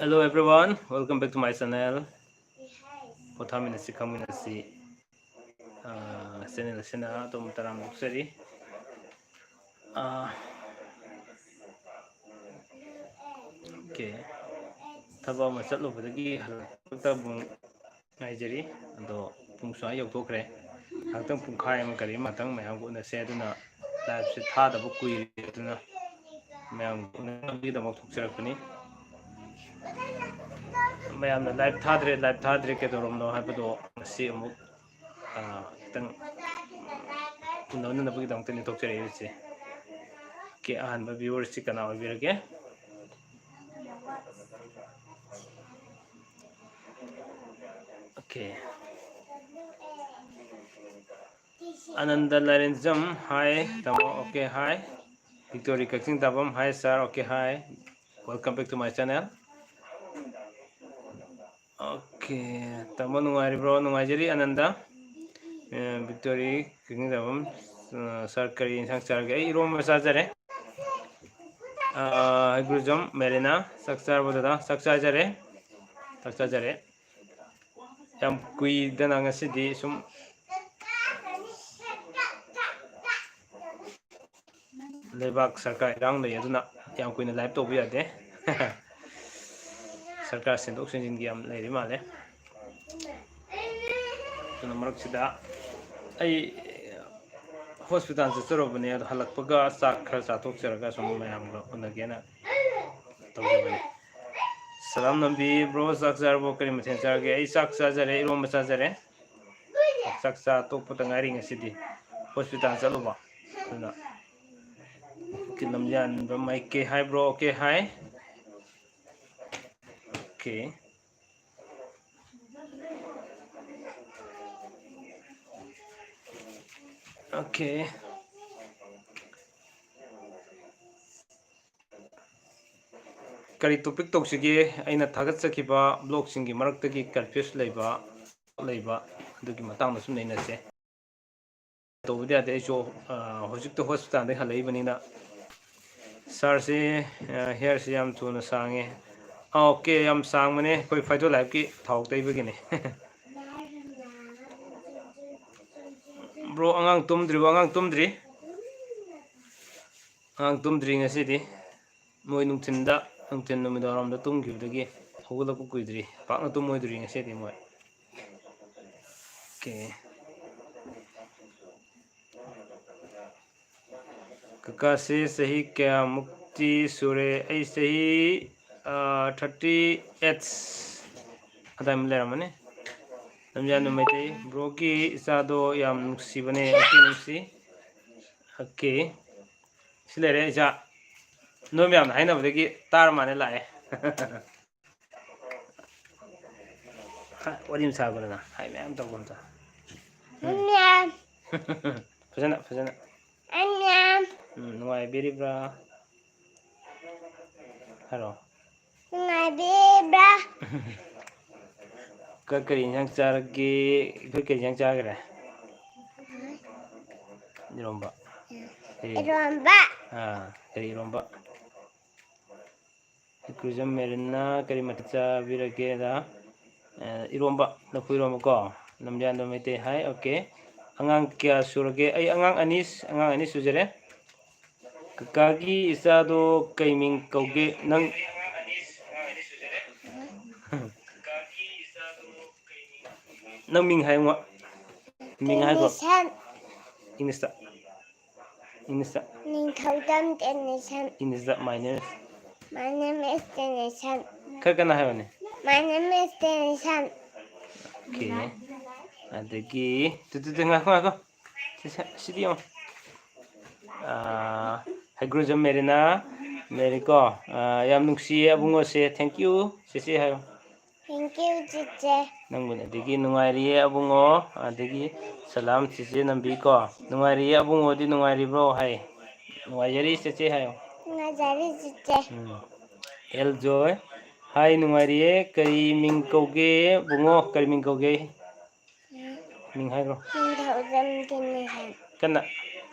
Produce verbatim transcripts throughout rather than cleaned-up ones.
Hello everyone, welcome back to my channel. ꯄꯣꯊꯥꯃꯤꯟꯅꯁꯤ ꯈꯪꯃꯤꯟꯅꯁꯤ꯫ Ah, channel ꯑꯁꯤꯅ ꯑꯗꯣꯝꯕꯨ ꯇꯔꯥꯝꯅ ꯑꯣꯛꯆꯔꯤ꯫ ꯑꯥ, okay. ꯊꯕꯛ ꯑꯃ ꯆꯠꯂꯨꯕꯗꯒꯤ ꯍꯜꯂꯛꯄꯗ ꯑꯃꯨꯛ ꯉꯥꯏꯖꯔꯤ꯫ ꯑꯗꯣ ꯄꯨꯡ ꯁꯨꯃꯥꯏꯅ ꯌꯧꯊꯣꯛꯈ꯭ꯔꯦ꯫ ꯉꯥꯏꯍꯥꯛꯇꯪ ꯄꯨꯡꯈꯥꯏ ꯑꯃ ꯀꯔꯤ ꯑꯃꯇꯪ ꯃꯌꯥꯝꯒ ꯎꯅꯁꯦ꯫ ꯑꯗꯨꯅ live ꯁꯦ ꯊꯥꯗꯕ ꯀꯨꯏꯔꯦ꯫ ꯑꯗꯨꯅ ꯃꯌꯥꯝꯒ ꯎꯅꯅꯕꯒꯤꯗꯃꯛ ꯊꯣꯛꯆꯔꯛꯄꯅꯤ꯫ ꯃꯌꯥꯝꯅ live ꯊꯥꯗ꯭ꯔꯦ, live ꯊꯥꯗ꯭ꯔꯦ ꯀꯩꯗꯧꯔꯕꯅꯣ ꯍꯥꯏꯕꯗꯣ ꯉꯁꯤ ꯑꯃꯨꯛ, ꯑꯥ, ꯈꯤꯇꯪ ꯎꯅꯅꯅꯕꯒꯤꯗꯃꯛꯇꯅꯤ ꯊꯣꯛꯆꯔꯛꯏꯁꯦ꯫ Okay, ꯑꯍꯥꯟꯕ viewer ꯁꯤ ꯀꯅꯥ ꯑꯣꯏꯕꯤꯔꯒꯦ? Okay. ꯑꯅꯟꯗ ꯂꯥꯏꯔꯦꯟꯖꯝ, hi, ꯇꯥꯃꯣ, okay, hi. Victory Kakching ꯇꯥꯕꯝ, hi sir, okay, hi. Welcome back to my channel. Okay, ꯇꯥꯃꯣ ꯅꯨꯡꯉꯥꯏꯔꯤꯕ꯭ꯔꯣ? ꯅꯨꯡꯉꯥꯏꯖꯔꯤ ꯑꯅꯟꯗ꯫ ꯑꯦ, ꯕꯤꯛꯇꯣꯔꯤ ꯀꯛꯆꯤꯡ ꯇꯥꯕꯝ, ꯑ, sir ꯀꯔꯤ ꯏꯟꯁꯥꯡ ꯆꯥꯔꯒꯦ? ꯑꯩ ꯏꯔꯣꯝꯕ ꯆꯥꯖꯔꯦ꯫ ꯑ, ꯍꯩꯒ꯭ꯔꯨꯖꯝ ꯃꯦꯔꯤꯅꯥ, ꯆꯥꯛ ꯆꯥꯔꯕꯣ ꯗꯗꯥ? ꯆꯥꯛ ꯆꯥꯖꯔꯦ꯫ ꯆꯥꯛ ꯆꯥꯖꯔꯦ꯫ ꯌꯥꯝ ꯀꯨꯏꯗꯅ ꯉꯁꯤꯗꯤ ꯁꯨꯝ ꯂꯩꯕꯥꯛ ꯁꯔꯀꯥꯔ ꯏꯔꯥꯡ ꯂꯩ, ꯑꯗꯨꯅ ꯌꯥꯝ ꯀꯨꯏꯅ live ꯇꯧꯕ ꯌꯥꯗꯦ꯫ ꯁꯔꯀꯥꯔ ꯁꯦꯝꯗꯣꯛ ꯁꯦꯝꯖꯤꯟꯒꯤ ꯌꯥꯝ ꯂꯩꯔꯤ ꯃꯥꯜꯂꯦ꯫ ꯑꯗꯨꯅ ꯃꯔꯛꯁꯤꯗ ꯑꯩ hospital ꯆꯠꯆꯔꯨꯕꯅꯦ, ꯑꯗꯣ ꯍꯜꯂꯛꯄꯒ ꯆꯥꯛ ꯈꯔ ꯆꯥꯊꯣꯛꯆꯔꯒ ꯁꯨꯝ ꯃꯌꯥꯝꯒ ꯎꯅꯒꯦꯅ ꯇꯧꯖꯕꯅꯦ꯫ ꯁꯂꯥꯝ ꯅꯝꯕꯤ꯫ Bro, ꯆꯥꯛ ꯆꯥꯔꯕꯣ? ꯀꯔꯤ ꯃꯊꯦꯜ ꯆꯥꯔꯒꯦ? ꯑꯩ ꯆꯥꯛ ꯆꯥꯖꯔꯦ, ꯏꯔꯣꯝꯕ ꯆꯥꯖꯔꯦ꯫ ꯆꯥꯛ ꯆꯥ ꯇꯣꯛꯄꯗ ꯉꯥꯏꯔꯤ ꯉꯁꯤꯗꯤ꯫ Hospital ꯆꯠꯂꯨꯕ꯫ ꯑꯗꯨꯅ ꯂꯝꯖꯥꯟꯕ ꯃꯥꯏꯀꯩ ꯍꯥꯏꯕ꯭ꯔꯣ? Okay, hi. Okay. Okay. ꯀꯔꯤ topic ꯇꯧꯁꯤꯒꯦ? ꯑꯩꯅ ꯊꯥꯒꯠꯆꯈꯤꯕ vlog ꯁꯤꯡꯒꯤ ꯃꯔꯛꯇꯒꯤ confuse ꯂꯩꯕ, ꯂꯩꯕ ꯑꯗꯨꯒꯤ ꯃꯇꯥꯡꯗ ꯁꯨꯝ ꯅꯩꯅꯁꯦ꯫ ꯇꯧꯕꯗꯤ ꯌꯥꯗꯦ꯫ ꯑꯩꯁꯨ, ꯑ, ꯍꯧꯖꯤꯛꯇ hospital ꯗꯒꯤ ꯍꯜꯂꯛꯏꯕꯅꯤꯅ꯫ Sir ꯁꯤ, ꯑ, hair ꯁꯤ ꯌꯥꯝ ꯊꯨꯅ ꯁꯥꯡꯉꯦ꯫ ꯑꯣꯀꯦ, ꯌꯥꯝ ꯁꯥꯡꯕꯅꯦ, ꯑꯩꯈꯣꯏ ꯐꯥꯏꯇꯣ ꯂꯥꯏꯐꯀꯤ ꯊꯥꯎ ꯇꯩꯕꯒꯤꯅꯦ꯫ ꯕ꯭ꯔꯣ, ꯑꯉꯥꯡ ꯇꯨꯝꯗ꯭ꯔꯤꯕꯣ? ꯑꯉꯥꯡ ꯇꯨꯝꯗ꯭ꯔꯤ꯫ ꯑꯉꯥꯡ ꯇꯨꯝꯗ꯭ꯔꯤ ꯉꯁꯤꯗꯤ꯫ ꯃꯣꯏ ꯅꯨꯡꯊꯤꯟꯗ, ꯅꯨꯡꯊꯤꯟ ꯅꯨꯃꯤꯗꯥꯡꯋꯥꯏꯔꯝꯗ ꯇꯨꯝꯈꯤꯕꯗꯒꯤ ꯍꯧꯒꯠꯂꯛꯄ ꯀꯨꯏꯗ꯭ꯔꯤ꯫ ꯄꯥꯛꯅ ꯇꯨꯝꯃꯣꯏꯗ꯭ꯔꯤ ꯉꯁꯤꯗꯤ ꯃꯣꯏ꯫ ꯑꯣꯀꯦ꯫ ꯀꯀꯥꯁꯦ ꯆꯍꯤ ꯀꯌꯥꯃꯨꯛꯇꯤ ꯁꯨꯔꯦ? ꯑꯩ ꯆꯍꯤ, ꯑꯥ, thirty eight ꯑꯗꯥꯏꯃꯨꯛ ꯂꯩꯔꯝꯃꯅꯤ꯫ ꯂꯝꯖꯥꯟꯗꯨ ꯃꯩꯇꯩ꯫ ꯕ꯭ꯔꯣꯒꯤ ꯏꯆꯥꯗꯣ ꯌꯥꯝ ꯅꯨꯡꯁꯤꯕꯅꯦ꯫ ꯑꯣꯀꯦ, ꯅꯨꯡꯁꯤ꯫ ꯑꯣꯀꯦ꯫ ꯁꯤ ꯂꯩꯔꯦ ꯏꯆꯥ꯫ ꯅꯣꯏ ꯃꯌꯥꯝꯅ ꯍꯥꯏꯅꯕꯗꯒꯤ ꯇꯥꯔ ꯃꯥꯜꯂꯦ ꯂꯥꯛꯑꯦ꯫ ꯍꯥ, ꯋꯥꯔꯤ ꯑꯃ ꯁꯥꯈꯣꯗꯅ꯫ ꯍꯥꯏ ꯃꯌꯥꯝ ꯇꯧꯕ ꯑꯝꯇ꯫ ꯎꯝ꯫ ꯃꯌꯥꯝ꯫ ꯐꯖꯅ, ꯐꯖꯅ꯫ ꯃꯌꯥꯝ꯫ ꯎꯝ, ꯅꯨꯡꯉꯥꯏꯕꯤꯔꯤꯕ꯭ꯔꯥ? ꯍꯥꯏꯔꯣ꯫ ꯅꯨꯡꯉꯥꯏꯕꯤꯔꯤꯕ꯭ꯔꯥ? ꯀ-, ꯀꯔꯤ ꯏꯟꯁꯥꯡ ꯆꯥꯔꯒꯦ? ꯑꯩꯈꯣꯏ ꯀꯔꯤ ꯏꯟꯁꯥꯡ ꯆꯥꯈ꯭ꯔꯦ? ꯏꯔꯣꯝꯕ꯫ ꯀꯔꯤ? ꯏꯔꯣꯝꯕ꯫ ꯑꯥ, ꯀꯔꯤ ꯏꯔꯣꯝꯕ? ꯏꯀ꯭ꯔꯨꯖꯝ ꯃꯦꯔꯤꯟꯅ ꯀꯔꯤ ꯃꯊꯦꯜ ꯆꯥꯕꯤꯔꯒꯦꯗ? ꯑ, ꯏꯔꯣꯝꯕ, ꯂꯐꯨ ꯏꯔꯣꯝꯕ ꯀꯣ꯫ ꯂꯝꯖꯥꯟꯗꯣ ꯃꯩꯇꯩ ꯍꯥꯏ, ꯑꯣꯀꯦ꯫ ꯑꯉꯥꯡ ꯀꯌꯥ ꯁꯨꯔꯒꯦ? ꯑꯩ ꯑꯉꯥꯡ ꯑꯅꯤ, ꯑꯉꯥꯡ ꯑꯅꯤ ꯁꯨꯖꯔꯦ꯫ ꯀꯀꯥꯒꯤ ꯏꯆꯥꯗꯣ ꯀꯩ ꯃꯤꯡ ꯀꯧꯒꯦ? ꯅꯪ, ꯅꯪ ꯃꯤꯡ ꯍꯥꯏꯌꯨ꯫ ꯃꯤꯡ ꯍꯥꯏꯈꯣ꯫ ꯇꯦꯅꯤꯁꯟ꯫ ꯏꯪꯂꯤꯁꯇ꯫ ꯏꯪꯂꯤꯁꯇ꯫ ꯅꯤꯡꯊꯧꯖꯝ ꯇꯦꯅꯤꯁꯟ꯫ ꯏꯪꯂꯤꯁꯇ, "My name is"꯫ My name is ꯇꯦꯅꯤꯁꯟ꯫ ꯈꯔ ꯀꯟꯅ ꯍꯥꯏꯌꯨꯅꯦ꯫ My name is ꯇꯦꯅꯤꯁꯟ꯫ ꯑꯣꯀꯦ꯫ ꯑꯗꯒꯤ, ꯇꯨ, ꯇꯨ, ꯇꯨ, ꯉꯥꯏꯈꯣ, ꯉꯥꯏꯈꯣ꯫ ꯁꯤ, ꯁꯤ, ꯁꯤꯗꯤ ꯌꯦꯡꯉꯣ꯫ ꯑꯥ, ꯍꯩꯒ꯭ꯔꯨꯖꯝ ꯃꯦꯔꯤꯅꯥ, ꯃꯦꯔꯤ ꯀꯣ꯫ ꯑꯥ, ꯌꯥꯝ ꯅꯨꯡꯁꯤꯌꯦ ꯑꯕꯨꯡꯉꯣꯁꯦ꯫ Thank you, ꯆꯦꯆꯦ ꯍꯥꯏꯌꯣ꯫ Thank you, ꯆꯦꯆꯦ꯫ ꯅꯪꯕꯨ ꯑꯗꯒꯤ ꯅꯨꯡꯉꯥꯏꯔꯤꯌꯦ ꯑꯕꯨꯡꯉꯣ, ꯑꯗꯒꯤ ꯁꯂꯥꯝ ꯆꯦꯆꯦ ꯅꯝꯕꯤ ꯀꯣ꯫ ꯅꯨꯡꯉꯥꯏꯔꯤꯌꯦ ꯑꯕꯨꯡꯉꯣꯗꯤ ꯅꯨꯡꯉꯥꯏꯔꯤꯕ꯭ꯔꯣ ꯍꯥꯏ꯫ ꯅꯨꯡꯉꯥꯏꯖꯔꯤ ꯆꯦꯆꯦ ꯍꯥꯏꯌꯣ꯫ ꯅꯨꯡꯉꯥꯏꯖꯔꯤ ꯆꯦꯆꯦ꯫ ꯎꯝ꯫ ꯑꯦꯜ ꯖꯣꯏ꯫ ꯍꯥꯏ, ꯅꯨꯡꯉꯥꯏꯔꯤꯌꯦ꯫ ꯀꯔꯤ ꯃꯤꯡ ꯀꯧꯒꯦ ꯕꯨꯡꯉꯣ? ꯀꯔꯤ ꯃꯤꯡ ꯀꯧꯒꯦ? ꯎꯝ꯫ ꯃꯤꯡ ꯍꯥꯏꯈ꯭ꯔꯣ꯫ ꯅꯤꯡꯊꯧꯖꯝ ꯇꯦꯅꯤꯁꯟ꯫ ꯀꯟꯅ꯫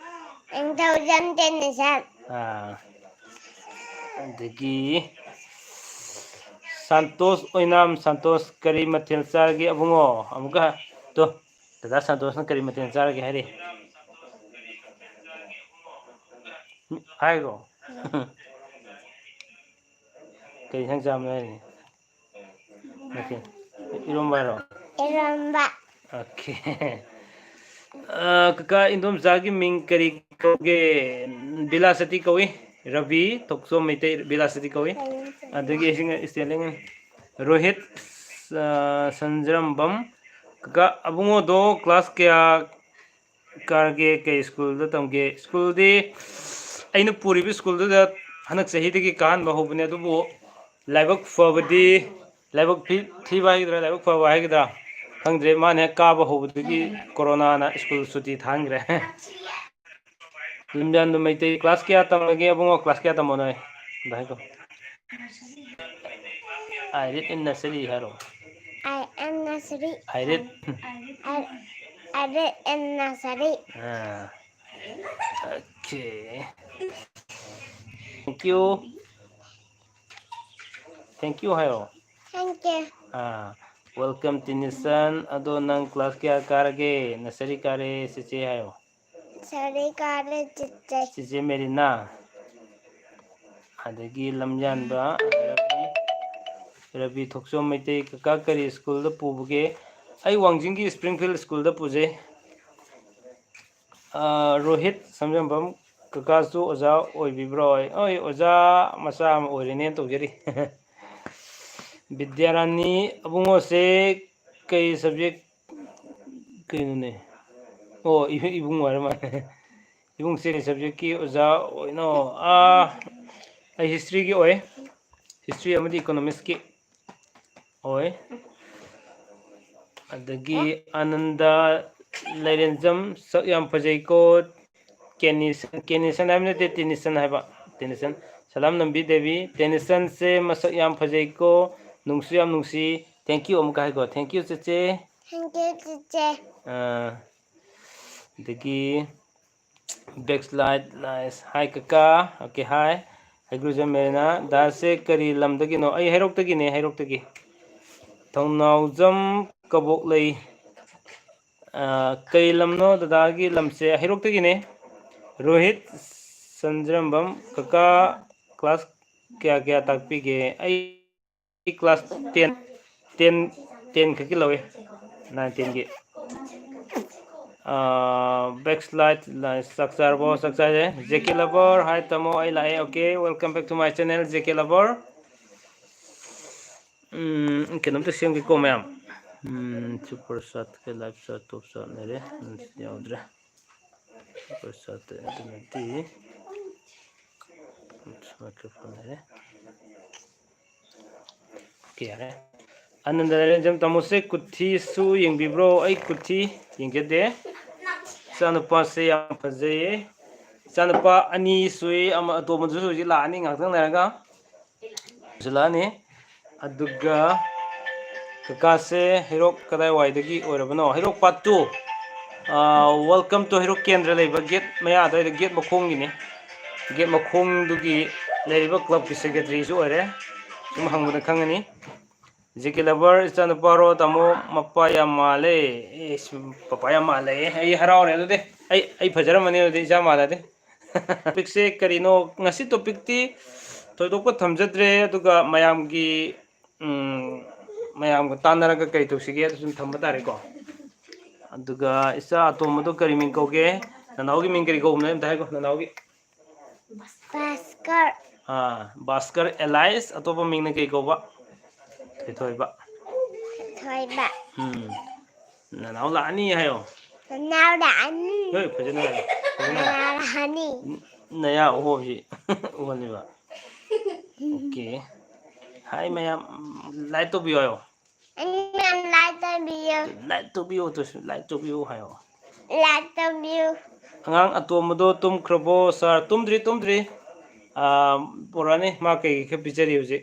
ꯅꯤꯡꯊꯧꯖꯝ ꯇꯦꯅꯤꯁꯟ꯫ ꯑꯥ꯫ ꯑꯗꯒꯤ ꯁꯟꯇꯣꯁ ꯑꯣꯏꯅꯥꯝ, ꯁꯟꯇꯣꯁ ꯀꯔꯤ ꯃꯊꯦꯜ ꯆꯥꯔꯒꯦ ꯑꯕꯨꯡꯉꯣ? ꯑꯃꯨꯛꯀ ꯇꯣ, ꯗꯗꯥ ꯁꯟꯇꯣꯁꯅ ꯀꯔꯤ ꯃꯊꯦꯜ ꯆꯥꯔꯒꯦ ꯍꯥꯏꯔꯤ? ꯍꯥꯏꯈ꯭ꯔꯣ꯫ ꯀꯩ ꯏꯟꯁꯥꯡ ꯆꯥꯕꯅꯣ ꯍꯥꯏꯔꯤ? ꯅꯠꯇꯦ, ꯏꯔꯣꯝꯕ ꯍꯥꯏꯔꯣ? ꯏꯔꯣꯝꯕ꯫ Okay꯫ ꯑ, ꯀꯀꯥ ꯏꯟꯗꯣꯝꯆꯥꯒꯤ ꯃꯤꯡ ꯀꯔꯤ ꯀꯧꯒꯦ? ꯕꯤꯂꯥꯁꯇꯤ ꯀꯧꯏ꯫ ꯔꯕꯤ ꯊꯣꯛꯆꯣꯝ ꯃꯩꯇꯩ ꯕꯤꯂꯥꯁꯇꯤ ꯀꯧꯏ꯫ ꯑꯗꯒꯤ ꯑꯁꯤꯅ spelling ꯔꯣꯍꯤꯠ, ꯑ, ꯁꯟꯖꯔꯝꯕꯝ꯫ ꯀꯀꯥ ꯑꯕꯨꯡꯉꯣꯗꯣ class ꯀꯌꯥ ꯀꯥꯔꯒꯦ, ꯀꯩ ꯁ꯭ꯀꯨꯜꯗ ꯇꯝꯒꯦ? ꯁ꯭ꯀꯨꯜꯗꯤ ꯑꯩꯅ ꯄꯨꯔꯤꯕ ꯁ꯭ꯀꯨꯜꯗꯨꯗ ꯍꯟꯗꯛ ꯆꯍꯤꯗꯒꯤ ꯀꯥꯍꯟꯕ ꯍꯧꯕꯅꯦ, ꯑꯗꯨꯕꯨ ꯂꯥꯏꯕꯛ ꯐꯕꯗꯤ, ꯂꯥꯏꯕꯛ ꯊꯤ-, ꯊꯤꯕ ꯍꯥꯏꯒꯗ꯭ꯔꯥ, ꯂꯥꯏꯕꯛ ꯐꯕ ꯍꯥꯏꯒꯗ꯭ꯔꯥ ꯈꯪꯗ꯭ꯔꯦ, ꯃꯥꯅ ꯍꯦꯛ ꯀꯥꯕ ꯍꯧꯕꯗꯒꯤ ꯀꯣꯔꯣꯅꯥꯅ ꯁ꯭ꯀꯨꯜ ꯁꯨꯇꯤ ꯊꯥꯍꯟꯈ꯭ꯔꯦ꯫ ꯂꯝꯖꯥꯟꯗꯨ ꯃꯩꯇꯩ꯫ Class ꯀꯌꯥ ꯇꯝꯃꯒꯦ ꯑꯕꯨꯡꯉꯣ? Class ꯀꯌꯥ ꯇꯝꯃꯣ ꯅꯣꯏ? ꯑꯝꯇ ꯍꯥꯏꯈꯣ꯫ I read in nursery ꯍꯥꯏꯔꯣ꯫ I am nursery. I read. I, I read in nursery. Ah. Okay꯫ Thank you꯫ Thank you ꯍꯥꯏꯔꯣ꯫ Thank you꯫ ꯑꯥ꯫ Welcome ꯇꯤꯅꯤꯁꯟ꯫ ꯑꯗꯣ ꯅꯪ class ꯀꯌꯥ ꯀꯥꯔꯒꯦ? Nursery ꯀꯥꯔꯦ ꯆꯦꯆꯦ ꯍꯥꯏꯌꯣ꯫ Nursery ꯀꯥꯔꯦ ꯆꯦꯆꯦ꯫ ꯆꯦꯆꯦ ꯃꯦꯔꯤꯅꯥ꯫ ꯑꯗꯒꯤ ꯂꯝꯌꯥꯟꯕ ꯔꯕꯤ, ꯔꯕꯤ ꯊꯣꯛꯆꯣꯝ ꯃꯩꯇꯩ꯫ ꯀꯀꯥ ꯀꯔꯤ ꯁ꯭ꯀꯨꯜꯗ ꯄꯨꯕꯒꯦ? ꯑꯩ ꯋꯥꯡꯖꯤꯡꯒꯤ Springfield ꯁ꯭ꯀꯨꯜꯗ ꯄꯨꯖꯩ꯫ ꯑꯥ, ꯔꯣꯍꯤꯠ ꯁꯝꯖꯝꯕꯝ, ꯀꯀꯥꯁꯨ ꯑꯣꯖꯥ ꯑꯣꯏꯕꯤꯕ꯭ꯔꯣ? ꯑꯩ, ꯑꯣꯏ, ꯑꯣꯖꯥ ꯃꯆꯥ ꯑꯃ ꯑꯣꯏꯔꯤꯅꯦꯅ ꯇꯧꯖꯔꯤ꯫ ꯕꯤꯗ꯭ꯌꯥꯔꯥꯅꯤ, ꯑꯕꯨꯡꯉꯣꯁꯦ ꯀꯩ subject, ꯀꯩꯅꯣꯅꯦ? ꯑꯣ, ꯏꯕꯨꯡ, ꯏꯕꯨꯡ ꯑꯣꯏꯔ ꯃꯥꯜꯂꯦ꯫ ꯏꯕꯨꯡꯁꯦ ꯀꯩ subjectꯀꯤ ꯑꯣꯖꯥ ꯑꯣꯏꯅꯣ? ꯑꯥ, ꯑꯩ historyꯒꯤ ꯑꯣꯏ꯫ History ꯑꯃꯗꯤ economicsꯀꯤ ꯑꯣꯏ꯫ ꯑꯗꯒꯤ ꯑꯅꯟꯗ ꯂꯩꯔꯦꯟꯖꯝ, ꯁꯛ ꯌꯥꯝ ꯐꯖꯩꯀꯣ꯫ ꯀꯦꯅꯤꯁꯟ, ꯀꯦꯅꯤꯁꯟ ꯍꯥꯏꯕ ꯅꯠꯇꯦ, ꯇꯦꯅꯤꯁꯟ ꯍꯥꯏꯕ꯫ ꯇꯦꯅꯤꯁꯟ꯫ ꯁꯂꯥꯝ ꯅꯝꯕꯤ ꯗꯦꯕꯤ꯫ ꯇꯦꯅꯤꯁꯟꯁꯦ ꯃꯁꯛ ꯌꯥꯝ ꯐꯖꯩꯀꯣ, ꯅꯨꯡꯁꯨ ꯌꯥꯝ ꯅꯨꯡꯁꯤ꯫ Thank you ꯑꯃꯨꯛꯀ ꯍꯥꯏꯀꯣ꯫ Thank you ꯆꯦꯆꯦ꯫ Thank you ꯆꯦꯆꯦ꯫ ꯑꯥ, ꯑꯗꯒꯤ backslide, nice꯫ Hi ꯀꯀꯥ꯫ Okay, hi꯫ ꯍꯩꯒ꯭ꯔꯨꯖꯝ ꯃꯦꯔꯤꯅꯥ꯫ ꯗꯥꯁꯦ ꯀꯔꯤ ꯂꯝꯗꯒꯤꯅꯣ? ꯑꯩ ꯍꯩꯔꯣꯛꯇꯒꯤꯅꯦ, ꯍꯩꯔꯣꯛꯇꯒꯤ꯫ ꯊꯧꯅꯥꯎꯖꯝ ꯀꯕꯣꯛꯂꯩ꯫ ꯑ, ꯀꯔꯤ ꯂꯝꯅꯣ ꯗꯗꯥꯒꯤ ꯂꯝꯁꯦ? ꯍꯩꯔꯣꯛꯇꯒꯤꯅꯦ꯫ ꯔꯣꯍꯤꯠ ꯁꯟꯖꯔꯝꯕꯝ꯫ ꯀꯀꯥ, class ꯀꯌꯥ ꯀꯌꯥ ꯇꯥꯛꯄꯤꯒꯦ? ꯑꯩ class ten, ten, ten ꯈꯛꯀꯤ ꯂꯧꯏ, nine tenꯒꯤ꯫ ꯑ, backslide, ꯆꯥꯛ ꯆꯥꯔꯕꯣ? ꯆꯥꯛ ꯆꯥꯔꯦ꯫ ꯖꯦꯀꯦ ꯂꯚꯔ, ꯍꯥꯏ ꯇꯥꯃꯣ, ꯑꯩ ꯂꯥꯛꯑꯦ꯫ Okay, welcome back to my channel, J K lover. Um, ꯀꯩꯅꯣꯝꯇ ꯁꯦꯝꯒꯦꯀꯣ, ꯃꯌꯥꯝ꯫ ꯎꯝ, ꯁꯨꯄꯔ ꯆꯥꯠꯀ ꯂꯥꯏꯐ ꯆꯥꯠ, ꯇꯣꯞ ꯆꯥꯠ ꯂꯩꯔꯦ꯫ ꯎꯝ, ꯌꯥꯎꯗ꯭ꯔꯦ꯫ ꯁꯨꯄꯔ ꯆꯥꯠꯇ ꯑꯗꯨꯅꯗꯤ ꯃꯥꯏꯀ꯭ꯔꯣꯐꯣꯟ ꯂꯩꯔꯦ꯫ Okay, ꯌꯥꯔꯦ꯫ ꯑꯅꯟꯗ ꯅꯔꯦꯟꯖꯝ, ꯇꯥꯃꯣꯁꯦ ꯀꯨꯊꯤꯁꯨ ꯌꯦꯡꯕꯤꯕ꯭ꯔꯣ? ꯑꯩ ꯀꯨꯊꯤ ꯌꯦꯡꯖꯗꯦ꯫ ꯏꯆꯥꯅꯨꯄꯥꯁꯦ ꯌꯥꯝ ꯐꯖꯩꯌꯦ꯫ ꯏꯆꯥꯅꯨꯄꯥ ꯑꯅꯤ ꯁꯨꯏ, ꯑꯃ ꯑꯇꯣꯝꯕꯗꯨꯁꯨ ꯍꯧꯖꯤꯛ ꯂꯥꯛꯑꯅꯤ ꯉꯥꯛꯇꯪ ꯂꯩꯔꯒ꯫ ꯍꯧꯖꯤꯛ ꯂꯥꯛꯑꯅꯤ꯫ ꯑꯗꯨꯒ ꯀꯀꯥꯁꯦ ꯍꯩꯔꯣꯛ ꯀꯗꯥꯏꯋꯥꯏꯗꯒꯤ ꯑꯣꯏꯔꯕꯅꯣ? ꯍꯩꯔꯣꯛ part two꯫ Ah, welcome to ꯍꯩꯔꯣꯛ ꯀꯦꯟꯗ꯭ꯔ ꯂꯩꯕ gate ꯃꯌꯥ ꯑꯗꯨꯋꯥꯏꯗ, gate ꯃꯈꯣꯡꯒꯤꯅꯤ꯫ Gate ꯃꯈꯣꯡꯗꯨꯒꯤ ꯂꯩꯔꯤꯕ clubꯀꯤ secretaryꯁꯨ ꯑꯣꯏꯔꯦ꯫ ꯁꯨꯝ ꯍꯪꯕꯗ ꯈꯪꯒꯅꯤ꯫ ꯖꯦꯀꯦ ꯂꯚꯔ, ꯏꯆꯥꯅꯨꯄꯥꯔꯣ ꯇꯥꯃꯣ? ꯃꯄꯥ ꯌꯥꯝ ꯃꯥꯜꯂꯦ꯫ ꯑꯦꯁ, ꯄꯄꯥ ꯌꯥꯝ ꯃꯥꯜꯂꯦ꯫ ꯑꯩ ꯍꯔꯥꯎꯔꯦ ꯑꯗꯨꯗꯤ꯫ ꯑꯩ, ꯑꯩ ꯐꯖꯔꯝꯃꯅꯤ ꯑꯗꯨꯗꯤ, ꯏꯆꯥ ꯃꯥꯜꯂꯗꯤ꯫ Topicꯁꯦ ꯀꯔꯤꯅꯣ? ꯉꯁꯤ topicꯇꯤ ꯊꯣꯏꯗꯣꯛꯄ ꯊꯝꯖꯗ꯭ꯔꯦ, ꯑꯗꯨꯒ ꯃꯌꯥꯝꯒꯤ, ꯎꯝ, ꯃꯌꯥꯝꯒ ꯇꯥꯟꯅꯔꯒ ꯀꯔꯤ ꯇꯧꯁꯤꯒꯦ ꯑꯗꯨ ꯁꯨꯝ ꯊꯝꯕ ꯇꯥꯔꯦꯀꯣ꯫ ꯑꯗꯨꯒ ꯏꯆꯥ ꯑꯇꯣꯝꯕꯗꯣ ꯀꯔꯤ ꯃꯤꯡ ꯀꯧꯒꯦ? ꯅꯅꯥꯎꯒꯤ ꯃꯤꯡ ꯀꯔꯤ ꯀꯧꯕꯅꯣ ꯑꯝꯇ ꯍꯥꯏꯈꯣ, ꯅꯅꯥꯎꯒꯤ꯫ ꯚꯥꯁꯀꯔ꯫ ꯑꯥ, ꯚꯥꯁꯀꯔ alias ꯑꯇꯣꯞꯄ ꯃꯤꯡꯅ ꯀꯩ ꯀꯧꯕ? ꯊꯣꯏꯊꯣꯏꯕ꯫ ꯊꯣꯏꯕ꯫ ꯎꯝ꯫ ꯅꯅꯥꯎ ꯂꯥꯛꯑꯅꯤ ꯍꯥꯏꯌꯣ꯫ ꯅꯅꯥꯎ ꯂꯥꯛꯑꯅꯤ꯫ ꯍꯣꯏ, ꯐꯖꯅ ꯍꯥꯏꯌꯣ꯫ ꯐꯖꯅ ꯍꯥꯏꯌꯣ꯫ ꯅꯅꯥꯎ ꯂꯥꯛꯑꯅꯤ꯫ ꯅꯌꯥ ꯑꯍꯣꯕꯁꯤ ꯎꯍꯜꯂꯤꯕ꯫ Okay꯫ ꯍꯥꯏ ꯃꯌꯥꯝ, like ꯇꯧꯕꯤꯌꯣ ꯍꯥꯏꯌꯣ꯫ ꯑꯅꯤ ꯃꯌꯥꯝ like ꯇꯧꯕꯤꯌꯨ꯫ Like ꯇꯧꯕꯤꯌꯨ, ꯇꯨꯁꯨ like ꯇꯧꯕꯤꯌꯨ ꯍꯥꯏꯌꯣ꯫ Like ꯇꯧꯕꯤꯌꯨ꯫ ꯑꯉꯥꯡ ꯑꯇꯣꯝꯕꯗꯣ ꯇꯨꯝꯈ꯭ꯔꯕꯣ, sir? ꯇꯨꯝꯗ꯭ꯔꯤ, ꯇꯨꯝꯗ꯭ꯔꯤ꯫ ꯑꯥ, ꯄꯨꯔꯛꯑꯅꯤ, ꯃꯥ ꯀꯩ ꯈꯔ ꯄꯤꯖꯔꯤ ꯍꯧꯖꯤꯛ꯫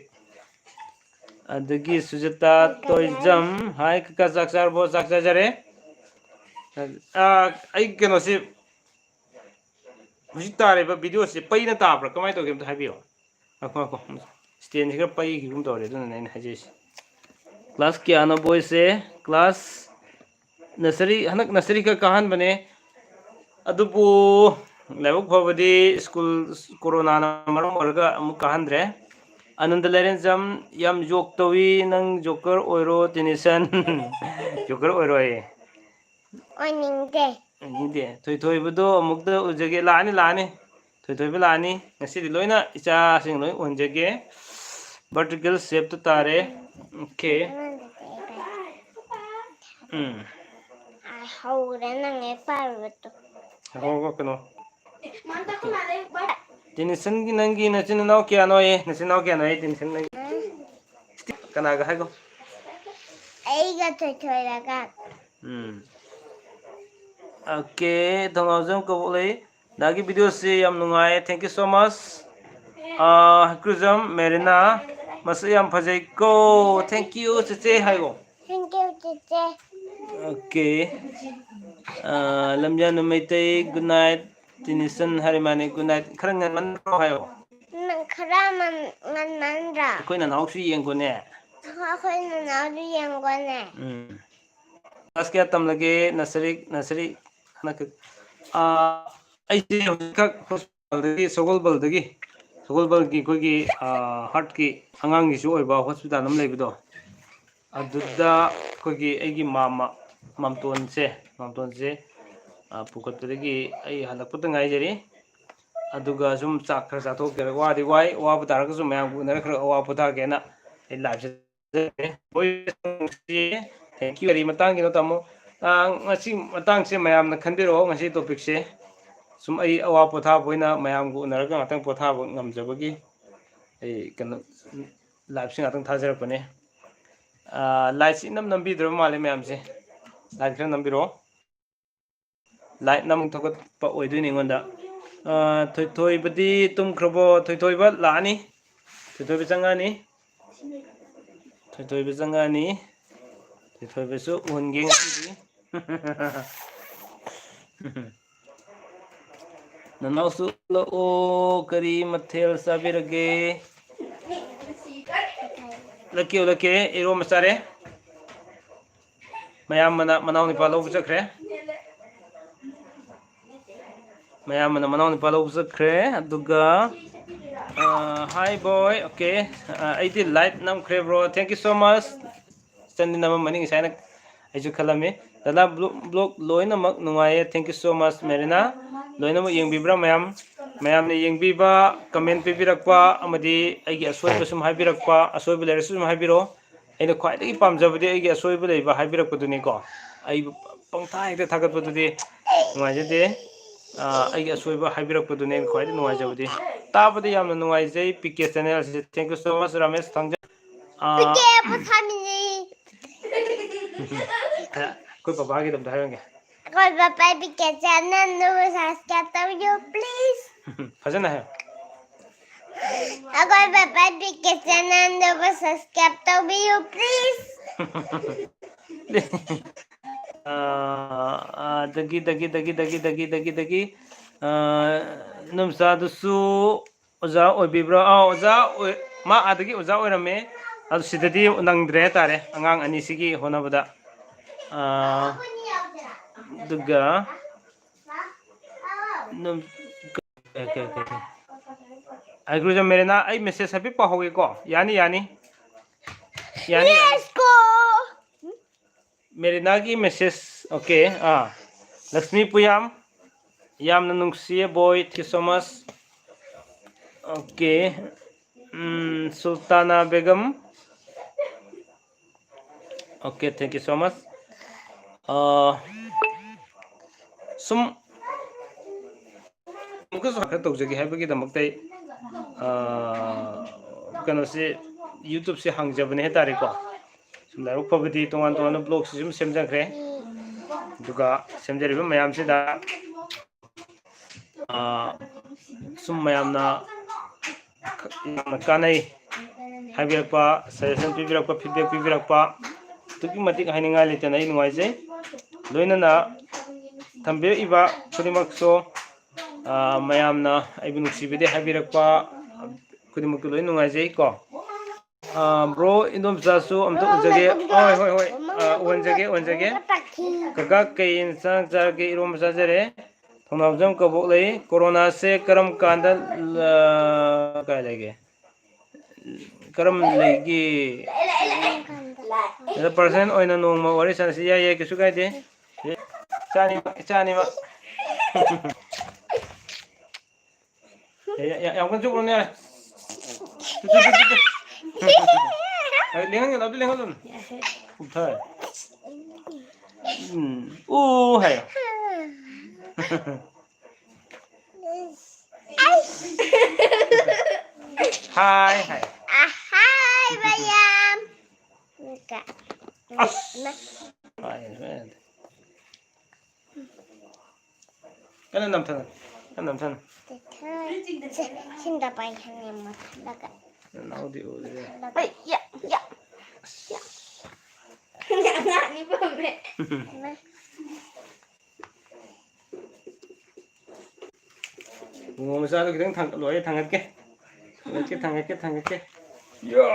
ꯑꯗꯒꯤ ꯁꯨꯖꯇꯥ ꯇꯣꯏꯖꯝ, hi ꯀꯀꯥ, ꯆꯥꯛ ꯆꯥꯔꯕꯣ? ꯆꯥꯛ ꯆꯥꯖꯔꯦ꯫ ꯑꯥ, ꯑꯩ ꯀꯩꯅꯣꯁꯤ, ꯍꯧꯖꯤꯛ ꯇꯥꯔꯤꯕ videoꯁꯤ ꯄꯩꯅ ꯇꯥꯕ꯭ꯔꯥ? ꯀꯃꯥꯏꯅ ꯇꯧꯒꯦ? ꯑꯝꯇ ꯍꯥꯏꯕꯤꯌꯣ꯫ ꯉꯥꯏꯈꯣ, ꯉꯥꯏꯈꯣ꯫ ꯁ꯭ꯇꯦꯟꯁꯦ ꯈꯔ ꯄꯩꯈꯤꯒꯨꯝ ꯇꯧꯔꯦ, ꯑꯗꯨꯅꯅꯦ ꯑꯩꯅ ꯍꯥꯏꯖꯔꯤꯁꯦ꯫ ꯀ꯭ꯂꯥꯁ ꯀꯌꯥꯅꯣ ꯕꯣꯏꯁꯦ? ꯀ꯭ꯂꯥꯁ ꯅꯁꯔꯤ, ꯍꯟꯗꯛ ꯅꯁꯔꯤ ꯈꯛ ꯀꯥꯍꯟꯕꯅꯦ꯫ ꯑꯗꯨꯕꯨ ꯂꯥꯏꯕꯛ ꯐꯕꯗꯤ ꯁ꯭ꯀꯨꯜ ꯀꯣꯔꯣꯅꯥꯅ ꯃꯔꯝ ꯑꯣꯏꯔꯒ ꯑꯃꯨꯛ ꯀꯥꯍꯟꯗ꯭ꯔꯦ꯫ ꯑꯅꯟꯗ ꯂꯥꯏꯔꯦꯟꯖꯝ, ꯌꯥꯝ ꯖꯣꯛ ꯇꯧꯏ, ꯅꯪ ꯖꯣꯀꯔ ꯑꯣꯏꯔꯣ, ꯇꯦꯅꯤꯁꯟ꯫ ꯖꯣꯀꯔ ꯑꯣꯏꯔꯣꯏ꯫ ꯑꯣꯏꯅꯤꯡꯗꯦ꯫ ꯑꯣꯏꯅꯤꯡꯗꯦ꯫ ꯊꯣꯏꯊꯣꯏꯕꯗꯣ ꯑꯃꯨꯛꯇ ꯎꯖꯒꯦ꯫ ꯂꯥꯛꯑꯅꯤ, ꯂꯥꯛꯑꯅꯤ꯫ ꯊꯣꯏꯊꯣꯏꯕ ꯂꯥꯛꯑꯅꯤ꯫ ꯉꯁꯤꯗꯤ ꯂꯣꯏꯅ ꯏꯆꯥꯁꯤꯡ ꯂꯣꯏ ꯎꯍꯟꯖꯒꯦ꯫ ꯚꯔꯇꯤꯀꯦꯜ ꯁꯦꯞꯇ ꯇꯥꯔꯦ꯫ ꯑꯣꯀꯦ꯫ ꯎꯝ꯫ ꯑ, ꯍꯧꯔꯦ ꯅꯪ ꯍꯦꯛ ꯄꯥꯏꯔꯨꯕꯗꯣ꯫ ꯍꯣ, ꯍꯣ, ꯀꯩꯅꯣ꯫ ꯇꯦꯅꯤꯁꯟꯒꯤ ꯅꯪꯒꯤ ꯅꯆꯤꯟ ꯅꯅꯥꯎ ꯀꯌꯥꯅꯣꯌꯦ? ꯅꯆꯤꯟ ꯅꯅꯥꯎ ꯀꯌꯥꯅꯣꯌꯦ, ꯇꯦꯅꯤꯁꯟ ꯅꯪꯒꯤ? ꯎꯝ꯫ ꯀꯅꯥꯒ ꯍꯥꯏꯒꯣ? ꯑꯩꯒ ꯊꯣꯏꯊꯣꯏꯔꯒ꯫ ꯎꯝ꯫ ꯑꯣꯀꯦ, ꯊꯧꯅꯥꯎꯖꯝ ꯀꯕꯣꯛꯂꯩ꯫ ꯗꯥꯒꯤ ꯚꯤꯗꯤꯑꯣꯁꯤ ꯌꯥꯝ ꯅꯨꯡꯉꯥꯏ꯫ Thank you so much꯫ ꯑꯥ, ꯍꯩꯀ꯭ꯔꯨꯖꯝ ꯃꯦꯔꯤꯅꯥ, ꯃꯁꯛ ꯌꯥꯝ ꯐꯖꯩꯀꯣ꯫ Thank you, ꯆꯦꯆꯦ ꯍꯥꯏꯌꯣ꯫ Thank you, ꯆꯦꯆꯦ꯫ ꯑꯣꯀꯦ꯫ ꯑꯥ, ꯂꯝꯖꯥꯅꯨ ꯃꯩꯇꯩ, good night꯫ ꯇꯤꯅꯤꯁꯟ ꯍꯥꯏꯔꯤꯃꯥꯅꯤ, good night꯫ ꯈꯔ ꯉꯟꯃꯟꯗ꯭ꯔꯣ ꯍꯥꯏꯌꯣ꯫ ꯅꯪ ꯈꯔ ꯃꯟ-, ꯉꯟꯃꯟꯗ꯭ꯔꯥ? ꯑꯩꯈꯣꯏ ꯅꯅꯥꯎꯁꯨ ꯌꯦꯡꯈꯣꯅꯦ꯫ ꯑꯩꯈꯣꯏ ꯅꯅꯥꯎꯁꯨ ꯌꯦꯡꯈꯣꯅꯦ꯫ ꯎꯝ꯫ ꯀ꯭ꯂꯥꯁ ꯀꯌꯥ ꯇꯝꯂꯒꯦ? ꯅꯁꯔꯤ, ꯅꯁꯔꯤ ꯍꯟꯗꯛ, ꯑꯥ, ꯑꯩꯁꯦ ꯍꯧꯖꯤꯛꯈꯛ ꯍꯣꯁꯄꯤꯇꯥꯜꯗꯒꯤ, ꯁꯒꯣꯜꯕꯜꯗꯒꯤ, ꯁꯒꯣꯜꯕꯜꯒꯤ ꯑꯩꯈꯣꯏꯒꯤ, ꯑꯥ, ꯍꯥꯔꯠꯀꯤ ꯑꯉꯥꯡꯒꯤꯁꯨ ꯑꯣꯏꯕ ꯍꯣꯁꯄꯤꯇꯥꯜ ꯑꯃ ꯂꯩꯕꯗꯣ, ꯑꯗꯨꯗ ꯑꯩꯈꯣꯏꯒꯤ ꯑꯩꯒꯤ ꯃꯥꯝꯃ, ꯃꯥꯝꯇꯣꯟꯁꯦ, ꯃꯥꯝꯇꯣꯟꯁꯦ, ꯑꯥ, ꯄꯨꯈꯠꯄꯗꯒꯤ ꯑꯩ ꯍꯜꯂꯛꯄꯗ ꯉꯥꯏꯖꯔꯤ꯫ ꯑꯗꯨꯒ ꯁꯨꯝ ꯆꯥꯛ ꯈꯔ ꯆꯥꯊꯣꯛꯀꯦꯅ, ꯋꯥꯗꯤ ꯋꯥꯏ, ꯋꯥꯕ ꯇꯥꯔꯒꯁꯨ ꯃꯌꯥꯝꯒ ꯎꯅꯔ ꯈꯔ ꯑꯋꯥ ꯄꯣꯊꯥꯒꯦꯅ ꯑꯩ ꯂꯥꯏꯐꯁꯦ Thank you꯫ ꯀꯔꯤ ꯃꯇꯥꯡꯒꯤꯅꯣ, ꯇꯥꯃꯣ? ꯑꯥ, ꯉꯁꯤ ꯃꯇꯥꯡꯁꯦ ꯃꯌꯥꯝꯅ ꯈꯟꯕꯤꯔꯛꯑꯣ, ꯉꯁꯤ ꯇꯣꯄꯤꯛꯁꯦ꯫ ꯁꯨꯝ ꯑꯩ ꯑꯋꯥ ꯄꯣꯊꯥꯕ ꯑꯣꯏꯅ ꯃꯌꯥꯝꯒ ꯎꯅꯔꯒ ꯉꯥꯛꯇꯪ ꯄꯣꯊꯥꯕ ꯉꯝꯖꯕꯒꯤ ꯑꯩ ꯀꯩꯅꯣ, ꯂꯥꯏꯐꯁꯦ ꯉꯥꯛꯇꯪ ꯊꯥꯖꯔꯛꯄꯅꯦ꯫ ꯑꯥ, ꯂꯥꯏꯠꯁꯤ ꯏꯅꯝ ꯅꯝꯕꯤꯗ꯭ꯔꯕ ꯃꯥꯜꯂꯦ ꯃꯌꯥꯝꯁꯦ꯫ ꯂꯥꯏꯠ ꯈꯔ ꯅꯝꯕꯤꯔꯛꯑꯣ꯫ ꯂꯥꯏꯠ ꯅꯝ ꯊꯥꯒꯠꯄ ꯑꯣꯏꯗꯣꯏꯅꯤ ꯑꯩꯉꯣꯟꯗ꯫ ꯑꯥ, ꯊꯣꯏꯊꯣꯏꯕꯗꯤ ꯇꯨꯝꯈ꯭ꯔꯕꯣ? ꯊꯣꯏꯊꯣꯏꯕ ꯂꯥꯛꯑꯅꯤ꯫ ꯊꯣꯏꯊꯣꯏꯕ ꯆꯪꯉꯛꯑꯅꯤ꯫ ꯊꯣꯏꯊꯣꯏꯕ ꯆꯪꯉꯛꯑꯅꯤ꯫ ꯊꯣꯏꯊꯣꯏꯕꯁꯨ ꯎꯍꯟꯒꯦ ꯉꯁꯤꯗꯤ꯫ ꯅꯅꯥꯎꯁꯨ ꯎꯠꯂꯛꯑꯣ, ꯀꯔꯤ ꯃꯊꯦꯜ ꯆꯥꯕꯤꯔꯒꯦ? ꯎꯠꯂꯛꯀꯦ, ꯎꯠꯂꯛꯀꯦ, ꯏꯔꯣꯝꯕ ꯆꯥꯔꯦ꯫ ꯃꯌꯥꯝꯕꯅ ꯃꯅꯥꯎ ꯅꯨꯄꯥ ꯂꯧꯕ ꯆꯠꯈ꯭ꯔꯦ꯫ ꯃꯌꯥꯝꯕꯅ ꯃꯅꯥꯎ ꯅꯨꯄꯥ ꯂꯧꯕ ꯆꯠꯈ꯭ꯔꯦ꯫ ꯑꯗꯨꯒ, ꯑ, hi boy, okay. ꯑ, ꯑꯩꯗꯤ like ꯅꯝꯈ꯭ꯔꯦ, bro. Thank you so much. ꯏꯆꯟꯗꯤ ꯅꯝꯃꯝꯃꯅꯤ ꯉꯁꯥꯏꯅ, ꯑꯩꯁꯨ ꯈꯜꯂꯝꯃꯤ꯫ ꯗꯗꯥ, vlog, vlog ꯂꯣꯏꯅꯃꯛ ꯅꯨꯡꯉꯥꯏꯌꯦ, thank you so much, Marina. ꯂꯣꯏꯅꯃꯛ ꯌꯦꯡꯕꯤꯕ꯭ꯔꯥ ꯃꯌꯥꯝ? ꯃꯌꯥꯝꯅ ꯌꯦꯡꯕꯤꯕ, comment ꯄꯤꯕꯤꯔꯛꯄ, ꯑꯃꯗꯤ ꯑꯩꯒꯤ ꯑꯁꯣꯏꯕ ꯁꯨꯝ ꯍꯥꯏꯕꯤꯔꯛꯄ, ꯑꯁꯣꯏꯕ ꯂꯩꯔꯁꯨ ꯁꯨꯝ ꯍꯥꯏꯕꯤꯔꯛꯑꯣ꯫ ꯑꯩꯅ ꯈ꯭ꯋꯥꯏꯗꯒꯤ ꯄꯥꯝꯖꯕꯗꯤ ꯑꯩꯒꯤ ꯑꯁꯣꯏꯕ ꯂꯩꯕ ꯍꯥꯏꯕꯤꯔꯛꯄꯗꯨꯅꯤꯀꯣ꯫ ꯑꯩꯕꯨ ꯄꯪꯊꯥ ꯍꯦꯛꯇ ꯊꯥꯒꯠꯄꯗꯨꯗꯤ ꯅꯨꯡꯉꯥꯏꯖꯗꯦ꯫ ꯑ, ꯑꯩꯒꯤ ꯑꯁꯣꯏꯕ ꯍꯥꯏꯕꯤꯔꯛꯄꯗꯨꯅꯦ ꯑꯩꯅ ꯈ꯭ꯋꯥꯏꯗꯒꯤ ꯅꯨꯡꯉꯥꯏꯖꯕꯗꯤ꯫ ꯇꯥꯕꯗ ꯌꯥꯝꯅ ꯅꯨꯡꯉꯥꯏꯖꯩ, P K ꯆꯦꯅꯦꯜꯁꯦ꯫ Thank you so much, Ramesh ꯊꯥꯡꯖ꯫ ꯑ, ꯄꯤ ꯀꯦ ꯄꯣꯊꯥꯃꯤꯅꯤ꯫ ꯑꯩꯈꯣꯏ ꯄꯄꯥꯒꯤꯗꯣ ꯑꯝꯇ ꯍꯥꯏꯔꯝꯒꯦ꯫ ꯑꯩꯈꯣꯏ ꯄꯄꯥ ꯄꯤ ꯀꯦ ꯆꯦꯅꯦꯜꯗꯨꯕꯨ subscribe ꯇꯧꯕꯤꯌꯨ, please꯫ ꯐꯖꯅ ꯍꯥꯏꯌꯣ꯫ ꯑꯩꯈꯣꯏ ꯄꯄꯥ ꯄꯤ ꯀꯦ ꯆꯦꯅꯦꯜꯗꯨꯕꯨ subscribe ꯇꯧꯕꯤꯌꯨ, please꯫ ꯑ, ꯑꯗꯒꯤ, ꯗꯒꯤ, ꯗꯒꯤ, ꯗꯒꯤ, ꯗꯒꯤ, ꯗꯒꯤ, ꯗꯒꯤ, ꯑ, ꯅꯨꯝꯆꯥꯗꯨꯁꯨ ꯑꯣꯖꯥ ꯑꯣꯏꯕꯤꯕ꯭ꯔꯥ? ꯑꯥ, ꯑꯣꯖꯥ ꯑꯣꯏ-, ꯃꯥ ꯑꯥꯗꯒꯤ ꯑꯣꯖꯥ ꯑꯣꯏꯔꯝꯃꯦ꯫ ꯑꯗꯨ ꯁꯤꯗꯗꯤ ꯅꯪꯗ꯭ꯔꯦ ꯍꯥꯏꯇꯥꯔꯦ, ꯑꯉꯥꯡ ꯑꯅꯤꯁꯤꯒꯤ ꯍꯣꯠꯅꯕꯗ꯫ ꯑ, ꯑꯗꯨꯒ ꯅꯝ-, ꯑꯣꯀꯦ, ꯑꯣꯀꯦ, ꯑꯣꯀꯦ꯫ ꯑꯩ ꯒꯨꯔꯨꯖꯝ ꯃꯦꯔꯤꯅꯥ, ꯑꯩ message ꯍꯥꯏꯐꯦꯠ ꯄꯥꯍꯧꯒꯦꯀꯣ꯫ ꯌꯥꯅꯤ, ꯌꯥꯅꯤ꯫ ꯌꯥꯅꯤ, ꯌꯥꯅꯤ꯫ Let's go! ꯃꯦꯔꯤꯅꯥꯒꯤ message, ꯑꯣꯀꯦ, ꯑꯥ꯫ ꯂꯛꯁꯃꯤ ꯄꯨꯌꯥꯝ, ꯌꯥꯝꯅ ꯅꯨꯡꯁꯤꯌꯦ boy, thank you so much꯫ Okay. Um, Sultana Begum. Okay, thank you so much꯫ ꯑ, ꯁꯨꯝ ꯑꯃꯨꯛꯀꯁꯨ ꯈꯔ ꯇꯧꯖꯒꯦ ꯍꯥꯏꯕꯒꯤꯗꯃꯛꯇ ꯑꯩ, ꯑ, ꯀꯩꯅꯣꯁꯤ, YouTubeꯁꯤ ꯍꯥꯡꯖꯕꯅꯦ ꯍꯥꯏꯇꯥꯔꯦꯀꯣ꯫ ꯁꯨꯝ ꯂꯥꯏꯕꯛ ꯐꯕꯗꯤ ꯇꯣꯉꯥꯟ ꯇꯣꯉꯥꯟꯕ vlogꯁꯤ ꯁꯨꯝ ꯁꯦꯝꯖꯈ꯭ꯔꯦ꯫ ꯑꯗꯨꯒ ꯁꯦꯝꯖꯔꯤꯕ ꯃꯌꯥꯝꯁꯤꯗ, ꯑ, ꯁꯨꯝ ꯃꯌꯥꯝꯅ ꯌꯥꯝꯅ ꯀꯥꯟꯅꯩ ꯍꯥꯏꯕꯤꯔꯛꯄ, suggestion ꯄꯤꯕꯤꯔꯛꯄ, feedback ꯄꯤꯕꯤꯔꯛꯄ, ꯑꯗꯨꯛꯀꯤ ꯃꯇꯤꯛ ꯍꯥꯏꯅꯤꯡꯉꯥꯏ ꯂꯩꯇꯅ ꯑꯩ ꯅꯨꯡꯉꯥꯏꯖꯩ꯫ ꯂꯣꯏꯅꯅ ꯊꯝꯕꯤꯔꯛꯏꯕ ꯈꯨꯗꯤꯡꯃꯛꯁꯨ ꯑꯥ, ꯃꯌꯥꯝꯅ ꯑꯩꯕꯨ ꯅꯨꯡꯁꯤꯕꯤꯗꯦ ꯍꯥꯏꯕꯤꯔꯛꯄ ꯈꯨꯗꯤꯡꯃꯛꯇ ꯂꯣꯏ ꯅꯨꯡꯉꯥꯏꯖꯩ ꯀꯣ꯫ ꯑꯥ, bro, ꯏꯟꯗꯣꯝꯆꯥꯁꯨ ꯑꯝꯇ ꯎꯖꯒꯦ꯫ ꯍꯣꯏ, ꯍꯣꯏ, ꯍꯣꯏ꯫ ꯑꯥ, ꯎꯍꯟꯖꯒꯦ, ꯎꯍꯟꯖꯒꯦ꯫ ꯀꯀꯥ, ꯀꯩ ꯏꯟꯁꯥꯡ ꯆꯥꯔꯒꯦ? ꯏꯔꯣꯝꯕ ꯆꯥꯖꯔꯦ꯫ ꯊꯧꯅꯥꯎꯖꯝ ꯀꯕꯣꯛ ꯂꯩ꯫ ꯀꯣꯔꯣꯅꯥꯁꯦ ꯀꯔꯝ ꯀꯥꯟꯗ, ꯑꯥ, ꯀꯥꯏ ꯂꯩꯒꯦ? ꯀꯔꯝ ꯂꯩꯒꯦ? ꯑꯗ personal ꯑꯣꯏꯅ ꯅꯣꯡꯃ ꯋꯥꯔꯤ ꯁꯥꯟꯅꯁꯤ꯫ ꯌꯥꯏ, ꯌꯥꯏ, ꯀꯩꯁꯨ ꯀꯥꯏꯗꯦ꯫ ꯏꯆꯥꯅꯤꯃꯛ, ꯏꯆꯥꯅꯤꯃꯛ꯫ ꯌꯥ-, ꯌꯥ-, ꯌꯥ-, ꯌꯥꯝ ꯀꯟꯅ ꯆꯨꯞꯄꯨꯅꯦ꯫ ꯆꯨꯞ, ꯆꯨꯞ, ꯆꯨꯞ, ꯆꯨꯞ, ꯆꯨꯞ꯫ ꯑꯗꯨ ꯂꯦꯡꯍꯟꯒꯅꯨ, ꯑꯗꯨ ꯂꯦꯡꯍꯜꯂꯨꯅꯨ꯫ ꯀꯨꯞꯊꯔꯦ꯫ ꯎꯝ꯫ ꯎ ꯍꯥꯏꯌꯣ꯫ ꯍꯥꯏ ꯍꯥꯏ꯫ ꯑꯍꯥꯏ ꯃꯌꯥꯝ꯫ ꯑꯁ꯫ ꯍꯥꯏ, ꯍꯥꯏ꯫ ꯀꯟꯅ ꯅꯝꯊꯅ꯫ ꯀꯟꯅ ꯅꯝꯊꯅ꯫ ꯁꯤ-, ꯁꯤꯟꯗ ꯄꯥꯏꯍꯟꯒꯦ ꯃꯊꯛꯇꯒ꯫ ꯅꯅꯥꯎꯗꯤ ꯎꯗ꯭ꯔꯦ꯫ ꯃꯊꯛꯇꯒ꯫ ꯑꯩ, ꯌꯥ, ꯌꯥ, ꯌꯥ꯫ ꯑꯉꯥꯡ ꯑꯅꯤ ꯄꯝꯃꯦ꯫ ꯏꯃꯥ꯫ ꯕꯨꯡꯉꯣ ꯃꯆꯥꯗꯣ ꯈꯤꯇꯪ ꯊꯥꯡꯒꯠꯂꯣ, ꯑꯩ ꯊꯥꯡꯒꯠꯀꯦ꯫ ꯊꯥꯡꯒꯠꯀꯦ, ꯊꯥꯡꯒꯠꯀꯦ, ꯊꯥꯡꯒꯠꯀꯦ꯫ ꯌꯥ!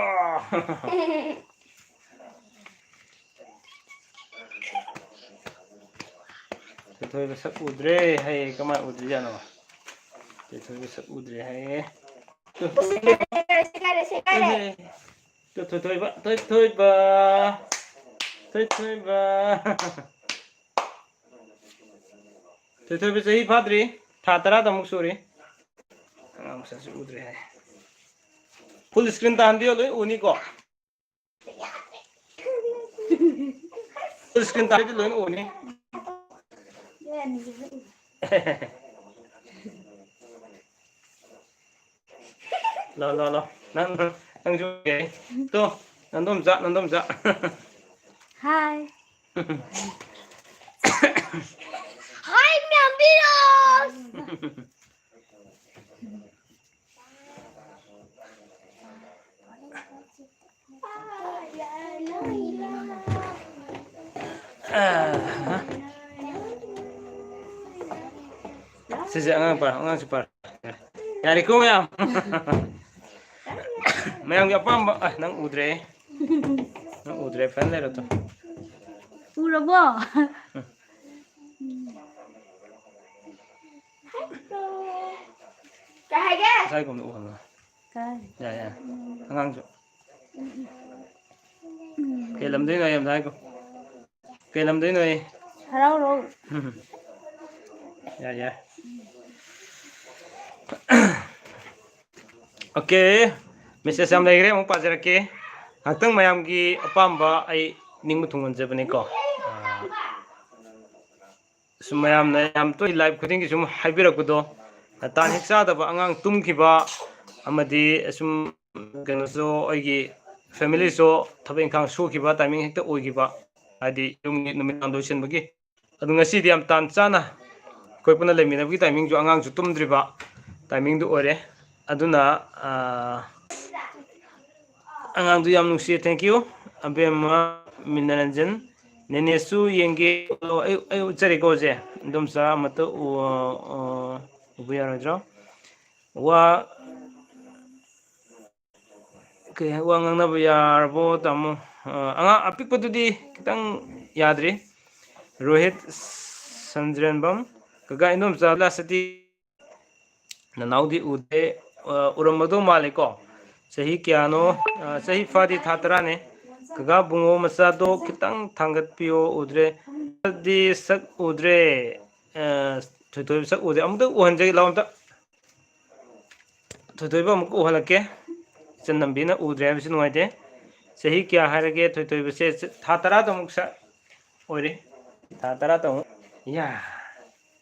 ꯊꯣꯏꯊꯣꯏꯕ ꯁꯛ ꯎꯗ꯭ꯔꯦ ꯍꯥꯏꯌꯦ, ꯀꯃꯥꯏ ꯎꯗ꯭ꯔꯤꯖꯥꯠꯅꯣ? ꯊꯣꯏꯊꯣꯏꯕ ꯁꯛ ꯎꯗ꯭ꯔꯦ ꯍꯥꯏꯌꯦ꯫ ꯁꯦꯒꯥꯏꯔꯦ, ꯁꯦꯒꯥꯏꯔꯦ, ꯁꯦꯒꯥꯏꯔꯦ꯫ ꯇꯨ, ꯊꯣꯏꯊꯣꯏꯕ, ꯊꯣꯏꯊꯣꯏꯕ, ꯊꯣꯏꯊꯣꯏꯕ꯫ ꯊꯣꯏꯊꯣꯏꯕ ꯆꯍꯤ ꯐꯥꯗ꯭ꯔꯤ, ꯊꯥ ꯇꯔꯥꯗ ꯑꯃꯨꯛ ꯁꯨꯔꯤ꯫ ꯑꯉꯥꯡ ꯃꯁꯛꯁꯨ ꯎꯗ꯭ꯔꯦ ꯍꯥꯏ꯫ Full screen ꯇꯥꯍꯟꯕꯤꯌꯣ, ꯂꯣꯏ ꯎꯅꯤꯀꯣ꯫ Full screen ꯇꯥꯍꯟꯕꯤꯌꯣ, ꯂꯣꯏ ꯎꯅꯤ꯫ ꯂꯥꯎ, ꯂꯥꯎ, ꯂꯥꯎ꯫ ꯅꯪ, ꯅꯪꯁꯨ ꯌꯥꯏ꯫ ꯇꯣ, ꯅꯟꯗꯣꯝꯆꯥ, ꯅꯟꯗꯣꯝꯆꯥ꯫ ꯍꯥꯏ꯫ ꯍꯥꯏ, ꯃꯌꯥꯝ ꯄꯤꯔꯣ꯫ ꯑꯥ꯫ ꯁꯤꯁꯦ ꯑꯉꯥꯡ ꯄꯥꯔꯣ, ꯑꯉꯥꯡꯁꯨ ꯄꯥꯔꯣ꯫ ꯌꯥꯔꯦꯀꯣ ꯃꯌꯥꯝ? ꯃꯌꯥꯝꯒꯤ ꯑꯄꯥꯝꯕ, ꯑ, ꯅꯪ ꯎꯗ꯭ꯔꯦ꯫ ꯅꯪ ꯎꯗ꯭ꯔꯦ, ꯐꯖꯅ ꯂꯩꯔꯣ ꯇꯨ꯫ ꯎꯔꯕꯣ? ꯎꯝ꯫ ꯀꯩ ꯍꯥꯏꯒꯦ? ꯉꯁꯥꯏꯒꯨꯝꯅ ꯎꯍꯜꯂꯣ꯫ ꯀꯥꯏ? ꯌꯥꯏ, ꯌꯥꯏ꯫ ꯑꯉꯥꯡꯁꯨ꯫ ꯎꯝ꯫ ꯀꯩ ꯂꯝꯗꯩꯅꯣ ꯑꯩ ꯑꯝꯇ ꯍꯥꯏꯈꯣ꯫ ꯀꯩ ꯂꯝꯗꯩꯅꯣ ꯑꯩ? ꯍꯔꯥꯎꯔꯣ꯫ ꯌꯥꯏ, ꯌꯥꯏ꯫ OK, message ꯌꯥꯝ ꯂꯩꯈ꯭ꯔꯦ, ꯑꯃꯨꯛ ꯄꯥꯖꯔꯛꯀꯦ꯫ ꯉꯥꯏꯍꯥꯛꯇꯪ ꯃꯌꯥꯝꯒꯤ ꯑꯄꯥꯝꯕ ꯑꯩ ꯅꯤꯡꯕ ꯊꯨꯡꯍꯟꯖꯕꯅꯤꯀꯣ꯫ ꯑꯥ, ꯁꯨꯝ ꯃꯌꯥꯝꯅ ꯌꯥꯝ ꯇꯣꯏ live ꯈꯨꯗꯤꯡꯒꯤ ꯁꯨꯝ ꯍꯥꯏꯕꯤꯔꯛꯄꯗꯣ, ꯇꯥꯟ ꯍꯦꯛ ꯆꯥꯗꯕ, ꯑꯉꯥꯡ ꯇꯨꯝꯈꯤꯕ, ꯑꯃꯗꯤ ꯁꯨꯝ ꯀꯩꯅꯣꯁꯨ, ꯑꯩꯒꯤ familyꯁꯨ ꯊꯕꯛ ꯏꯪꯈꯥꯡ ꯁꯨꯈꯤꯕ timing ꯍꯦꯛꯇ ꯑꯣꯏꯈꯤꯕ, ꯍꯥꯏꯗꯤ ꯌꯨꯝꯒꯤ ꯅꯨꯃꯤꯗꯥꯡ ꯂꯣꯏꯁꯤꯟꯕꯒꯤ꯫ ꯑꯗꯨ ꯉꯁꯤꯗꯤ ꯌꯥꯝ ꯇꯥꯟ ꯆꯥꯅ ꯑꯩꯈꯣꯏ ꯄꯨꯟꯅ ꯂꯩꯃꯤꯟꯅꯕꯒꯤ timingꯁꯨ, ꯑꯉꯥꯡꯁꯨ ꯇꯨꯝꯗ꯭ꯔꯤꯕ timingꯗꯨ ꯑꯣꯏꯔꯦ꯫ ꯑꯗꯨꯅ, ꯑꯥ, ꯑꯉꯥꯡꯗꯨ ꯌꯥꯝ ꯅꯨꯡꯁꯤꯌꯦ꯫ Thank you, ꯑꯕꯦꯝꯃ ꯃꯤꯅꯔꯟꯖꯟ꯫ ꯅꯦꯅꯦꯁꯨ ꯌꯦꯡꯒꯦ꯫ ꯑꯣ, ꯑꯩ, ꯑꯩ ꯎꯠꯆꯔꯦꯀꯣ ꯍꯧꯖꯤꯛ꯫ ꯏꯟꯗꯣꯝꯆꯥ ꯑꯃꯠꯇ ꯎ-, ꯑ, ꯎꯕ ꯌꯥꯔꯣꯏꯗ꯭ꯔꯣ? ꯋꯥ ꯀꯩ ꯍꯥꯏ-, ꯋꯥ ꯉꯥꯡꯅꯕ ꯌꯥꯔꯕꯣ, ꯇꯥꯃꯣ? ꯑ, ꯑꯉꯥꯡ ꯑꯄꯤꯛꯄꯗꯨꯗꯤ ꯈꯤꯇꯪ ꯌꯥꯗ꯭ꯔꯤ꯫ ꯔꯣꯍꯤꯠ ꯁꯟꯖ꯭ꯔꯦꯟꯕꯝ, ꯀꯀꯥ, ꯏꯟꯗꯣꯝꯆꯥ ꯂꯥꯁꯇꯤ ꯅꯅꯥꯎꯗꯤ ꯎꯗꯦ꯫ ꯑ, ꯎꯔꯝꯃꯗꯧ ꯃꯥꯜꯂꯦꯀꯣ꯫ ꯆꯍꯤ ꯀꯌꯥꯅꯣ? ꯑ, ꯆꯍꯤ ꯐꯥꯗꯤ ꯊꯥ ꯇꯔꯥꯅꯦ꯫ ꯀꯀꯥ, ꯕꯨꯡꯉꯣ ꯃꯆꯥꯗꯣ ꯈꯤꯇꯪ ꯊꯥꯡꯒꯠꯄꯤꯌꯣ, ꯎꯗ꯭ꯔꯦ꯫ ꯗꯤ ꯁꯛ ꯎꯗ꯭ꯔꯦ꯫ ꯑ, ꯊꯣꯏꯊꯣꯏꯕ ꯁꯛ ꯎꯗ꯭ꯔꯦ꯫ ꯑꯃꯨꯛꯇ ꯎꯍꯟꯖꯒꯦ ꯂꯥꯎ ꯑꯝꯇ꯫ ꯊꯣꯏꯊꯣꯏꯕ ꯑꯃꯨꯛꯀ ꯎꯍꯜꯂꯛꯀꯦ꯫ ꯏꯆꯟ ꯅꯝꯕꯤꯅ ꯎꯗ꯭ꯔꯦ ꯍꯥꯏꯕꯁꯤ ꯅꯨꯡꯉꯥꯏꯇꯦ꯫ ꯆꯍꯤ ꯀꯌꯥ ꯍꯥꯏꯔꯒꯦ ꯊꯣꯏꯊꯣꯏꯕꯁꯦ? ꯆ-, ꯊꯥ ꯇꯔꯥꯗꯃꯨꯛ ꯁ-, ꯑꯣꯏꯔꯦ꯫ ꯊꯥ ꯇꯔꯥꯗꯃꯨꯛ꯫ ꯌꯥ꯫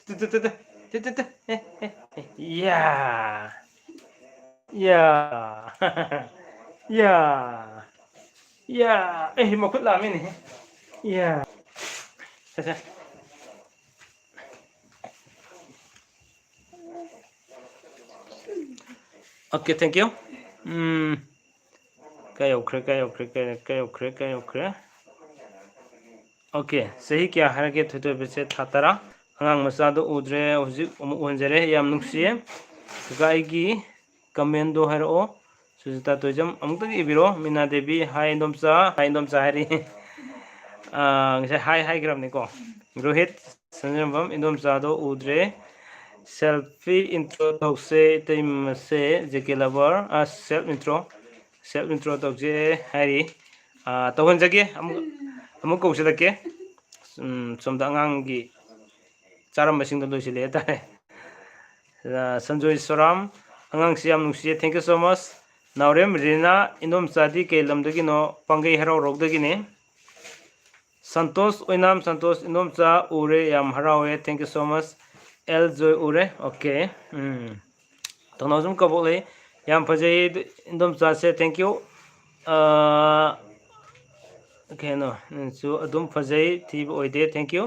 ꯇꯨ, ꯇꯨ, ꯇꯨ, ꯇꯨ꯫ ꯇꯨ, ꯇꯨ, ꯇꯨ꯫ ꯑꯦ, ꯑꯦ, ꯑꯦ꯫ ꯌꯥ꯫ ꯌꯥ꯫ ꯌꯥ꯫ ꯌꯥ꯫ ꯑꯦ, ꯃꯈꯨꯠ ꯂꯥꯝꯃꯤꯅꯦꯍꯦ꯫ ꯌꯥ꯫ ꯁꯦ, ꯁꯦ꯫ OK, thank you꯫ ꯎꯝ, ꯀꯥꯏ ꯌꯧꯈ꯭ꯔꯦ, ꯀꯥꯏ ꯌꯧꯈ꯭ꯔꯦ, ꯀꯥꯏ, ꯀꯥꯏ ꯌꯧꯈ꯭ꯔꯦ, ꯀꯥꯏ ꯌꯧꯈ꯭ꯔꯦ? OK, ꯆꯍꯤ ꯀꯌꯥ ꯍꯥꯏꯔꯒꯦ ꯊꯣꯏꯊꯣꯏꯕꯁꯦ? ꯊꯥ ꯇꯔꯥ꯫ ꯑꯉꯥꯡ ꯃꯆꯥꯗꯣ ꯎꯗ꯭ꯔꯦ, ꯍꯧꯖꯤꯛ ꯑꯃꯨꯛ ꯎꯍꯟꯖꯔꯦ꯫ ꯌꯥꯝ ꯅꯨꯡꯁꯤꯌꯦ꯫ ꯀꯀꯥ, ꯑꯩꯒꯤ comment ꯗꯣ ꯍꯥꯏꯔꯛꯑꯣ꯫ ꯁꯨꯖꯤꯇꯥ ꯇꯣꯏꯖꯝ ꯑꯃꯨꯛꯇꯒꯤ ꯏꯕꯤꯔꯣ꯫ ꯃꯤꯅꯥ ꯗꯦꯕꯤ, hi ꯏꯟꯗꯣꯝꯆꯥ꯫ Hi ꯏꯟꯗꯣꯝꯆꯥ ꯍꯥꯏꯔꯤ꯫ ꯑꯥ, ꯉꯁꯥꯏ hi ꯍꯥꯏꯈ꯭ꯔꯕꯅꯤꯀꯣ꯫ ꯔꯣꯍꯤꯠ ꯁꯟꯖꯝꯕꯝ, ꯏꯟꯗꯣꯝꯆꯥꯗꯣ ꯎꯗ꯭ꯔꯦ꯫ Selfie intro ꯇꯧꯁꯦ ꯏꯇꯩꯃꯁꯦ, J K lover꯫ ꯑꯥ, self intro, self intro ꯇꯧꯁꯦ ꯍꯥꯏꯔꯤ꯫ ꯑꯥ, ꯇꯧꯍꯟꯖꯒꯦ꯫ ꯑꯃꯨꯛ, ꯑꯃꯨꯛ ꯀꯧꯁꯤꯜꯂꯛꯀꯦ꯫ ꯎꯝ, ꯁꯣꯝꯗ ꯑꯉꯥꯡꯒꯤ ꯆꯥꯔꯝꯕꯁꯤꯡꯗꯣ ꯂꯣꯏꯁꯤꯜꯂꯦ ꯍꯥꯏꯇꯥꯔꯦ꯫ ꯑ, ꯁꯟꯖꯣꯏ ꯁꯣꯔꯥꯝ, ꯑꯉꯥꯡꯁꯤ ꯌꯥꯝ ꯅꯨꯡꯁꯤꯌꯦ, thank you so much꯫ ꯅꯥꯎꯔꯦꯝ ꯔꯤꯅꯥ, ꯏꯟꯗꯣꯝꯆꯥꯗꯤ ꯀꯩ ꯂꯝꯗꯒꯤꯅꯣ? ꯄꯥꯡꯒꯩ ꯍꯔꯥꯎꯔꯣꯛꯗꯒꯤꯅꯦ꯫ ꯁꯟꯇꯣꯁ ꯑꯣꯏꯅꯥꯝ ꯁꯟꯇꯣꯁ, ꯏꯟꯗꯣꯝꯆꯥ ꯎꯔꯦ, ꯌꯥꯝ ꯍꯔꯥꯎꯋꯦ, thank you so much꯫ ꯑꯦꯜ ꯖꯣꯏ ꯎꯔꯦ, okay꯫ ꯎꯝ꯫ ꯊꯧꯅꯥꯎꯖꯝ ꯀꯕꯣꯛꯂꯩ, ꯌꯥꯝ ꯐꯖꯩ ꯏꯟꯗꯣꯝꯆꯥꯁꯦ, thank you꯫ ꯑ, ꯀꯩꯅꯣ, ꯅꯪꯁꯨ ꯑꯗꯨꯝ ꯐꯖꯩ, ꯊꯤꯕ ꯑꯣꯏꯗꯦ, thank you꯫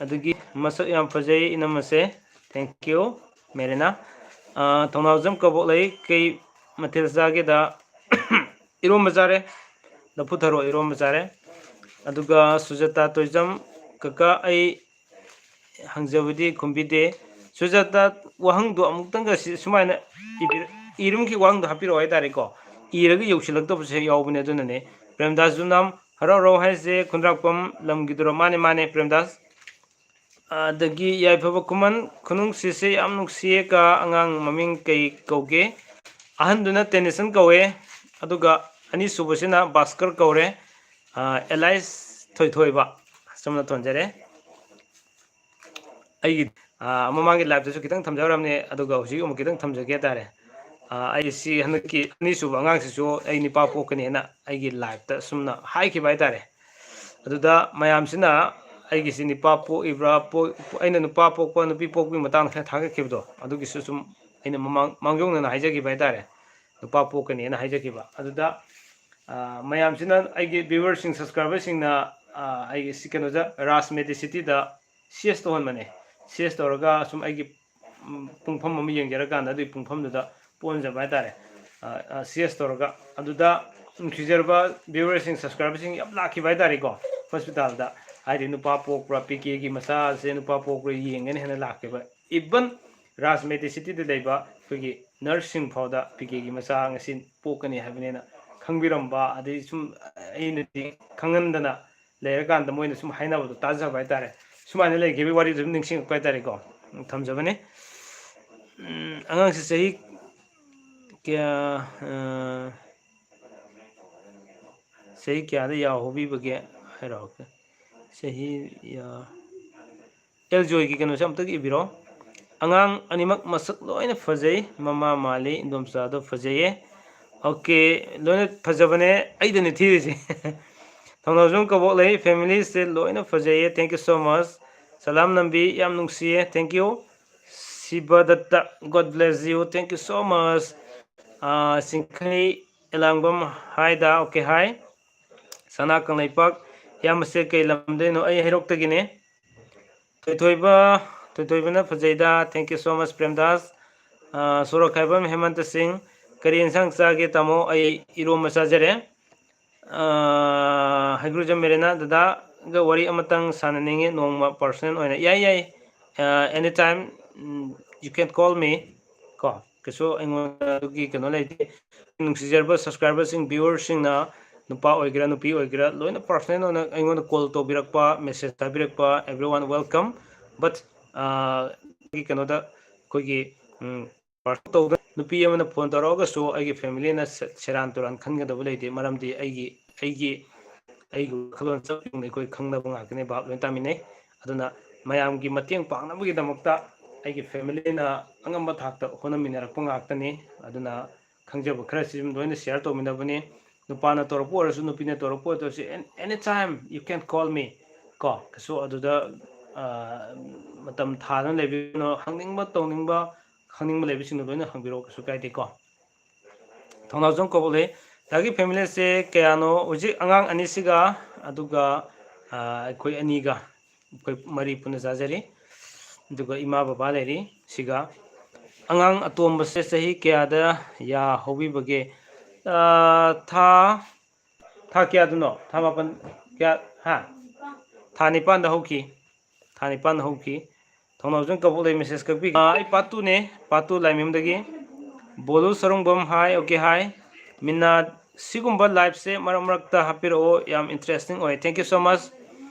ꯑꯗꯨꯒꯤ ꯃꯁꯛ ꯌꯥꯝ ꯐꯖꯩ ꯏꯅꯝꯃꯁꯦ, thank you, ꯃꯦꯔꯤꯅꯥ꯫ ꯑ, ꯊꯧꯅꯥꯎꯖꯝ ꯀꯕꯣꯛꯂꯩ, ꯀꯩ ꯃꯊꯦꯜ ꯆꯥꯒꯦꯗ? ꯏꯔꯣꯝꯕ ꯆꯥꯔꯦ, ꯂꯐꯨ ꯊꯔꯣ ꯏꯔꯣꯝꯕ ꯆꯥꯔꯦ꯫ ꯑꯗꯨꯒ ꯁꯨꯖꯥꯇꯥ ꯇꯣꯏꯖꯝ, ꯀꯀꯥ, ꯑꯩ ꯍꯪꯖꯕꯗꯤ ꯈꯨꯝꯕꯤꯗꯦ꯫ ꯁꯨꯖꯥꯇꯥ, ꯋꯥꯍꯪꯗꯣ ꯑꯃꯨꯛꯇꯪꯒ ꯁꯤ-, ꯁꯨꯃꯥꯏꯅ ꯏꯕꯤꯔ-, ꯏꯔꯝꯈꯤ ꯋꯥꯍꯪꯗꯣ ꯍꯥꯞꯄꯤꯔꯛꯑꯣ ꯍꯥꯏꯇꯥꯔꯦꯀꯣ꯫ ꯏꯔꯒ ꯌꯧꯁꯤꯜꯂꯛꯇꯕꯁꯨ ꯍꯦꯛ ꯌꯥꯎꯕꯅꯦ, ꯑꯗꯨꯅꯅꯦ꯫ ꯄ꯭ꯔꯦꯝꯗꯥꯁ ꯖꯨꯅꯥꯝ, ꯍꯔꯥꯎ ꯍꯔꯥꯎ ꯍꯥꯏꯁꯦ ꯈꯨꯟꯗ꯭ꯔꯥꯛꯄꯝ ꯂꯝꯒꯤꯗꯨꯔꯣ? ꯃꯥꯅꯦ, ꯃꯥꯅꯦ, ꯄ꯭ꯔꯦꯝꯗꯥꯁ꯫ ꯑꯗꯒꯤ ꯌꯥꯏꯐꯕ ꯈꯨꯃꯟ, ꯈꯨꯅꯨꯡꯁꯤꯁꯦ ꯌꯥꯝ ꯅꯨꯡꯁꯤꯌꯦ ꯀꯥ, ꯑꯉꯥꯡ ꯃꯃꯤꯡ ꯀꯩ ꯀꯧꯒꯦ? ꯑꯍꯟꯗꯨꯅ ꯇꯦꯅꯤꯁꯟ ꯀꯧꯋꯦ, ꯑꯗꯨꯒ ꯑꯅꯤꯁꯨꯕꯁꯤꯅ ꯚꯥꯁꯀꯔ ꯀꯧꯔꯦ꯫ ꯑ, ꯑꯦꯂꯥꯏꯁ ꯊꯣꯏꯊꯣꯏꯕ, ꯑꯁꯨꯝꯅ ꯊꯣꯟꯖꯔꯦ꯫ ꯑꯩꯒꯤ, ꯑ, ꯃꯃꯥꯡꯒꯤ live ꯇꯁꯨ ꯈꯤꯇꯪ ꯊꯝꯖꯈ꯭ꯔꯕꯅꯦ, ꯑꯗꯨꯒ ꯍꯧꯖꯤꯛ ꯑꯃꯨꯛ ꯈꯤꯇꯪ ꯊꯝꯖꯒꯦ ꯍꯥꯏꯇꯥꯔꯦ꯫ ꯑ, ꯑꯩ ꯁꯤ ꯍꯟꯗꯛꯀꯤ ꯑꯅꯤꯁꯨꯕ ꯑꯉꯥꯡꯁꯤꯁꯨ ꯑꯩ ꯅꯤꯄꯥ ꯄꯣꯛꯀꯅꯦꯅ ꯑꯩꯒꯤ live ꯇ ꯑꯁꯨꯝꯅ ꯍꯥꯏꯈꯤꯕ ꯍꯥꯏꯇꯥꯔꯦ꯫ ꯑꯗꯨꯗ ꯃꯌꯥꯝꯁꯤꯅ ꯑꯩꯒꯤꯁꯤ ꯅꯤꯄꯥ ꯄꯣꯛꯏꯕ꯭ꯔꯥ, ꯄꯣꯛ-, ꯑꯩꯅ ꯅꯨꯄꯥ ꯄꯣꯛꯄ, ꯅꯨꯄꯤ ꯄꯣꯛꯄꯒꯤ ꯃꯇꯥꯡꯗ ꯈꯔ ꯊꯥꯒꯠꯈꯤꯕꯗꯣ, ꯑꯗꯨꯒꯤꯁꯨ ꯁꯨꯝ ꯑꯩꯅ ꯃꯃꯥꯡ-, ꯃꯥꯡꯖꯧꯅꯅ ꯍꯥꯏꯖꯈꯤꯕ ꯍꯥꯏꯇꯥꯔꯦ, ꯅꯨꯄꯥ ꯄꯣꯛꯀꯅꯤꯅ ꯍꯥꯏꯖꯈꯤꯕ꯫ ꯑꯗꯨꯗ, ꯑ, ꯃꯌꯥꯝꯁꯤꯅ, ꯑꯩꯒꯤ viewer ꯁꯤꯡ, subscriber ꯁꯤꯡꯅ, ꯑ, ꯑꯩꯒꯤ ꯁꯤ ꯀꯩꯅꯣꯗ, ꯔꯥꯖ ꯃꯦꯗꯤꯁꯤꯇꯤꯗ ꯁꯤ ꯑꯦꯁ ꯇꯧꯍꯟꯕꯅꯦ꯫ ꯁꯤ ꯑꯦꯁ ꯇꯧꯔꯒ ꯁꯨꯝ ꯑꯩꯒꯤ, ꯎꯝ, ꯄꯨꯡꯐꯝ ꯑꯃ ꯌꯦꯡꯖꯔꯀꯥꯟꯗ ꯑꯗꯨꯒꯤ ꯄꯨꯡꯐꯝꯗꯨꯗ ꯄꯣꯟꯖꯕ ꯍꯥꯏꯇꯥꯔꯦ꯫ ꯑ, ꯑ, ꯁꯤ ꯑꯦꯁ ꯇꯧꯔꯒ ꯑꯗꯨꯗ ꯅꯨꯡꯁꯤꯖꯔꯕ viewer ꯁꯤꯡ, subscriber ꯁꯤꯡ ꯌꯥꯝ ꯂꯥꯛꯈꯤꯕ ꯍꯥꯏꯇꯥꯔꯦꯀꯣ, hospital ꯗ꯫ ꯍꯥꯏꯗꯤ ꯅꯨꯄꯥ ꯄꯣꯛꯄ꯭ꯔꯥ, ꯄꯤ ꯀꯦꯒꯤ ꯃꯆꯥꯁꯦ ꯅꯨꯄꯥ ꯄꯣꯛꯄ꯭ꯔꯥ ꯌꯦꯡꯒꯅꯤ ꯍꯥꯏꯅ ꯂꯥꯛꯀꯦꯕ꯫ Even ꯔꯥꯖ ꯃꯦꯗꯤꯁꯤꯇꯤꯗ ꯂꯩꯕ ꯑꯩꯈꯣꯏꯒꯤ ꯅꯔꯁꯁꯤꯡ ꯐꯥꯎꯗ ꯄꯤ ꯀꯦꯒꯤ ꯃꯆꯥ ꯉꯁꯤ ꯄꯣꯛꯀꯅꯤ ꯍꯥꯏꯕꯅꯤꯅ ꯈꯪꯕꯤꯔꯝꯕ, ꯑꯗꯩ ꯁꯨꯝ ꯑꯩꯅꯗꯤ ꯈꯪꯍꯟꯗꯅ ꯂꯩꯔꯀꯥꯟꯗ ꯃꯣꯏꯅ ꯁꯨꯝ ꯍꯥꯏꯅꯕꯗꯣ ꯇꯥꯖꯕ ꯍꯥꯏꯇꯥꯔꯦ꯫ ꯁꯨꯃꯥꯏꯅ ꯂꯩꯈꯤꯕꯒꯤ ꯋꯥꯔꯤꯗꯨ ꯑꯗꯨꯝ ꯅꯤꯡꯁꯤꯡꯉꯛꯄ ꯍꯥꯏꯇꯥꯔꯦꯀꯣ꯫ ꯊꯝꯖꯕꯅꯤ꯫ ꯎꯝ, ꯑꯉꯥꯡꯁꯦ ꯆꯍꯤ ꯀꯌꯥ, ꯑ, ꯆꯍꯤ ꯀꯌꯥꯗ ꯌꯥ ꯍꯧꯕꯤꯕꯒꯦ ꯍꯥꯏꯔꯛꯑꯣ꯫ ꯆꯍꯤ ꯌꯥ-, ꯑꯦꯜ ꯖꯣꯏꯒꯤ ꯀꯩꯅꯣꯁꯦ ꯑꯝꯇ ꯏꯕꯤꯔꯣ꯫ ꯑꯉꯥꯡ ꯑꯅꯤꯃꯛ ꯃꯁꯛ ꯂꯣꯏꯅ ꯐꯖꯩ, ꯃꯃꯥ ꯃꯥꯜꯂꯤ, ꯏꯟꯗꯣꯝꯆꯥꯗꯣ ꯐꯖꯩꯌꯦ꯫ ꯑꯣꯀꯦ, ꯂꯣꯏꯅ ꯐꯖꯕꯅꯦ, ꯑꯩꯗꯅꯦ ꯊꯤꯔꯤꯁꯦ꯫ ꯊꯧꯅꯥꯎꯖꯝ ꯀꯕꯣꯛ ꯂꯩ, ꯐꯦꯃꯤꯂꯤꯁꯦ ꯂꯣꯏꯅ ꯐꯖꯩꯌꯦ, thank you so much꯫ ꯁꯂꯥꯝ ꯅꯝꯕꯤ, ꯌꯥꯝ ꯅꯨꯡꯁꯤꯌꯦ, thank you꯫ ꯁꯤꯕꯗꯠꯇ, God bless you, thank you so much꯫ ꯑꯥ, ꯆꯤꯡꯈꯩ ꯑꯦꯂꯥꯡꯕꯝ, ꯍꯥꯏꯗ, ꯑꯣꯀꯦ, ꯍꯥꯏ꯫ ꯁꯅꯥ ꯀꯪꯂꯩꯄꯥꯛ, ꯏꯌꯥꯝꯕꯁꯦ ꯀꯩ ꯂꯝꯗꯩꯅꯣ? ꯑꯩ ꯍꯩꯔꯣꯛꯇꯒꯤꯅꯦ꯫ ꯊꯣꯏꯊꯣꯏꯕ, ꯊꯣꯏꯊꯣꯏꯕꯅ ꯐꯖꯩꯗ, thank you so much, ꯄ꯭ꯔꯦꯝꯗꯥꯁ꯫ ꯑꯥ, ꯁꯣꯔꯣꯛꯈꯥꯏꯕꯝ ꯍꯦꯃꯟꯇ ꯁꯤꯡ, ꯀꯔꯤ ꯌꯦꯟꯁꯥꯡ ꯆꯥꯒꯦ ꯇꯥꯃꯣ? ꯑꯩ ꯏꯔꯣꯝꯕ ꯆꯥꯖꯔꯦ꯫ ꯑꯥ, ꯍꯩꯒ꯭ꯔꯨꯖꯝ ꯃꯦꯔꯦꯅꯥ, ꯗꯗꯥꯒ ꯋꯥꯔꯤ ꯑꯃꯇꯪ ꯁꯥꯟꯅꯅꯤꯡꯉꯤ, ꯅꯣꯡꯃ personal ꯑꯣꯏꯅ꯫ ꯌꯥꯏ, ꯌꯥꯏ꯫ ꯑꯥ, anytime, um, you can call me꯫ ꯀꯣ, ꯀꯩꯁꯨ ꯑꯩꯉꯣꯟꯗ ꯑꯗꯨꯒꯤ ꯀꯩꯅꯣ ꯂꯩꯇꯦ꯫ ꯅꯨꯡꯁꯤꯖꯔꯕ subscriberꯁꯤꯡ, viewerꯁꯤꯡꯅ ꯅꯨꯄꯥ ꯑꯣꯏꯒꯦꯔꯥ, ꯅꯨꯄꯤ ꯑꯣꯏꯒꯦꯔꯥ, ꯂꯣꯏꯅ personal ꯑꯣꯏꯅ ꯑꯩꯉꯣꯟꯗ call ꯇꯧꯕꯤꯔꯛꯄ, message ꯊꯥꯕꯤꯔꯛꯄ, everyone welcome꯫ But, ꯑꯥ, ꯑꯩꯒꯤ ꯀꯩꯅꯣꯗ ꯑꯩꯈꯣꯏꯒꯤ, ꯎꯝ, personal ꯇꯧꯗꯅ ꯅꯨꯄꯤ ꯑꯃꯅ phone ꯇꯧꯔꯛꯑꯒꯁꯨ ꯑꯩꯒꯤ familyꯅ ꯁꯦ-, ꯁꯦꯔꯥꯟ ꯇꯨꯔꯥꯟ ꯈꯟꯒꯗꯕ ꯂꯩꯇꯦ꯫ ꯃꯔꯝꯗꯤ ꯑꯩꯒꯤ, ꯑꯩꯒꯤ, ꯑꯩꯒꯤ ꯋꯥꯈꯜꯂꯣꯟ ꯆꯞ ꯌꯨꯡꯅ ꯑꯩꯈꯣꯏ ꯈꯪꯅꯕ ꯉꯥꯛꯇꯅꯤ, ꯚꯥꯞ ꯂꯣꯏ ꯇꯥꯃꯤꯟꯅꯩ꯫ ꯑꯗꯨꯅ ꯃꯌꯥꯝꯒꯤ ꯃꯇꯦꯡ ꯄꯥꯡꯅꯕꯒꯤꯗꯃꯛꯇ ꯑꯩꯒꯤ familyꯅ ꯑꯉꯝꯕ ꯊꯥꯛꯇ ꯍꯣꯠꯅꯃꯤꯟꯅꯔꯛꯄ ꯉꯥꯛꯇꯅꯤ꯫ ꯑꯗꯨꯅ ꯈꯪꯖꯕ ꯈꯔꯁꯤ ꯑꯗꯨꯝ ꯂꯣꯏꯅ share ꯇꯧꯃꯤꯟꯅꯕꯅꯤ꯫ ꯅꯨꯄꯥꯅ ꯇꯧꯔꯛꯄ ꯑꯣꯏꯔꯁꯨ, ꯅꯨꯄꯤꯅ ꯇꯧꯔꯛꯄ ꯑꯣꯏꯔꯁꯨ, an-, anytime you can call me꯫ ꯀꯣ, ꯀꯩꯁꯨ ꯑꯗꯨꯗ, ꯑ, ꯃꯇꯝ ꯊꯥꯗꯅ ꯂꯩꯕꯤꯒꯅꯨ꯫ ꯍꯪꯅꯤꯡꯕ, ꯇꯧꯅꯤꯡꯕ, ꯈꯪꯅꯤꯡꯕ ꯂꯩꯕꯁꯤꯡꯗꯣ ꯂꯣꯏꯅ ꯍꯪꯕꯤꯔꯛꯑꯣ, ꯀꯩꯁꯨ ꯀꯥꯏꯗꯦꯀꯣ꯫ ꯊꯧꯅꯥꯎꯖꯝ ꯀꯕꯣꯛ ꯂꯩ꯫ ꯗꯥꯒꯤ familyꯁꯦ ꯀꯌꯥꯅꯣ? ꯍꯧꯖꯤꯛ ꯑꯉꯥꯡ ꯑꯅꯤꯁꯤꯒ, ꯑꯗꯨꯒ, ꯑ, ꯑꯩꯈꯣꯏ ꯑꯅꯤꯒ, ꯑꯩꯈꯣꯏ ꯃꯔꯤ ꯄꯨꯟꯅ ꯆꯥꯖꯔꯤ꯫ ꯑꯗꯨꯒ ꯏꯃꯥ ꯕꯕꯥ ꯂꯩꯔꯤ ꯁꯤꯒ꯫ ꯑꯉꯥꯡ ꯑꯇꯣꯝꯕꯁꯦ ꯆꯍꯤ ꯀꯌꯥꯗ ꯌꯥ ꯍꯧꯕꯤꯕꯒꯦ? ꯑ, ꯊꯥ, ꯊꯥ ꯀꯌꯥꯗꯅꯣ? ꯊꯥ ꯃꯥꯄꯟ, ꯀꯌꯥ? ꯍꯥ? ꯊꯥ ꯅꯤꯄꯥꯟꯗ ꯍꯧꯈꯤ꯫ ꯊꯥ ꯅꯤꯄꯥꯟꯗ ꯍꯧꯈꯤ꯫ ꯊꯧꯅꯥꯎꯖꯝ ꯀꯕꯣꯛꯂꯩ message ꯀꯛꯄꯤ꯫ ꯑꯥ, ꯑꯩ part two ꯅꯦ, part two ꯂꯥꯏꯃꯌꯨꯝꯗꯒꯤ꯫ ꯕꯣꯂꯨ ꯁꯔꯨꯡꯕꯝ ꯍꯥꯏ, okay ꯍꯥꯏ꯫ ꯃꯤꯅꯥ, ꯁꯤꯒꯨꯝꯕ live ꯁꯦ ꯃꯔꯛ ꯃꯔꯛꯇ ꯍꯥꯞꯄꯤꯔꯛꯑꯣ, ꯌꯥꯝ interesting ꯑꯣꯏ꯫ Thank you so much꯫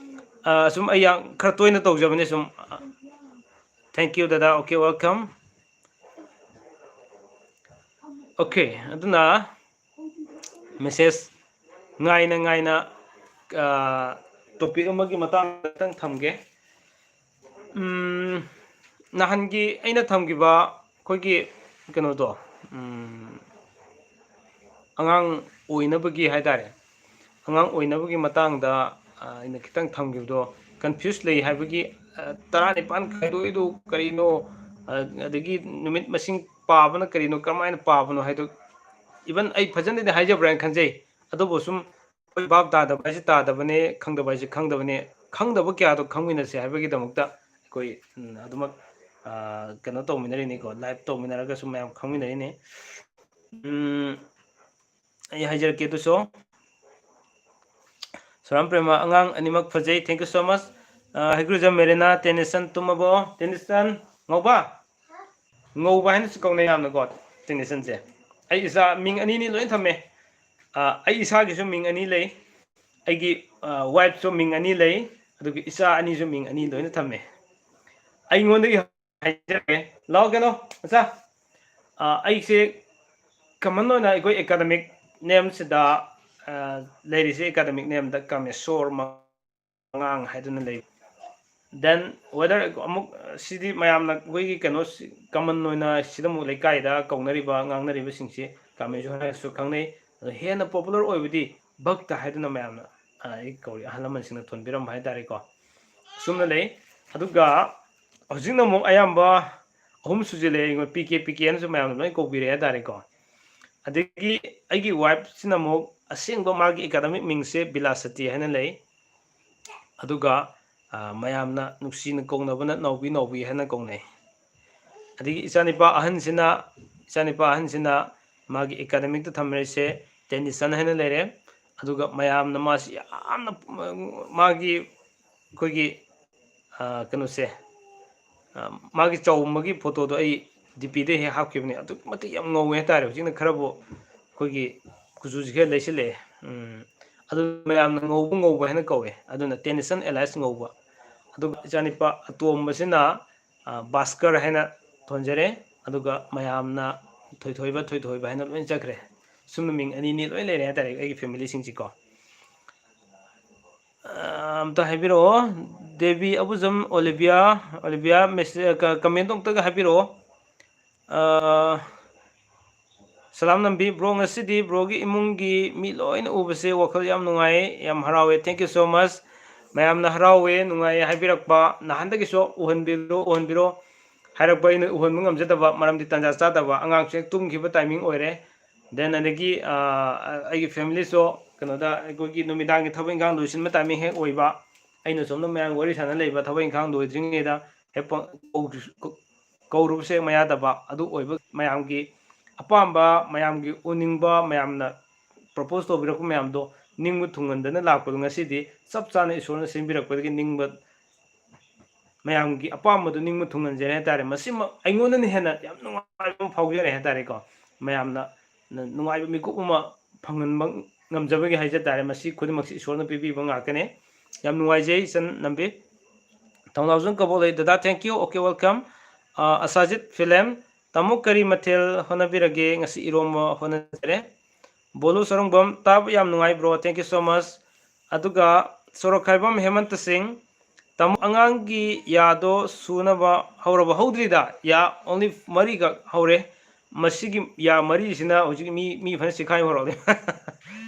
ꯑꯥ, ꯁꯨꯝ ꯑꯩ ꯌꯥꯝ ꯈꯔ ꯇꯣꯏꯅ ꯇꯧꯖꯕꯅꯦ ꯁꯨꯝ꯫ Thank you ꯗꯗꯥ, okay, welcome꯫ Okay, ꯑꯗꯨꯅ message ꯉꯥꯏꯅ ꯉꯥꯏꯅ, ꯑꯥ, topic ꯑꯃꯒꯤ ꯃꯇꯥꯡꯗ ꯈꯤꯇꯪ ꯊꯝꯒꯦ꯫ ꯎꯝ, ꯅꯍꯥꯟꯒꯤ ꯑꯩꯅ ꯊꯝꯈꯤꯕ ꯑꯩꯈꯣꯏꯒꯤ ꯀꯩꯅꯣꯗꯣ, ꯎꯝ, ꯑꯉꯥꯡ ꯑꯣꯏꯅꯕꯒꯤ ꯍꯥꯏꯇꯥꯔꯦ, ꯑꯉꯥꯡ ꯑꯣꯏꯅꯕꯒꯤ ꯃꯇꯥꯡꯗ, ꯑꯥ, ꯑꯩꯅ ꯈꯤꯇꯪ ꯊꯝꯈꯤꯕꯗꯣ, confuse ꯂꯩ ꯍꯥꯏꯕꯒꯤ, ꯑꯥ, ꯇꯔꯥꯅꯤꯄꯥꯟ ꯈꯥꯏꯗꯣꯛꯏꯗꯣ ꯀꯔꯤꯅꯣ? ꯑꯥ, ꯑꯗꯒꯤ ꯅꯨꯃꯤꯠ ꯃꯁꯤꯡ ꯄꯥꯕꯅ ꯀꯔꯤꯅꯣ, ꯀꯔꯝꯍꯥꯏꯅ ꯄꯥꯕꯅꯣ ꯍꯥꯏꯗꯣ, even ꯑꯩ ꯐꯖꯅꯗꯤ ꯍꯥꯏꯖꯕ꯭ꯔꯥ ꯍꯥꯏꯅ ꯈꯟꯖꯩ꯫ ꯑꯗꯨꯕꯨ ꯁꯨꯝ ꯑꯩꯈꯣꯏ ꯚꯥꯞ ꯇꯥꯗꯕ ꯍꯥꯏꯁꯦ ꯇꯥꯗꯕꯅꯦ, ꯈꯪꯗꯕ ꯍꯥꯏꯁꯦ ꯈꯪꯗꯕꯅꯦ꯫ ꯈꯪꯗꯕ ꯀꯌꯥꯗꯣ ꯈꯪꯃꯤꯟꯅꯁꯦ ꯍꯥꯏꯕꯒꯤꯗꯃꯛꯇ ꯑꯩꯈꯣꯏ, ꯎꯝ, ꯑꯗꯨꯃꯛ, ꯑꯥ, ꯀꯩꯅꯣ ꯇꯧꯃꯤꯟꯅꯔꯤꯅꯤꯀꯣ, live ꯇꯧꯃꯤꯟꯅꯔꯒꯁꯨ ꯃꯌꯥꯝ ꯈꯪꯃꯤꯟꯅꯔꯤꯅꯤ꯫ ꯎꯝ, ꯑꯩ ꯍꯥꯏꯖꯔꯛꯀꯦ ꯑꯗꯨꯁꯨ꯫ ꯁꯣꯔꯥꯝ ꯄ꯭ꯔꯦꯃ, ꯑꯉꯥꯡ ꯑꯅꯤꯃꯛ ꯐꯖꯩ, thank you so much꯫ ꯑꯥ, ꯍꯩꯒ꯭ꯔꯨꯖꯝ ꯃꯦꯔꯤꯅꯥ, ꯇꯦꯅꯤꯁꯟ ꯇꯨꯝꯃꯕꯣ? ꯇꯦꯅꯤꯁꯟ, ꯉꯧꯕ? ꯉꯧꯕ ꯍꯥꯏꯅꯁꯨ ꯀꯧꯅꯩ ꯌꯥꯝꯅꯀꯣ, ꯇꯦꯅꯤꯁꯟꯁꯦ꯫ ꯑꯩ ꯏꯆꯥ ꯃꯤꯡ ꯑꯅꯤꯅꯤ ꯂꯣꯏ ꯊꯝꯃꯦ꯫ ꯑꯥ, ꯑꯩ ꯏꯁꯥꯒꯤꯁꯨ ꯃꯤꯡ ꯑꯅꯤ ꯂꯩ, ꯑꯩꯒꯤ, ꯑꯥ, wife ꯁꯨ ꯃꯤꯡ ꯑꯅꯤ ꯂꯩ, ꯑꯗꯨꯒ ꯏꯆꯥ ꯑꯅꯤꯁꯨ ꯃꯤꯡ ꯑꯅꯤ ꯂꯣꯏꯅ ꯊꯝꯃꯦ꯫ ꯑꯩꯉꯣꯟꯗꯒꯤ ꯍꯥꯏꯖꯔꯒꯦ, ꯂꯥꯛꯑꯣ ꯀꯩꯅꯣ ꯃꯆꯥ꯫ ꯑꯥ, ꯑꯩꯁꯦ common ꯑꯣꯏꯅ ꯑꯩꯈꯣꯏ academic name ꯁꯤꯗ, ꯑꯥ, ꯂꯩꯔꯤꯁꯦ academic name ꯗ ꯀꯥꯃꯦꯁꯣꯔ ꯃꯉꯥꯡ ꯍꯥꯏꯗꯨꯅ ꯂꯩ꯫ Then whether ꯑꯃꯨꯛ, ꯑ, ꯁꯤꯗꯤ ꯃꯌꯥꯝꯅ ꯑꯩꯈꯣꯏꯒꯤ ꯀꯩꯅꯣ ꯁꯤ-, common ꯑꯣꯏꯅ ꯁꯤꯗ ꯑꯃꯨꯛ ꯂꯩꯀꯥꯏꯗ ꯀꯧꯅꯔꯤꯕ, ꯉꯥꯡꯅꯔꯤꯕꯁꯤꯡꯁꯤ ꯀꯥꯃꯦꯁꯣꯔ ꯍꯥꯏꯅꯁꯨ ꯈꯪꯅꯩ꯫ ꯑꯗꯣ ꯍꯦꯟꯅ popular ꯑꯣꯏꯕꯗꯤ ꯚꯛꯇ ꯍꯥꯏꯗꯨꯅ ꯃꯌꯥꯝꯅ, ꯑ, ꯑꯩ ꯀꯧꯔꯤ, ꯑꯍꯜ ꯂꯃꯟꯁꯤꯡꯅ ꯊꯣꯟꯕꯤꯔꯝꯕ ꯍꯥꯏꯇꯥꯔꯦꯀꯣ꯫ ꯑꯁꯨꯝꯅ ꯂꯩ꯫ ꯑꯗꯨꯒ ꯍꯧꯖꯤꯛꯅ ꯑꯃꯨꯛ ꯑꯌꯥꯝꯕ ꯑꯍꯨꯝ ꯁꯨꯖꯤꯜꯂꯛꯑꯦ ꯑꯩꯉꯣꯟꯗ, ꯄꯤ ꯀꯦ, ꯄꯤ ꯀꯦ ꯍꯥꯏꯅꯁꯨ ꯃꯌꯥꯝꯅ ꯂꯣꯏ ꯀꯧꯕꯤꯔꯛꯑꯦ ꯍꯥꯏꯇꯥꯔꯦꯀꯣ꯫ ꯑꯗꯒꯤ ꯑꯩꯒꯤ wife ꯁꯤꯅ ꯑꯃꯨꯛ ꯑꯁꯦꯡꯕ ꯃꯥꯒꯤ academic ꯃꯤꯡꯁꯦ ꯕꯤꯂꯥꯁꯇꯤ ꯍꯥꯏꯅ ꯂꯩ꯫ ꯑꯗꯨꯒ, ꯑ, ꯃꯌꯥꯝꯅ ꯅꯨꯡꯁꯤꯅ ꯀꯧꯅꯕꯅ ꯅꯥꯎꯕꯤ ꯅꯥꯎꯕꯤ ꯍꯥꯏꯅ ꯀꯧꯅꯩ꯫ ꯑꯗꯒꯤ ꯏꯆꯥꯅꯤꯄꯥ ꯑꯍꯟꯁꯤꯅ, ꯏꯆꯥꯅꯤꯄꯥ ꯑꯍꯟꯁꯤꯅ ꯃꯥꯒꯤ academic ꯇ ꯊꯝꯅꯔꯤꯁꯦ ꯇꯦꯅꯤꯁꯟ ꯍꯥꯏꯅ ꯂꯩꯔꯦ꯫ ꯑꯗꯨꯒ ꯃꯌꯥꯝꯅ ꯃꯥꯁꯤ ꯌꯥꯝꯅ, ꯃꯥꯒꯤ ꯑꯩꯈꯣꯏꯒꯤ ꯀꯩꯅꯣꯁꯦ, ꯃꯥꯒꯤ ꯆꯥꯎꯕꯒꯤ ꯐꯣꯇꯣꯗꯣ ꯑꯩ ꯗꯤ ꯄꯤꯗ ꯍꯦꯛ ꯍꯥꯞꯈꯤꯕꯅꯦ꯫ ꯑꯗꯨꯛꯀꯤ ꯃꯇꯤꯛ ꯌꯥꯝ ꯉꯧꯋꯦ ꯍꯥꯏꯇꯥꯔꯦ꯫ ꯍꯧꯖꯤꯛꯅ ꯈꯔꯕꯨ ꯑꯩꯈꯣꯏꯒꯤ ꯀꯨꯆꯨꯁꯤ ꯈꯔ ꯂꯩꯁꯤꯜꯂꯛꯑꯦ꯫ ꯑꯗꯨ ꯃꯌꯥꯝꯅ ꯉꯧꯕ ꯉꯧꯕ ꯍꯥꯏꯅ ꯀꯧꯋꯦ꯫ ꯑꯗꯨꯅ ꯇꯦꯅꯤꯁꯟ ꯑꯦꯂꯥꯏꯁ ꯉꯧꯕ꯫ ꯑꯗꯨꯒ ꯏꯆꯥꯅꯤꯄꯥ ꯑꯇꯣꯝꯕꯁꯤꯅ ꯕꯥꯁꯀꯔ ꯍꯥꯏꯅ ꯊꯣꯟꯖꯔꯦ꯫ ꯑꯗꯨꯒ ꯃꯌꯥꯝꯅ ꯊꯣꯏꯊꯣꯏꯕ, ꯊꯣꯏꯊꯣꯏꯕ ꯍꯥꯏꯅ ꯂꯣꯏ ꯆꯠꯈ꯭ꯔꯦ꯫ ꯁꯨꯝꯕ ꯃꯤꯡ ꯑꯅꯤꯅꯤ ꯂꯣꯏ ꯂꯩꯔꯦ ꯍꯥꯏꯇꯥꯔꯦ ꯑꯩꯒꯤ ꯐꯦꯃꯤꯂꯤꯁꯤꯡꯁꯤꯀꯣ꯫ ꯑꯝꯇ ꯍꯥꯏꯕꯤꯔꯛꯑꯣ꯫ ꯗꯦꯕꯤ ꯑꯕꯨꯖꯝ ꯑꯣꯂꯤꯕꯤꯌꯥ, ꯑꯣꯂꯤꯕꯤꯌꯥ ꯃꯦꯁꯦ-, ꯀ-, comment ꯑꯝꯇꯒ ꯍꯥꯏꯕꯤꯔꯛꯑꯣ꯫ ꯁꯂꯥꯝ ꯅꯝꯕꯤ꯫ ꯕ꯭ꯔꯣ, ꯉꯁꯤꯗꯤ ꯕ꯭ꯔꯣꯒꯤ ꯏꯃꯨꯡꯒꯤ ꯃꯤ ꯂꯣꯏꯅ ꯎꯕꯁꯦ ꯋꯥꯈꯜ ꯌꯥꯝ ꯅꯨꯡꯉꯥꯏ, ꯌꯥꯝ ꯍꯔꯥꯎꯋꯦ꯫ Thank you so much꯫ ꯃꯌꯥꯝꯅ ꯍꯔꯥꯎꯋꯦ, ꯅꯨꯡꯉꯥꯏꯌꯦ ꯍꯥꯏꯕꯤꯔꯛꯄ ꯅꯍꯥꯟꯗꯒꯤꯁꯨ ꯎꯍꯟꯕꯤꯔꯣ, ꯎꯍꯟꯕꯤꯔꯣ ꯍꯥꯏꯔꯛꯄ ꯑꯩꯅ ꯎꯍꯟꯕ ꯉꯝꯖꯗꯕ, ꯃꯔꯝꯗꯤ ꯇꯥꯟꯖꯥ ꯆꯥꯗꯕ, ꯑꯉꯥꯡꯁꯨ ꯍꯦꯛ ꯇꯨꯝꯈꯤꯕ timing ꯑꯣꯏꯔꯦ꯫ Then ꯑꯗꯒꯤ ꯑꯩꯒꯤ ꯐꯦꯃꯤꯂꯤꯁꯨ ꯀꯩꯅꯣꯗ ꯑꯩꯈꯣꯏꯒꯤ ꯅꯨꯃꯤꯗꯥꯡꯒꯤ ꯊꯕꯛ ꯏꯪꯈꯥꯡ ꯂꯣꯏꯁꯤꯟꯕ timing ꯍꯦꯛ ꯑꯣꯏꯕ꯫ ꯑꯩꯅ ꯁꯣꯝꯗ ꯃꯌꯥꯝ ꯋꯥꯔꯤ ꯁꯥꯟꯅ ꯂꯩꯕ ꯊꯕꯛ ꯏꯪꯈꯥꯡ ꯂꯣꯏꯗ꯭ꯔꯤꯉꯩꯗ ꯍꯦꯛ ꯀꯧꯔꯨꯕꯁꯦ ꯃꯌꯥꯗꯕ꯫ ꯑꯗꯨ ꯑꯣꯏꯕ ꯃꯌꯥꯝꯒꯤ ꯑꯄꯥꯝꯕ, ꯃꯌꯥꯝꯒꯤ ꯎꯅꯤꯡꯕ, ꯃꯌꯥꯝꯅ propose ꯇꯧꯕꯤꯔꯛꯄ ꯃꯌꯥꯝꯗꯣ ꯅꯤꯡꯕ ꯊꯨꯡꯍꯟꯗꯅ ꯂꯥꯛꯄꯗꯣ ꯉꯁꯤꯗꯤ ꯆꯞ ꯆꯥꯅ ꯏꯁꯣꯔꯅ ꯁꯤꯟꯕꯤꯔꯛꯄꯗꯒꯤ ꯅꯤꯡꯕ, ꯃꯌꯥꯝꯒꯤ ꯑꯄꯥꯝꯕꯗꯣ ꯅꯤꯡꯕ ꯊꯨꯡꯍꯟꯖꯔꯦ ꯍꯥꯏꯇꯥꯔꯦ꯫ ꯃꯁꯤꯃꯛ ꯑꯩꯉꯣꯟꯗꯅ ꯍꯦꯟꯅ ꯌꯥꯝ ꯅꯨꯡꯉꯥꯏꯕ ꯑꯃ ꯐꯥꯎꯖꯔꯦ ꯍꯥꯏꯇꯥꯔꯦꯀꯣ꯫ ꯃꯌꯥꯝꯅ ꯅꯨꯡꯉꯥꯏꯕ ꯃꯤꯀꯨꯞ ꯑꯃ ꯐꯪꯍꯟꯕ ꯉꯝꯖꯕꯒꯤ ꯍꯥꯏꯖ ꯇꯥꯔꯦ꯫ ꯃꯁꯤ ꯈꯨꯗꯤꯡꯃꯛꯁꯤ ꯏꯁꯣꯔꯅ ꯄꯤꯕꯤꯕ ꯉꯥꯛꯇꯅꯦ꯫ ꯌꯥꯝ ꯅꯨꯡꯉꯥꯏꯖꯩ ꯏꯆꯟ ꯅꯝꯕꯤ꯫ ꯊꯧꯅꯥꯎꯖꯝ ꯀꯕꯣꯛꯂꯩ, ꯗꯗꯥ, thank you, okay, welcome꯫ Asajit film, ꯇꯥꯃꯣ ꯀꯔꯤ ꯃꯊꯦꯜ ꯍꯣꯠꯅꯕꯤꯔꯒꯦ? ꯉꯁꯤ ꯏꯔꯣꯝꯕ ꯍꯣꯠꯅꯖꯔꯦ꯫ ꯕꯣꯂꯨ ꯁꯔꯨꯡꯕꯝ, ꯇꯥꯕ ꯌꯥꯝ ꯅꯨꯡꯉꯥꯏ bro, thank you so much꯫ ꯑꯗꯨꯒ ꯁꯣꯔꯣꯛꯈꯥꯏꯕꯝ ꯍꯦꯃꯟꯇ ꯁꯤꯡ, ꯇꯥꯃꯣ ꯑꯉꯥꯡꯒꯤ ꯌꯥꯗꯣ ꯁꯨꯅꯕ ꯍꯧꯔꯕ? ꯍꯧꯗ꯭ꯔꯤꯗ, ꯌꯥ only ꯃꯔꯤꯈꯛ ꯍꯧꯔꯦ꯫ ꯃꯁꯤꯒꯤ ꯌꯥ ꯃꯔꯤꯁꯤꯅ ꯍꯧꯖꯤꯛ ꯃꯤ, ꯃꯤ ꯐꯖꯅ ꯆꯤꯈꯥꯏ ꯍꯧꯔꯛꯂꯦ꯫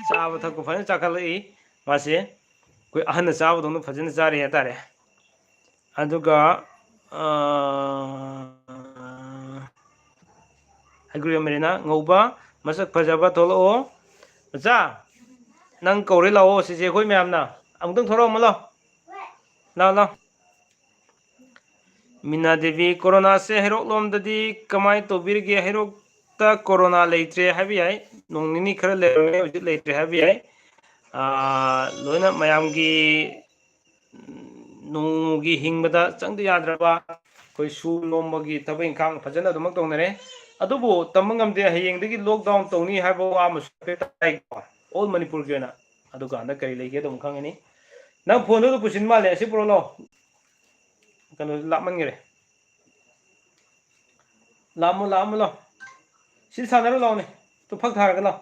ꯆꯥꯕ ꯊꯛꯄ ꯐꯖꯅ ꯆꯥꯈꯠꯂꯛꯏ ꯃꯥꯁꯦ꯫ ꯑꯩꯈꯣꯏ ꯑꯍꯟꯅ ꯆꯥꯕꯗꯧꯅ ꯐꯖꯅ ꯆꯥꯔꯤ ꯍꯥꯏꯇꯥꯔꯦ꯫ ꯑꯗꯨꯒ, ꯑ, ꯍꯩꯒ꯭ꯔꯨ ꯃꯦꯔꯤꯅꯥ ꯉꯧꯕ, ꯃꯁꯛ ꯐꯖꯕ ꯊꯣꯛꯂꯛꯑꯣ꯫ ꯃꯆꯥ, ꯅꯪ ꯀꯧꯔꯦ ꯂꯥꯛꯑꯣ ꯁꯤꯁꯦ ꯑꯩꯈꯣꯏ ꯃꯌꯥꯝꯅ꯫ ꯑꯃꯨꯛꯇꯪ ꯊꯣꯔꯛꯑꯣ ꯑꯃ ꯂꯥꯛꯑꯣ꯫ ꯂꯥꯛꯑꯣ, ꯂꯥꯛꯑꯣ꯫ ꯃꯤꯅꯥ ꯗꯦꯕꯤ, ꯀꯣꯔꯣꯅꯥꯁꯦ ꯍꯩꯔꯣꯛꯂꯣꯝꯗꯗꯤ ꯀꯃꯥꯏꯅ ꯇꯧꯕꯤꯔꯤꯒꯦ? ꯍꯩꯔꯣꯛꯇ ꯀꯣꯔꯣꯅꯥ ꯂꯩꯇ꯭ꯔꯦ ꯍꯥꯏꯕ ꯌꯥꯏ꯫ ꯅꯣꯡ ꯅꯤꯅꯤ ꯈꯔ ꯂꯩꯔꯝꯃꯦ, ꯍꯧꯖꯤꯛ ꯂꯩꯇ꯭ꯔꯦ ꯍꯥꯏꯕ ꯌꯥꯏ꯫ ꯑ, ꯂꯣꯏꯅ ꯃꯌꯥꯝꯒꯤ, ꯎꯝ, ꯅꯣꯡꯃꯒꯤ ꯍꯤꯡꯕꯗ ꯆꯪꯗ ꯌꯥꯗ꯭ꯔꯕ ꯑꯩꯈꯣꯏ ꯁꯨ ꯅꯣꯝꯕꯒꯤ ꯊꯕꯛ ꯏꯪꯈꯥꯡ ꯐꯖꯅ ꯑꯗꯨꯃꯛ ꯇꯧꯅꯔꯦ꯫ ꯑꯗꯨꯕꯨ ꯇꯝꯕ ꯉꯝꯗꯦ, ꯍꯌꯦꯡꯗꯒꯤ lockdown ꯇꯧꯅꯤ ꯍꯥꯏꯕ ꯋꯥ ꯑꯃꯁꯨ ꯍꯥꯏꯐꯦꯠ ꯇꯥꯏꯀꯣ, all ꯃꯅꯤꯄꯨꯔꯒꯤ ꯑꯣꯏꯅ꯫ ꯑꯗꯨꯀꯥꯟꯗ ꯀꯔꯤ ꯂꯩꯒꯦ ꯑꯗꯨꯝ ꯈꯪꯉꯅꯤ꯫ ꯅꯪ ꯐꯣꯟꯗꯨ ꯑꯗꯨ ꯄꯨꯁꯤꯟ ꯃꯥꯜꯂꯦ, ꯑꯁꯤ ꯄꯨꯔꯛꯑꯣ ꯂꯥꯎ꯫ ꯀꯩꯅꯣ ꯂꯥꯞꯃꯟꯈꯔꯦ꯫ ꯂꯥꯛꯑꯝꯃꯣ, ꯂꯥꯛꯑꯝꯃꯣ ꯂꯥꯎ꯫ ꯁꯤ ꯁꯥꯟꯅꯔꯨ ꯂꯥꯎꯅꯦ꯫ ꯇꯨ ꯐꯛ ꯊꯥꯔꯒ ꯂꯥꯎ꯫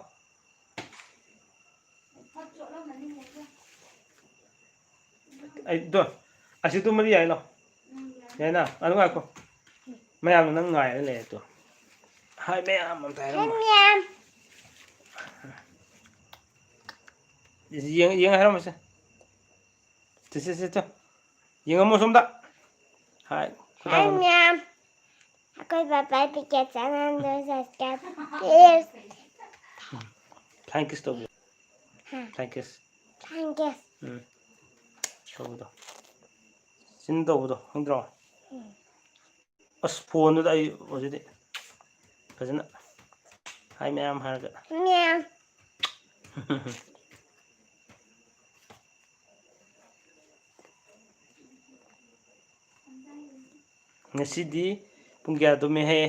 ꯑꯩ ꯇꯣ, ꯑꯁꯤ ꯇꯨꯝꯃꯗꯤ ꯌꯥꯏ ꯂꯥꯎ꯫ ꯌꯥꯏꯅ? ꯑꯗꯨ ꯉꯥꯏꯈꯣ꯫ ꯃꯌꯥꯝꯅ ꯅꯪ ꯉꯥꯏꯔꯒ ꯂꯩꯔꯦ ꯇꯣ꯫ ꯍꯥꯏ ꯃꯌꯥꯝ ꯑꯝꯇ ꯍꯥꯏꯔꯝꯃꯣ꯫ ꯃꯌꯥꯝ꯫ ꯌꯦꯡ-, ꯌꯦꯡ ꯍꯥꯏꯔꯝꯃꯣꯁꯦ꯫ ꯁꯦ, ꯁꯦ, ꯁꯦ, ꯁꯦ꯫ ꯌꯦꯡꯉꯝꯃꯣ ꯁꯣꯝꯗ꯫ ꯍꯥꯏ, ꯈꯨꯗꯥꯡ ꯍꯥꯏ ꯑꯃ꯫ ꯃꯌꯥꯝ꯫ ꯑꯩꯈꯣꯏ ꯕꯕꯥ ꯄꯤꯀꯦꯠ ꯆꯥꯅꯍꯟꯗꯣꯏ ꯆꯠꯀꯦ꯫ Please꯫ Flying kiss ꯇꯧꯕꯤꯌꯨ꯫ ꯍꯥ꯫ Flying kiss꯫ Flying kiss꯫ ꯎꯝ꯫ ꯇꯧꯕꯗꯣ꯫ ꯆꯤꯟ ꯇꯧꯕꯗꯣ, ꯈꯪꯗ꯭ꯔꯣ? ꯎꯝ꯫ ꯑꯁ, ꯐꯣꯟꯗꯨꯗ ꯑꯩ ꯍꯧꯖꯤꯛꯇꯤ ꯐꯖꯅ ꯍꯥꯏ ꯃꯌꯥꯝ ꯍꯥꯏꯔꯒ꯫ ꯃꯌꯥꯝ꯫ ꯉꯁꯤꯗꯤ ꯄꯨꯡ ꯀꯌꯥ ꯇꯨꯝꯃꯦ ꯍꯥꯏꯌꯦ?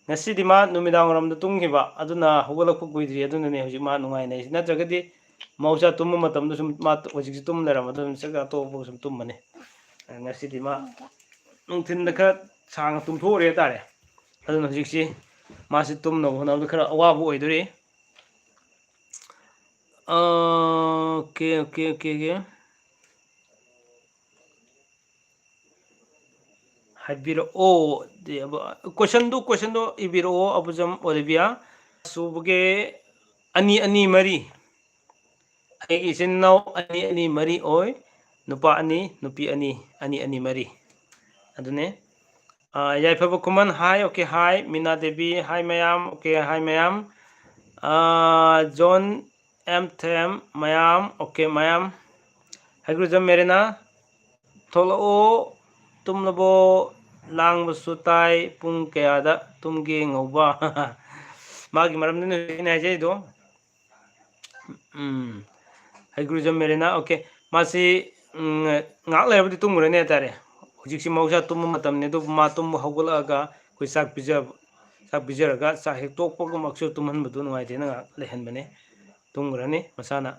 ꯉꯁꯤꯗꯤ ꯃꯥ ꯅꯨꯃꯤꯗꯥꯡ ꯋꯥꯏꯔꯝꯗ ꯇꯨꯝꯈꯤꯕ, ꯑꯗꯨꯅ ꯍꯧꯒꯠꯂꯛꯄ ꯀꯨꯏꯗ꯭ꯔꯤ, ꯑꯗꯨꯅꯅꯦ ꯍꯧꯖꯤꯛ ꯃꯥ ꯅꯨꯡꯉꯥꯏꯅ ꯂꯩꯔꯤꯁꯦ꯫ ꯅꯠꯇ꯭ꯔꯒꯗꯤ ꯃꯍꯧꯁꯥ ꯇꯨꯝꯕ ꯃꯇꯝꯗ ꯁꯨꯝ ꯃꯥ ꯍꯧꯖꯤꯛꯁꯨ ꯇꯨꯝ ꯂꯩꯔꯝꯕ, ꯑꯗꯨꯝ ꯆꯥꯛ ꯆꯥ ꯇꯣꯛꯄꯒ ꯁꯨꯝ ꯇꯨꯝꯕꯅꯦ꯫ ꯉꯁꯤꯗꯤ ꯃꯥ ꯅꯨꯡꯊꯤꯟꯗ ꯈꯔ ꯁꯥꯡꯅ ꯇꯨꯝꯊꯣꯛꯎꯔꯦ ꯍꯥꯏꯇꯥꯔꯦ꯫ ꯑꯗꯨꯅ ꯍꯧꯖꯤꯛꯁꯤ ꯃꯥꯁꯤ ꯇꯨꯝꯅꯕ ꯍꯣꯠꯅꯕꯗ ꯈꯔ ꯑꯋꯥꯕ ꯑꯣꯏꯗꯣꯔꯤ꯫ Okay, okay, okay, okay. ꯍꯥꯏꯕꯤꯔꯛꯑꯣ꯫ ꯗꯤ ꯑꯕ-, questionꯗꯨ, questionꯗꯨ ꯏꯕꯤꯔꯛꯑꯣ, ꯑꯕꯨꯖꯝ ꯑꯣꯂꯤꯕꯤꯌꯥ꯫ ꯁꯨꯕꯒꯤ ꯑꯅꯤ, ꯑꯅꯤ, ꯃꯔꯤ꯫ ꯑꯩꯒꯤ ꯏꯆꯤꯟ ꯏꯅꯥꯎ ꯑꯅꯤ, ꯑꯅꯤ, ꯃꯔꯤ ꯑꯣꯏ꯫ ꯅꯨꯄꯥ ꯑꯅꯤ, ꯅꯨꯄꯤ ꯑꯅꯤ, ꯑꯅꯤ, ꯑꯅꯤ, ꯃꯔꯤ꯫ ꯑꯗꯨꯅꯦ꯫ ꯑꯥ, ꯌꯥꯏꯐꯕ ꯈꯨꯃꯟ, ꯍꯥꯏ, ꯑꯣꯀꯦ, ꯍꯥꯏ꯫ ꯃꯤꯅꯥ ꯗꯦꯕꯤ, ꯍꯥꯏ ꯃꯌꯥꯝ, ꯑꯣꯀꯦ, ꯍꯥꯏ ꯃꯌꯥꯝ꯫ ꯑꯥ, ꯖꯣꯟ ꯑꯦꯝ ꯊꯦꯝ, ꯃꯌꯥꯝ, ꯑꯣꯀꯦ, ꯃꯌꯥꯝ꯫ ꯍꯩꯒ꯭ꯔꯨꯖꯝ ꯃꯦꯔꯤꯅꯥ, ꯊꯣꯛꯂꯛꯑꯣ, ꯇꯨꯝꯂꯕꯣ? ꯂꯥꯡꯕꯁꯨ ꯇꯥꯏ, ꯄꯨꯡ ꯀꯌꯥꯗ ꯇꯨꯝꯒꯦ ꯉꯧꯕ? ꯃꯥꯒꯤ ꯃꯔꯝꯗꯨꯅ ꯑꯩꯅ ꯍꯥꯏꯖꯩꯗꯣ꯫ ꯎꯝ, ꯍꯩꯒ꯭ꯔꯨꯖꯝ ꯃꯦꯔꯤꯅꯥ, ꯑꯣꯀꯦ꯫ ꯃꯥꯁꯤ ꯎꯝ, ꯉꯥꯏꯍꯥꯛ ꯂꯩꯔꯕꯗꯤ ꯇꯨꯝꯈ꯭ꯔꯅꯤ ꯍꯥꯏꯇꯥꯔꯦ꯫ ꯍꯧꯖꯤꯛꯁꯤ ꯃꯍꯧꯁꯥ ꯇꯨꯝꯕ ꯃꯇꯝꯅꯤ, ꯑꯗꯨꯕꯨ ꯃꯥ ꯇꯨꯝꯕ ꯍꯧꯒꯠꯂꯛꯑꯒ ꯑꯩꯈꯣꯏ ꯆꯥꯛ ꯄꯤꯖꯕ, ꯆꯥꯛ ꯄꯤꯖꯔꯒ ꯆꯥꯛ ꯍꯦꯛ ꯇꯣꯛꯄꯒꯃꯛꯁꯨ ꯇꯨꯝꯍꯟꯕꯗꯨ ꯅꯨꯡꯉꯥꯏꯇꯦꯅ ꯉꯥꯏꯍꯥꯛ ꯂꯩꯍꯟꯕꯅꯤ꯫ ꯇꯨꯝꯈ꯭ꯔꯅꯤ ꯃꯁꯥꯅ꯫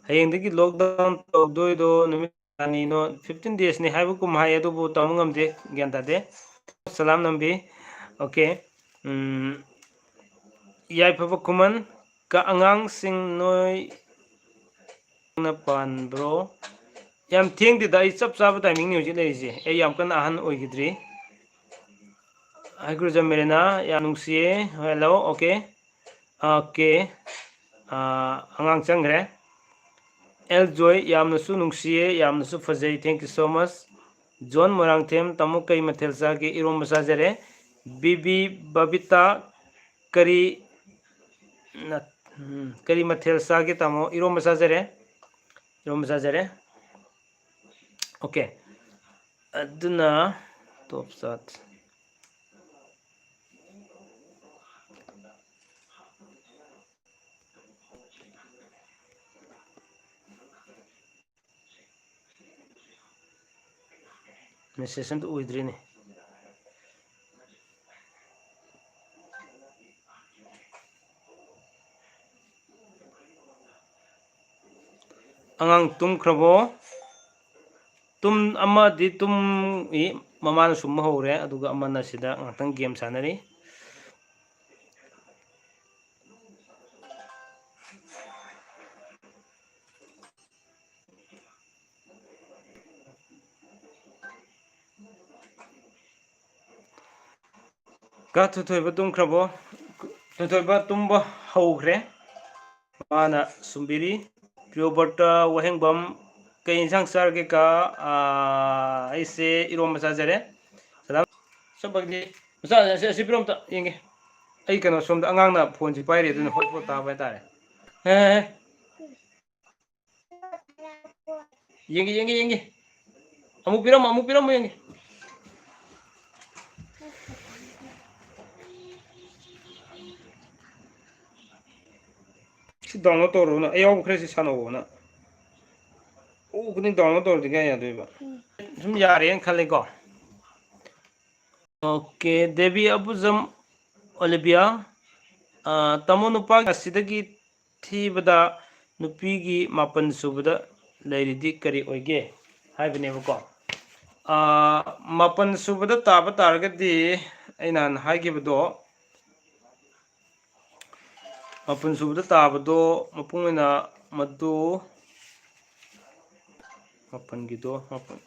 ꯍꯌꯦꯡꯗꯒꯤ lockdown ꯇꯧꯗꯣꯏꯗꯣ ꯅꯨꯃꯤꯠ ꯀꯌꯥꯅꯤꯅꯣ? Fifteen days ꯅꯤ ꯍꯥꯏꯕꯒꯨꯝ ꯍꯥꯏ, ꯑꯗꯨꯕꯨ ꯇꯝꯕ ꯉꯝꯗꯦ, ꯒ꯭ꯌꯥꯟ ꯇꯥꯗꯦ꯫ ꯁꯂꯥꯝ ꯅꯝꯕꯤ꯫ OK꯫ ꯎꯝ, ꯌꯥꯏꯐꯕ ꯈꯨꯃꯟ꯫ ꯀ-, ꯑꯉꯥꯡꯁꯤꯡ ꯅꯣꯏ ꯅ ꯄꯥꯟꯕ꯭ꯔꯣ? ꯌꯥꯝ ꯊꯦꯡꯗꯦꯗ, ꯑꯩ ꯆꯞ ꯆꯥꯕ timing ꯅꯤ ꯍꯧꯖꯤꯛ ꯂꯩꯔꯤꯁꯦ꯫ ꯑꯩ ꯌꯥꯝ ꯀꯟꯅ ꯑꯍꯟ ꯑꯣꯏꯈꯤꯗ꯭ꯔꯤ꯫ ꯍꯥꯏ ꯒꯨꯔꯨꯖꯝ ꯃꯦꯔꯦꯅꯥ, ꯌꯥꯝ ꯅꯨꯡꯁꯤꯌꯦ꯫ Hello, OK꯫ OK꯫ ꯑꯥ, ꯑꯉꯥꯡ ꯆꯪꯈ꯭ꯔꯦ꯫ ꯑꯦꯜ ꯖꯣꯏ, ꯌꯥꯝꯅꯁꯨ ꯅꯨꯡꯁꯤꯌꯦ, ꯌꯥꯝꯅꯁꯨ ꯐꯖꯩ꯫ Thank you so much꯫ John Moirangthem, ꯇꯥꯃꯣ ꯀꯩ ꯃꯊꯦꯜ ꯆꯥꯒꯦ? ꯏꯔꯣꯝꯕ ꯆꯥꯖꯔꯦ꯫ ꯕꯤꯕꯤ ꯕꯕꯤꯇꯥ, ꯀꯔꯤ ꯅ-, ꯎꯝ, ꯀꯔꯤ ꯃꯊꯦꯜ ꯆꯥꯒꯦ, ꯇꯥꯃꯣ? ꯏꯔꯣꯝꯕ ꯆꯥꯖꯔꯦ꯫ ꯏꯔꯣꯝꯕ ꯆꯥꯖꯔꯦ꯫ OK꯫ ꯑꯗꯨꯅ top chat꯫ Message ꯑꯝꯇ ꯎꯗ꯭ꯔꯤꯅꯦ꯫ ꯑꯉꯥꯡ ꯇꯨꯝꯈ꯭ꯔꯕꯣ? ꯇꯨꯝ-, ꯑꯃꯗꯤ ꯇꯨꯝꯃꯤ, ꯃꯃꯥꯅ ꯁꯨꯝꯕ ꯍꯧꯔꯦ, ꯑꯗꯨꯒ ꯑꯃꯅ ꯁꯤꯗ ꯉꯥꯛꯇꯪ game ꯁꯥꯟꯅꯔꯤ꯫ ꯀꯥ ꯊꯣꯏꯊꯣꯏꯕ ꯇꯨꯝꯈ꯭ꯔꯕꯣ? ꯊꯣꯏꯊꯣꯏꯕ ꯇꯨꯝꯕ ꯍꯧꯈ꯭ꯔꯦ꯫ ꯃꯥꯅ ꯁꯨꯝꯕꯤꯔꯤ꯫ ꯄ꯭ꯔꯤꯌꯣꯕ꯭ꯔꯇ ꯋꯥꯍꯦꯡꯕꯝ, ꯀꯩ ꯏꯟꯁꯥꯡ ꯆꯥꯔꯒꯦ ꯀꯥ? ꯑꯥ, ꯑꯩꯁꯦ ꯏꯔꯣꯝꯕ ꯆꯥꯖꯔꯦ꯫ ꯁꯗꯥꯝ, ꯆꯠꯄꯒꯤ, ꯃꯆꯥ, ꯑꯁꯤ, ꯑꯁꯤ ꯄꯤꯔꯣ ꯑꯝꯇ ꯌꯦꯡꯒꯦ꯫ ꯑꯩ ꯀꯩꯅꯣ ꯁꯣꯝꯗ ꯑꯉꯥꯡꯅ phoneꯁꯤ ꯄꯥꯏꯔꯤ, ꯑꯗꯨꯅ hotspot ꯇꯥꯕ ꯍꯥꯏꯇꯥꯔꯦ꯫ ꯍꯦ, ꯍꯦ, ꯍꯦ꯫ ꯌꯦꯡꯒꯦ, ꯌꯦꯡꯒꯦ, ꯌꯦꯡꯒꯦ꯫ ꯑꯃꯨꯛ ꯄꯤꯔꯝꯃꯣ, ꯑꯃꯨꯛ ꯄꯤꯔꯝꯃꯣ ꯌꯦꯡꯒꯦ꯫ ꯁꯤ download ꯇꯧꯔꯣꯅ, ꯑꯌꯥꯎꯕ ꯈꯔꯁꯤ ꯁꯥꯟꯅꯧꯑꯣꯅ꯫ ꯎ ꯈꯨꯗꯤꯡ download ꯇꯧꯔꯗꯤ ꯀꯌꯥ ꯌꯥꯗꯣꯏꯕ? ꯁꯨꯝ ꯌꯥꯔꯦꯅ ꯈꯜꯂꯦꯀꯣ꯫ ꯑꯣꯀꯦ, ꯗꯦꯕꯤ ꯑꯕꯨꯖꯝ ꯑꯣꯂꯤꯕꯤꯌꯥ, ꯑ, ꯇꯥꯃꯣ, ꯅꯨꯄꯥꯒꯤ ꯑꯁꯤꯗꯒꯤ ꯊꯤꯕꯗ ꯅꯨꯄꯤꯒꯤ ꯃꯥꯄꯟ ꯁꯨꯕꯗ ꯂꯩꯔꯤꯗꯤ ꯀꯔꯤ ꯑꯣꯏꯒꯦ ꯍꯥꯏꯕꯅꯦꯕꯀꯣ꯫ ꯑ, ꯃꯥꯄꯟ ꯁꯨꯕꯗ ꯇꯥꯕ ꯇꯥꯔꯒꯗꯤ ꯑꯩꯅ ꯍꯥꯟꯅ ꯍꯥꯏꯈꯤꯕꯗꯣ, ꯃꯥꯄꯟ ꯁꯨꯕꯗ ꯇꯥꯕꯗꯣ ꯃꯄꯨꯡ ꯑꯣꯏꯅ ꯃꯗꯨ ꯃꯥꯄꯟꯒꯤꯗꯣ, ꯃꯥꯄꯟ,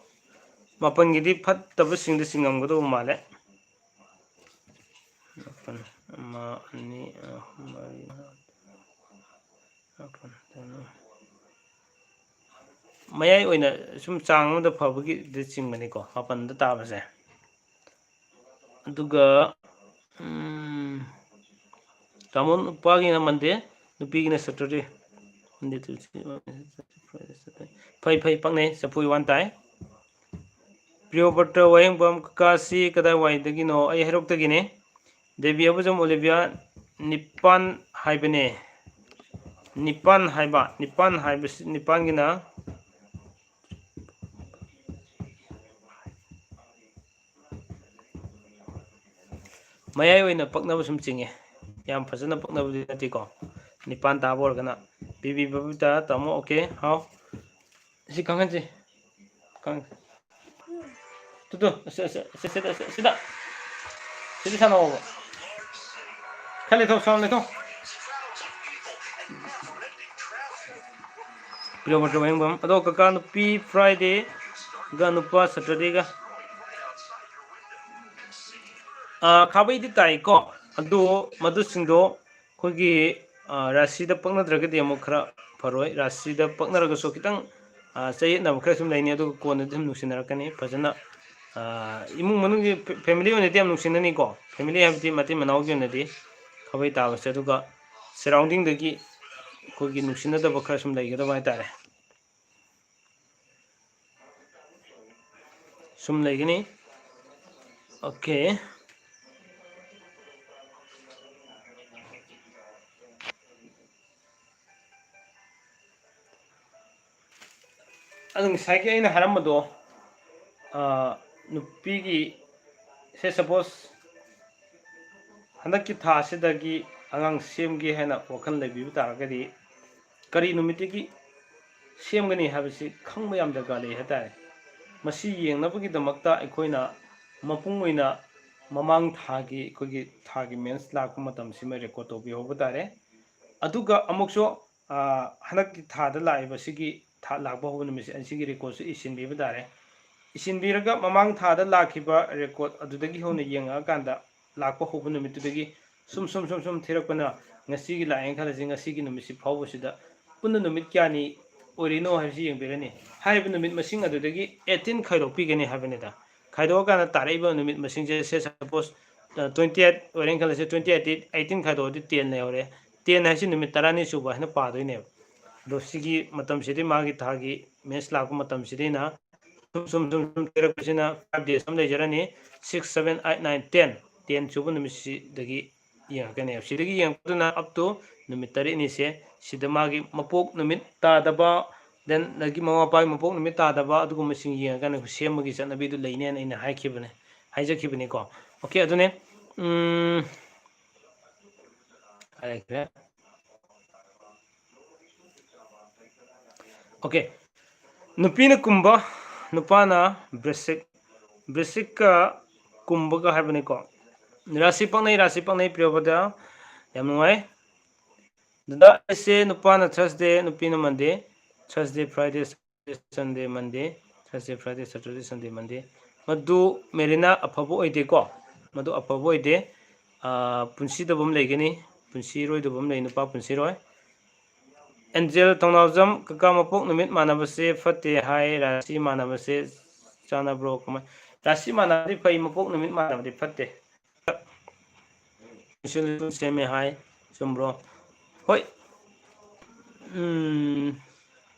ꯃꯥꯄꯟꯒꯤꯗꯤ ꯐꯠꯇꯕꯁꯤꯡꯗ ꯆꯤꯡꯉꯝꯒꯗꯧꯕ ꯃꯥꯜꯂꯦ꯫ ꯃꯥꯄꯟ, ꯑꯃ, ꯑꯅꯤ, ꯑꯍꯨꯝ, ꯃꯔꯤ, ꯃꯉꯥ, ꯃꯥꯄꯟ, ꯇꯔꯥ꯫ ꯃꯌꯥꯏ ꯑꯣꯏꯅ ꯁꯨꯝ ꯆꯥꯡ ꯑꯃꯗ ꯐꯕꯒꯤꯗ ꯆꯤꯡꯕꯅꯤꯀꯣ, ꯃꯥꯄꯟꯗ ꯇꯥꯕꯁꯦ꯫ ꯑꯗꯨꯒ, ꯎꯝ, ꯇꯥꯃꯣ, ꯅꯨꯄꯥꯒꯤꯅ Monday, ꯅꯨꯄꯤꯒꯤꯅ Saturday꯫ Monday, Tuesday, Wednesday, Friday, Saturday. ꯐꯩ, ꯐꯩ, ꯄꯛꯅꯩ, ꯆꯐꯨ ꯋꯥꯟ ꯇꯥꯏ꯫ ꯄ꯭ꯔꯤꯌꯣꯕ꯭ꯔꯇ ꯋꯥꯍꯦꯡꯕꯝ, ꯀꯀꯥꯁꯤ ꯀꯗꯥꯏꯋꯥꯏꯗꯒꯤꯅꯣ? ꯑꯩ ꯍꯩꯔꯣꯛꯇꯒꯤꯅꯦ꯫ ꯗꯦꯕꯤ ꯑꯕꯨꯖꯝ ꯑꯣꯂꯤꯕꯤꯌꯥ, ꯅꯤꯄꯥꯟ ꯍꯥꯏꯕꯅꯦ꯫ ꯅꯤꯄꯥꯟ ꯍꯥꯏꯕ, ꯅꯤꯄꯥꯟ ꯍꯥꯏꯕꯁꯤ, ꯅꯤꯄꯥꯟꯒꯤꯅ ꯃꯌꯥꯏ ꯑꯣꯏꯅ ꯄꯛꯅꯕ ꯁꯨꯝ ꯆꯤꯡꯉꯦ, ꯌꯥꯝ ꯐꯖꯅ ꯄꯛꯅꯕꯗꯤ ꯅꯠꯇꯦꯀꯣ꯫ ꯅꯤꯄꯥꯟ ꯇꯥꯕ ꯑꯣꯏꯔꯒꯅ꯫ ꯕꯤꯕꯤ ꯕꯕꯤꯇꯥ, ꯇꯥꯃꯣ, ꯑꯣꯀꯦ, ꯍꯥꯎ꯫ ꯁꯤ ꯀꯥꯡꯈꯟꯁꯤ꯫ ꯀꯥꯡ-, ꯇꯨ, ꯇꯨ, ꯑꯁꯤ, ꯑꯁꯤ, ꯑꯁꯤ, ꯁꯤꯗ, ꯑꯁꯤ, ꯁꯤꯗ꯫ ꯁꯤꯗ ꯁꯥꯟꯅꯧꯕ꯫ ꯈꯔ ꯂꯩꯊꯧ, sound ꯂꯩꯊꯧ꯫ ꯀꯤꯂꯣꯃꯤꯇꯔ ꯋꯥꯍꯦꯡꯕꯝ꯫ ꯑꯗꯣ ꯀꯀꯥ, ꯅꯨꯄꯤ Fridayꯒ ꯅꯨꯄꯥ Saturdayꯒ꯫ ꯑꯥ, ꯈꯥꯕꯩꯗꯤ ꯇꯥꯏꯀꯣ꯫ ꯑꯗꯨ ꯃꯗꯨꯁꯤꯡꯗꯣ ꯑꯩꯈꯣꯏꯒꯤ, ꯑꯥ, ꯔꯥꯁꯤꯗ ꯄꯛꯅꯗ꯭ꯔꯒꯗꯤ ꯑꯃꯨꯛ ꯈꯔ ꯐꯔꯣꯏ꯫ ꯔꯥꯁꯤꯗ ꯄꯛꯅꯔꯒꯁꯨ ꯈꯤꯇꯪ, ꯑꯥ, ꯆꯌꯦꯠꯅꯕ ꯈꯔ ꯁꯨꯝ ꯂꯩꯅꯤ, ꯑꯗꯨꯒ ꯀꯣꯟꯅꯗꯤ ꯑꯗꯨꯝ ꯅꯨꯡꯁꯤꯅꯔꯛꯀꯅꯤ ꯐꯖꯅ꯫ ꯑꯥ, ꯏꯃꯨꯡ ꯃꯅꯨꯡꯒꯤ ꯐꯦ-, family ꯑꯣꯏꯅꯗꯤ ꯌꯥꯝ ꯅꯨꯡꯁꯤꯅꯅꯤꯀꯣ, family ꯍꯥꯏꯕꯗꯤ ꯃꯇꯩ ꯃꯅꯥꯎꯒꯤ ꯑꯣꯏꯅꯗꯤ ꯈꯥꯕꯩ ꯇꯥꯕꯁꯦ꯫ ꯑꯗꯨꯒ surroundingꯗꯒꯤ ꯑꯩꯈꯣꯏꯒꯤ ꯅꯨꯡꯁꯤꯅꯗꯕ ꯈꯔ ꯁꯨꯝ ꯂꯩꯒꯗꯕ ꯍꯥꯏꯇꯥꯔꯦ꯫ ꯁꯨꯝ ꯂꯩꯒꯅꯤ꯫ ꯑꯣꯀꯦ꯫ ꯑꯗꯨ ꯉꯁꯥꯏꯒꯤ ꯑꯩꯅ ꯍꯥꯏꯔꯝꯕꯗꯣ, ꯑ, ꯅꯨꯄꯤꯒꯤ, say suppose, ꯍꯟꯗꯛꯀꯤ ꯊꯥ ꯑꯁꯤꯗꯒꯤ ꯑꯉꯥꯡ ꯁꯦꯝꯒꯦ ꯍꯥꯏꯅ ꯋꯥꯈꯜ ꯂꯩꯕꯤꯕ ꯇꯥꯔꯒꯗꯤ, ꯀꯔꯤ ꯅꯨꯃꯤꯠꯇꯒꯤ ꯁꯦꯝꯒꯅꯤ ꯍꯥꯏꯕꯁꯤ ꯈꯪꯕ ꯌꯥꯝ ꯗꯔꯀꯥꯔ ꯂꯩ ꯍꯥꯏꯇꯥꯔꯦ꯫ ꯃꯁꯤ ꯌꯦꯡꯅꯕꯒꯤꯗꯃꯛꯇ ꯑꯩꯈꯣꯏꯅ ꯃꯄꯨꯡ ꯑꯣꯏꯅ ꯃꯃꯥꯡ ꯊꯥꯒꯤ, ꯑꯩꯈꯣꯏꯒꯤ ꯊꯥꯒꯤ ꯃꯦꯟꯁ ꯂꯥꯛꯄ ꯃꯇꯝꯁꯤꯃ ꯔꯦꯀꯣꯔꯠ ꯇꯧꯕꯤꯍꯧꯕ ꯇꯥꯔꯦ꯫ ꯑꯗꯨꯒ ꯑꯃꯨꯛꯁꯨ, ꯑ, ꯍꯟꯗꯛꯀꯤ ꯊꯥꯗ ꯂꯥꯛꯏꯕꯁꯤꯒꯤ ꯊꯥ ꯂꯥꯛꯄ ꯍꯧꯕ ꯅꯨꯃꯤꯠꯁꯦ ꯑꯁꯤꯒꯤ ꯔꯦꯀꯣꯔꯠꯁꯨ ꯏꯁꯤꯟꯕꯤꯕ ꯇꯥꯔꯦ꯫ ꯏꯁꯤꯟꯕꯤꯔꯒ ꯃꯃꯥꯡ ꯊꯥꯗ ꯂꯥꯛꯈꯤꯕ ꯔꯦꯀꯣꯔꯠ ꯑꯗꯨꯗꯒꯤ ꯍꯧꯅ ꯌꯦꯡꯉꯛꯑꯀꯥꯟꯗ, ꯂꯥꯛꯄ ꯍꯧꯕ ꯅꯨꯃꯤꯠꯇꯨꯗꯒꯤ ꯁꯨꯝ, ꯁꯨꯝ, ꯁꯨꯝ, ꯁꯨꯝ ꯊꯤꯔꯛꯄꯅ ꯉꯁꯤꯒꯤ ꯂꯥꯛꯑꯦꯅ ꯈꯜꯂꯁꯤ, ꯉꯁꯤꯒꯤ ꯅꯨꯃꯤꯠꯁꯤ ꯐꯥꯎꯕꯁꯤꯗ ꯄꯨꯟꯅ ꯅꯨꯃꯤꯠ ꯀꯌꯥꯅꯤ ꯑꯣꯏꯔꯤꯅꯣ ꯍꯥꯏꯕꯁꯤ ꯌꯦꯡꯕꯤꯔꯅꯤ꯫ ꯍꯥꯏꯔꯤꯕ ꯅꯨꯃꯤꯠ ꯃꯁꯤꯡ ꯑꯗꯨꯗꯒꯤ eighteen ꯈꯥꯏꯗꯣꯛꯄꯤꯒꯅꯤ ꯍꯥꯏꯕꯅꯤꯗ꯫ ꯈꯥꯏꯗꯣꯛꯑꯀꯥꯟꯗ ꯇꯥꯔꯛꯏꯕ ꯅꯨꯃꯤꯠ ꯃꯁꯤꯡꯁꯦ, say suppose, ꯑ, twenty eight ꯑꯣꯏꯔꯦꯅ ꯈꯜꯂꯁꯤ, twenty eight eighteen ꯈꯥꯏꯗꯣꯛꯑꯗꯤ ten ꯂꯩꯍꯧꯔꯦ꯫ Ten ꯍꯥꯏꯁꯤ ꯅꯨꯃꯤꯠ ꯇꯔꯥꯅꯤ ꯁꯨꯕ ꯍꯥꯏꯅ ꯄꯥꯗꯣꯏꯅꯦꯕ꯫ ꯑꯗꯣ ꯁꯤꯒꯤ ꯃꯇꯝꯁꯤꯗꯤ ꯃꯥꯒꯤ ꯊꯥꯒꯤ ꯃꯦꯟꯁ ꯂꯥꯛꯄ ꯃꯇꯝꯁꯤꯗꯩꯅ ꯁꯨꯝ, ꯁꯨꯝ, ꯁꯨꯝ, ꯁꯨꯝ ꯊꯤꯔꯛꯄꯁꯤꯅ five days ꯑꯃ ꯂꯩꯖꯔꯅꯤ꯫ Six, seven, eight, nine, ten꯫ Ten ꯁꯨꯕ ꯅꯨꯃꯤꯠꯁꯤꯗꯒꯤ ꯌꯦꯡꯉꯛꯀꯅꯦꯕ꯫ ꯁꯤꯗꯒꯤ ꯌꯦꯡꯉꯛꯄꯗꯨꯅ up to ꯅꯨꯃꯤꯠ ꯇꯔꯦꯠꯅꯤꯁꯦ, ꯁꯤꯗ ꯃꯥꯒꯤ ꯃꯄꯣꯛ ꯅꯨꯃꯤꯠ ꯇꯥꯗꯕ, then ꯑꯗꯒꯤ ꯃꯃꯥ ꯃꯄꯥꯒꯤ ꯃꯄꯣꯛ ꯅꯨꯃꯤꯠ ꯇꯥꯗꯕ, ꯑꯗꯨꯒꯨꯝꯕꯁꯤꯡ ꯌꯦꯡꯉꯀꯥꯟꯗ ꯁꯦꯝꯕꯒꯤ ꯆꯠꯅꯕꯤꯗꯨ ꯂꯩꯅꯦꯅ ꯑꯩꯅ ꯍꯥꯏꯈꯤꯕꯅꯦ, ꯍꯥꯏꯖꯈꯤꯕꯅꯤꯀꯣ꯫ Okay, ꯑꯗꯨꯅꯦ꯫ ꯎꯝ, ꯀꯥꯏ ꯂꯩꯈ꯭ꯔꯦ? Okay, ꯅꯨꯄꯤꯅ ꯀꯨꯝꯕ, ꯅꯨꯄꯥꯅ ꯕ꯭ꯔꯤꯁꯤꯛ, ꯕ꯭ꯔꯤꯁꯤꯛꯀ ꯀꯨꯝꯕꯒ ꯍꯥꯏꯕꯅꯤꯀꯣ꯫ ꯔꯥꯁꯤ ꯄꯛꯅꯩ, ꯔꯥꯁꯤ ꯄꯛꯅꯩ, ꯄ꯭ꯔꯤꯌꯣꯕꯗ꯫ ꯌꯥꯝ ꯅꯨꯡꯉꯥꯏ꯫ ꯗꯗꯥ, ꯑꯩꯁꯦ ꯅꯨꯄꯥꯅ Thursday, ꯅꯨꯄꯤꯅ Monday, Thursday, Friday, Saturday, Sunday, Monday, Thursday, Friday, Saturday, Sunday, Monday꯫ ꯃꯗꯨ ꯃꯦꯔꯤꯅꯥ ꯑꯐꯕ ꯑꯣꯏꯗꯦꯀꯣ꯫ ꯃꯗꯨ ꯑꯐꯕ ꯑꯣꯏꯗꯦ꯫ ꯑꯥ, ꯄꯨꯟꯁꯤꯗꯕ ꯑꯃ ꯂꯩꯒꯅꯤ, ꯄꯨꯟꯁꯤꯔꯣꯏꯗꯕ ꯑꯃ ꯂꯩ, ꯅꯨꯄꯥ ꯄꯨꯟꯁꯤꯔꯣꯏ꯫ ꯑꯦꯟꯖꯦꯜ ꯊꯧꯅꯥꯎꯖꯝ, ꯀꯀꯥ, ꯃꯄꯣꯛ ꯅꯨꯃꯤꯠ ꯃꯥꯟꯅꯕꯁꯦ ꯐꯠꯇꯦ ꯍꯥꯏ, ꯔꯥꯁꯤ ꯃꯥꯟꯅꯕꯁꯦ ꯆꯥꯟꯅꯕ꯭ꯔꯣ? ꯀꯃꯥꯏ-, ꯔꯥꯁꯤ ꯃꯥꯟꯅꯕꯗꯤ ꯐꯩ, ꯃꯄꯣꯛ ꯅꯨꯃꯤꯠ ꯃꯥꯟꯅꯕꯗꯤ ꯐꯠꯇꯦ꯫ ꯁꯦꯝꯃꯦ ꯍꯥꯏ, ꯆꯨꯝꯕ꯭ꯔꯣ? ꯍꯣꯏ꯫ ꯎꯝ,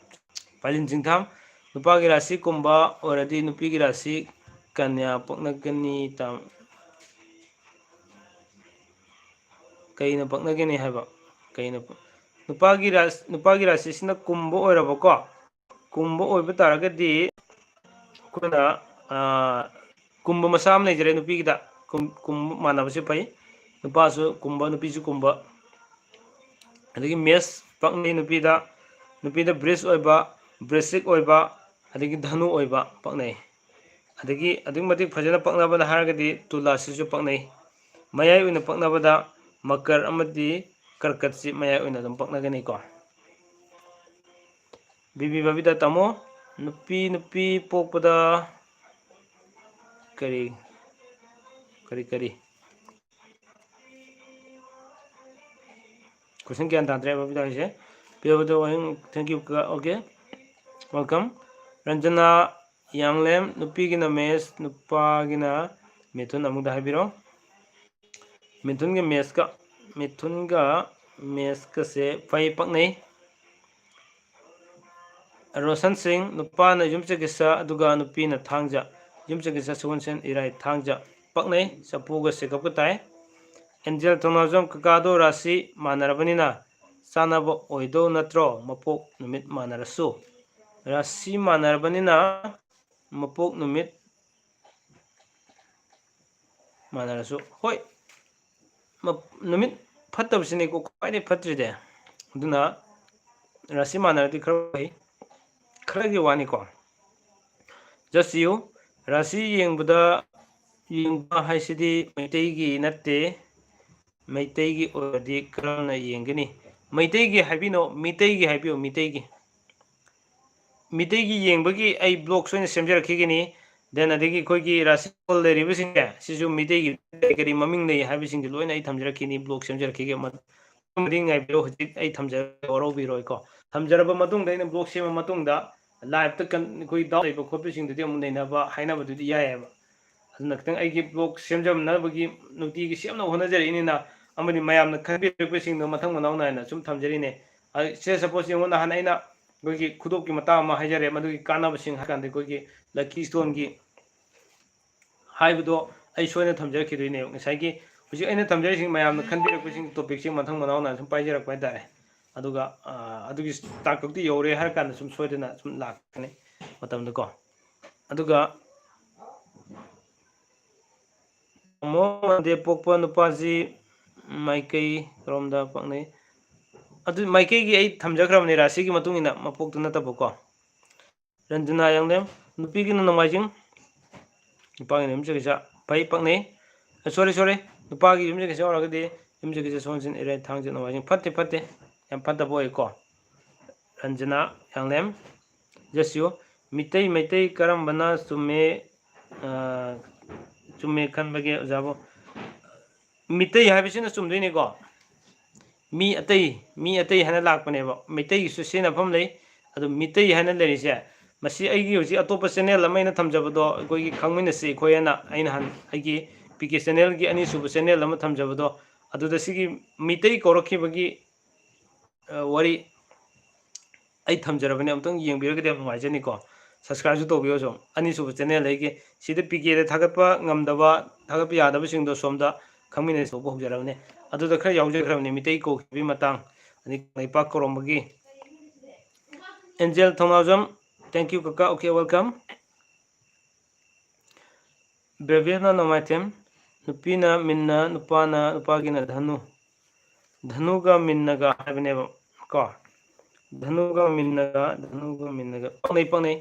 ꯄꯥꯏꯂꯤꯟ ꯆꯤꯡꯊꯥꯝ, ꯅꯨꯄꯥꯒꯤ ꯔꯥꯁꯤ ꯀꯨꯝꯕ ꯑꯣꯏꯔꯗꯤ ꯅꯨꯄꯤꯒꯤ ꯔꯥꯁꯤ ꯀꯟꯌꯥ ꯄꯛꯅꯒꯅꯤ ꯇꯥ-, ꯀꯩꯅ ꯄꯛꯅꯒꯅꯤ ꯍꯥꯏꯕ? ꯀꯩꯅ ꯄ-, ꯅꯨꯄꯥꯒꯤ ꯔꯥꯁ-, ꯅꯨꯄꯥꯒꯤ ꯔꯥꯁꯤꯁꯤꯅ ꯀꯨꯝꯕ ꯑꯣꯏꯔꯕꯀꯣ? ꯀꯨꯝꯕ ꯑꯣꯏꯕ ꯇꯥꯔꯒꯗꯤ ꯑꯩꯈꯣꯏꯅ, ꯑꯥ, ꯀꯨꯝꯕ ꯃꯆꯥ ꯑꯃ ꯂꯩꯖꯔꯦ ꯅꯨꯄꯤꯒꯤꯗ꯫ ꯀꯨꯝ-, ꯀꯨꯝꯕ ꯃꯥꯟꯅꯕꯁꯦ ꯐꯩ꯫ ꯅꯨꯄꯥꯁꯨ ꯀꯨꯝꯕ, ꯅꯨꯄꯤꯁꯨ ꯀꯨꯝꯕ꯫ ꯑꯗꯒꯤ ꯃꯦꯁ ꯄꯛꯅꯩ ꯅꯨꯄꯤꯗ꯫ ꯅꯨꯄꯤꯗ ꯕ꯭ꯔꯤꯖ ꯑꯣꯏꯕ, ꯕ꯭ꯔꯤꯖꯁꯤꯛ ꯑꯣꯏꯕ, ꯑꯗꯒꯤ ꯙꯅꯨ ꯑꯣꯏꯕ ꯄꯛꯅꯩ꯫ ꯑꯗꯒꯤ ꯑꯗꯨꯛꯀꯤ ꯃꯇꯤꯛ ꯐꯖꯅ ꯄꯛꯅꯕꯗ ꯍꯥꯏꯔꯒꯗꯤ ꯇꯨꯂꯥꯁꯤꯁꯨ ꯄꯛꯅꯩ꯫ ꯃꯌꯥꯏ ꯑꯣꯏꯅ ꯄꯛꯅꯕꯗ ꯃꯀꯔ ꯑꯃꯗꯤ ꯀꯔꯀꯠꯁꯤ ꯃꯌꯥꯏ ꯑꯣꯏꯅ ꯑꯗꯨꯝ ꯄꯛꯅꯒꯅꯤꯀꯣ꯫ ꯕꯤꯕꯤ ꯕꯕꯤꯇꯥ ꯇꯥꯃꯣ, ꯅꯨꯄꯤ, ꯅꯨꯄꯤ ꯄꯣꯛꯄꯗ ꯀꯔꯤ, ꯀꯔꯤ, ꯀꯔꯤ? Question ꯒ꯭ꯌꯥꯟ ꯇꯥꯗ꯭ꯔꯦ ꯕꯕꯤꯇꯥ ꯍꯣꯏꯁꯦ꯫ ꯄꯤꯔꯕꯗꯣ ꯋꯥꯍꯪ, thank you, okay, welcome꯫ Ranjana ꯌꯥꯡꯂꯦꯝ, ꯅꯨꯄꯤꯒꯤꯅ ꯃꯦꯁ, ꯅꯨꯄꯥꯒꯤꯅ ꯃꯤꯊꯨꯟ꯫ ꯑꯃꯨꯛꯇ ꯍꯥꯏꯕꯤꯔꯣ꯫ ꯃꯤꯊꯨꯟꯒ ꯃꯦꯁꯀ, ꯃꯤꯊꯨꯟꯒ ꯃꯦꯁꯀꯁꯦ ꯐꯩ, ꯄꯛꯅꯩ꯫ ꯔꯣꯁꯟ ꯁꯤꯡ, ꯅꯨꯄꯥꯅ ꯌꯨꯝꯁꯀꯩꯁ ꯑꯗꯨꯒ ꯅꯨꯄꯤꯅ ꯊꯥꯡꯖ꯫ ꯌꯨꯝꯁꯀꯩꯁ, ꯁꯒꯣꯜꯁꯦꯟ, ꯏꯔꯥꯏ, ꯊꯥꯡꯖ ꯄꯛꯅꯩ, ꯆꯐꯨꯒ ꯆꯦꯒꯞꯀ ꯇꯥꯏ꯫ ꯑꯦꯟꯖꯦꯜ ꯊꯧꯅꯥꯎꯖꯝ, ꯀꯀꯥꯗꯣ ꯔꯥꯁꯤ ꯃꯥꯟꯅꯔꯕꯅꯤꯅ ꯆꯥꯟꯅꯕ ꯑꯣꯏꯗꯧ ꯅꯠꯇ꯭ꯔꯣ? ꯃꯄꯣꯛ ꯅꯨꯃꯤꯠ ꯃꯥꯟꯅꯔꯁꯨ꯫ ꯔꯥꯁꯤ ꯃꯥꯟꯅꯔꯕꯅꯤꯅ ꯃꯄꯣꯛ ꯅꯨꯃꯤꯠ ꯃꯥꯟꯅꯔꯁꯨ꯫ ꯍꯣꯏ, ꯃ-, ꯅꯨꯃꯤꯠ ꯐꯠꯇꯕꯁꯤꯅꯤꯀꯣ ꯈ꯭ꯋꯥꯏꯗꯒꯤ ꯐꯠꯇ꯭ꯔꯤꯗꯤ꯫ ꯑꯗꯨꯅ ꯔꯥꯁꯤ ꯃꯥꯟꯅꯔꯗꯤ ꯈꯔ ꯐꯩ, ꯈꯔꯒꯤ ꯋꯥꯅꯤꯀꯣ꯫ Just you, ꯔꯥꯁꯤ ꯌꯦꯡꯕꯗ, ꯌꯦꯡꯕ ꯍꯥꯏꯁꯤꯗꯤ ꯃꯩꯇꯩꯒꯤ ꯅꯠꯇꯦ꯫ ꯃꯩꯇꯩꯒꯤ ꯑꯣꯏꯔꯗꯤ ꯀꯔꯝꯅ ꯌꯦꯡꯒꯅꯤ? ꯃꯩꯇꯩꯒꯤ ꯍꯥꯏꯕꯤꯅꯣ, ꯃꯤꯇꯩꯒꯤ ꯍꯥꯏꯕꯤꯌꯣ, ꯃꯤꯇꯩꯒꯤ꯫ ꯃꯤꯇꯩꯒꯤ ꯌꯦꯡꯕꯒꯤ ꯑꯩ vlogs ꯑꯣꯏꯅ ꯁꯦꯝꯖꯔꯛꯈꯤꯒꯅꯤ꯫ Then ꯑꯗꯒꯤ ꯑꯩꯈꯣꯏꯒꯤ ꯔꯥꯁꯤꯐꯜ ꯂꯩꯔꯤꯕꯁꯤꯡꯁꯦ, ꯁꯤꯁꯨ ꯃꯤꯇꯩꯒꯤ ꯀꯔꯤ ꯀꯔꯤ ꯃꯃꯤꯡ ꯂꯩ ꯍꯥꯏꯕꯁꯤꯡꯁꯦ ꯂꯣꯏꯅ ꯑꯩ ꯊꯝꯖꯔꯛꯈꯤꯅꯤ, vlog ꯁꯦꯝꯖꯔꯛꯈꯤꯒꯦ꯫ ꯃꯗꯨꯃꯗꯤ ꯉꯥꯏꯕꯤꯌꯨ, ꯍꯧꯖꯤꯛ ꯑꯩ ꯊꯝꯖꯔꯒ ꯋꯥꯔꯧꯕꯤꯔꯣꯏꯀꯣ꯫ ꯊꯝꯖꯔꯕ ꯃꯇꯨꯡꯗ, ꯑꯩꯅ vlog ꯁꯦꯝꯃ ꯃꯇꯨꯡꯗ, live ꯇ ꯀꯟ-, ꯑꯩꯈꯣꯏ doubt ꯂꯩꯕ ꯈꯣꯠꯄꯁꯤꯡꯗꯨꯗꯤ ꯑꯃꯨꯛ ꯅꯩꯅꯕ ꯍꯥꯏꯅꯕꯗꯨꯗꯤ ꯌꯥꯏꯑꯕ꯫ ꯑꯗꯨꯅ ꯈꯤꯇꯪ ꯑꯩꯒꯤ vlog ꯁꯦꯝꯖꯅꯕꯒꯤ ꯅꯨꯡꯇꯤꯒꯤ ꯁꯦꯝꯅꯕ ꯍꯣꯠꯅꯖꯔꯛꯏꯅꯤꯅ, ꯑꯃꯗꯤ ꯃꯌꯥꯝꯅ ꯈꯟꯕꯤꯔꯛꯄꯁꯤꯡꯗꯣ ꯃꯊꯪ ꯃꯅꯥꯎ ꯅꯥꯏꯅ ꯁꯨꯝ ꯊꯝꯖꯔꯤꯅꯦ꯫ ꯑ, say suppose ꯌꯦꯡꯉꯣ, ꯅꯍꯥꯟ ꯑꯩꯅ ꯑꯩꯈꯣꯏꯒꯤ ꯈꯨꯗꯣꯞꯀꯤ ꯃꯇꯥꯡ ꯑꯃ ꯍꯥꯏꯖꯔꯦ, ꯃꯗꯨꯒꯤ ꯀꯥꯟꯅꯕꯁꯤꯡ ꯍꯥꯏ ꯀꯥꯟꯗ ꯑꯩꯈꯣꯏꯒꯤ lucky stone ꯒꯤ ꯍꯥꯏꯕꯗꯣ ꯑꯩ ꯁꯣꯏꯗꯅ ꯊꯝꯖꯔꯛꯈꯤꯗꯣꯏꯅꯦꯕ꯫ ꯉꯁꯥꯏꯒꯤ ꯍꯧꯖꯤꯛ ꯑꯩꯅ ꯊꯝꯖꯔꯤꯁꯤꯡ ꯃꯌꯥꯝꯅ ꯈꯟꯕꯤꯔꯛꯄꯁꯤꯡ topic ꯁꯤꯡ ꯃꯊꯪ ꯃꯅꯥꯎ ꯅꯥꯏꯅ ꯁꯨꯝ ꯄꯥꯏꯖꯔꯛꯄ ꯍꯥꯏꯇꯥꯔꯦ꯫ ꯑꯗꯨꯒ ꯑꯗꯨꯒꯤ ꯇꯥꯡꯀꯛꯇꯤ ꯌꯧꯔꯦ ꯍꯥꯏꯔ ꯀꯥꯟꯗ ꯁꯨꯝ ꯁꯣꯏꯗꯅ ꯁꯨꯝ ꯂꯥꯛꯀꯅꯤ ꯃꯇꯝꯗꯀꯣ꯫ ꯑꯗꯨꯒ ꯃꯣꯟꯗꯦ ꯄꯣꯛꯄ ꯅꯨꯄꯥꯁꯤ ꯃꯥꯏꯀꯩ ꯀꯔꯣꯝꯗ ꯄꯛꯅꯩ? ꯑꯗꯨ ꯃꯥꯏꯀꯩꯒꯤ ꯑꯩ ꯊꯝꯖꯈ꯭ꯔꯕꯅꯤ, ꯔꯥꯁꯤꯒꯤ ꯃꯇꯨꯡ ꯏꯟꯅ, ꯃꯄꯣꯛꯇꯨ ꯅꯠꯇꯕꯀꯣ꯫ ꯔꯟꯖꯅꯥ ꯌꯥꯡꯂꯦꯝ, ꯅꯨꯄꯤꯒꯤꯅ ꯅꯣꯡꯃꯥꯏꯖꯤꯡ, ꯅꯨꯄꯥꯒꯤꯅ ꯌꯨꯝꯁꯀꯩꯁ꯫ ꯐꯩ, ꯄꯛꯅꯩ꯫ ꯁꯣꯔꯤ ꯁꯣꯔꯤ, ꯅꯨꯄꯥꯒꯤ ꯌꯨꯝꯁꯀꯩꯁ ꯑꯣꯏꯔꯒꯗꯤ ꯌꯨꯝꯁꯀꯩꯁ, ꯁꯒꯣꯜꯁꯦꯟ, ꯏꯔꯥꯏ, ꯊꯥꯡꯖ, ꯅꯣꯡꯃꯥꯏꯖꯤꯡ꯫ ꯐꯠꯇꯦ ꯐꯠꯇꯦ, ꯌꯥꯝ ꯐꯠꯇꯕ ꯑꯣꯏꯀꯣ꯫ ꯔꯟꯖꯅꯥ ꯌꯥꯡꯂꯦꯝ, ꯖꯁ ꯌꯨ꯫ ꯃꯤꯇꯩ, ꯃꯩꯇꯩ ꯀꯔꯝꯕꯅ ꯆꯨꯝꯃꯦ, ꯆꯨꯝꯃꯦ ꯈꯟꯕꯒꯦ ꯑꯣꯖꯥꯕꯨ? ꯃꯤꯇꯩ ꯍꯥꯏꯕꯁꯤꯅ ꯆꯨꯝꯗꯣꯏꯅꯤꯀꯣ꯫ ꯃꯤ ꯑꯇꯩ, ꯃꯤ ꯑꯇꯩ ꯍꯥꯏꯅ ꯂꯥꯛꯄꯅꯦꯕ꯫ ꯃꯩꯇꯩꯒꯤꯁꯨ ꯁꯤꯖꯤꯟꯅꯐꯝ ꯂꯩ꯫ ꯑꯗꯨ ꯃꯤꯇꯩ ꯍꯥꯏꯅ ꯂꯩꯔꯤꯁꯦ, ꯃꯁꯤ ꯑꯩꯒꯤ ꯍꯧꯖꯤꯛ ꯑꯇꯣꯞꯄ ꯆꯦꯅꯦꯜ ꯑꯃ ꯑꯩꯅ ꯊꯝꯖꯕꯗꯣ, ꯑꯩꯈꯣꯏꯒꯤ ꯈꯪꯃꯤꯟꯅꯁꯤ ꯑꯩꯈꯣꯏ ꯍꯥꯏꯅ, ꯑꯩꯅ ꯍꯥꯟ-, ꯑꯩꯒꯤ ꯄꯤ ꯀꯦ ꯆꯦꯅꯦꯜꯒꯤ ꯑꯅꯤꯁꯨꯕ ꯆꯦꯅꯦꯜ ꯑꯃ ꯊꯝꯖꯕꯗꯣ, ꯑꯗꯨꯗ ꯁꯤꯒꯤ ꯃꯤꯇꯩ ꯀꯧꯔꯛꯈꯤꯕꯒꯤ ꯋꯥꯔꯤ ꯑꯩ ꯊꯝꯖꯔꯕꯅꯤ, ꯑꯃꯨꯛꯇꯪ ꯌꯦꯡꯕꯤꯔꯒꯗꯤ ꯌꯥꯝ ꯅꯨꯡꯉꯥꯏꯖꯅꯤꯀꯣ꯫ ꯁꯕꯁꯀ꯭ꯔꯥꯏꯕꯁꯨ ꯇꯧꯕꯤꯌꯣ꯫ ꯁꯨꯝ ꯑꯅꯤꯁꯨꯕ ꯆꯦꯅꯦꯜ ꯑꯩꯒꯤ, ꯁꯤꯗ ꯄꯤ ꯀꯦꯗ ꯊꯥꯒꯠꯄ ꯉꯝꯗꯕ, ꯊꯥꯒꯠꯄ ꯌꯥꯗꯕꯁꯤꯡꯗꯣ ꯁꯣꯝꯗ ꯈꯪꯃꯤꯟꯅꯁꯤ ꯇꯧꯕ ꯍꯧꯖꯔꯕꯅꯤ꯫ ꯑꯗꯨꯗ ꯈꯔ ꯌꯥꯎꯖꯈ꯭ꯔꯕꯅꯤ, ꯃꯤꯇꯩ ꯀꯧꯈꯤꯕꯒꯤ ꯃꯇꯥꯡ, ꯑꯗꯩ Kangleipak ꯀꯧꯔꯝꯕꯒꯤ꯫ Angel Thounaojam, thank you ꯀꯀꯥ, okay, welcome꯫ ꯕ꯭ꯔꯦꯕꯦꯅ ꯅꯣꯡꯃꯥꯏꯊꯦꯝ, ꯅꯨꯄꯤꯅ ꯃꯤꯟꯅ, ꯅꯨꯄꯥꯅ, ꯅꯨꯄꯥꯒꯤꯅ ꯙꯅꯨ꯫ ꯙꯅꯨꯒ ꯃꯤꯟꯅꯒ ꯍꯥꯏꯕꯅꯦꯕ ꯀꯣ꯫ ꯙꯅꯨꯒ ꯃꯤꯟꯅꯒ, ꯙꯅꯨꯒ ꯃꯤꯟꯅꯒ꯫ ꯄꯛꯅꯩ, ꯄꯛꯅꯩ꯫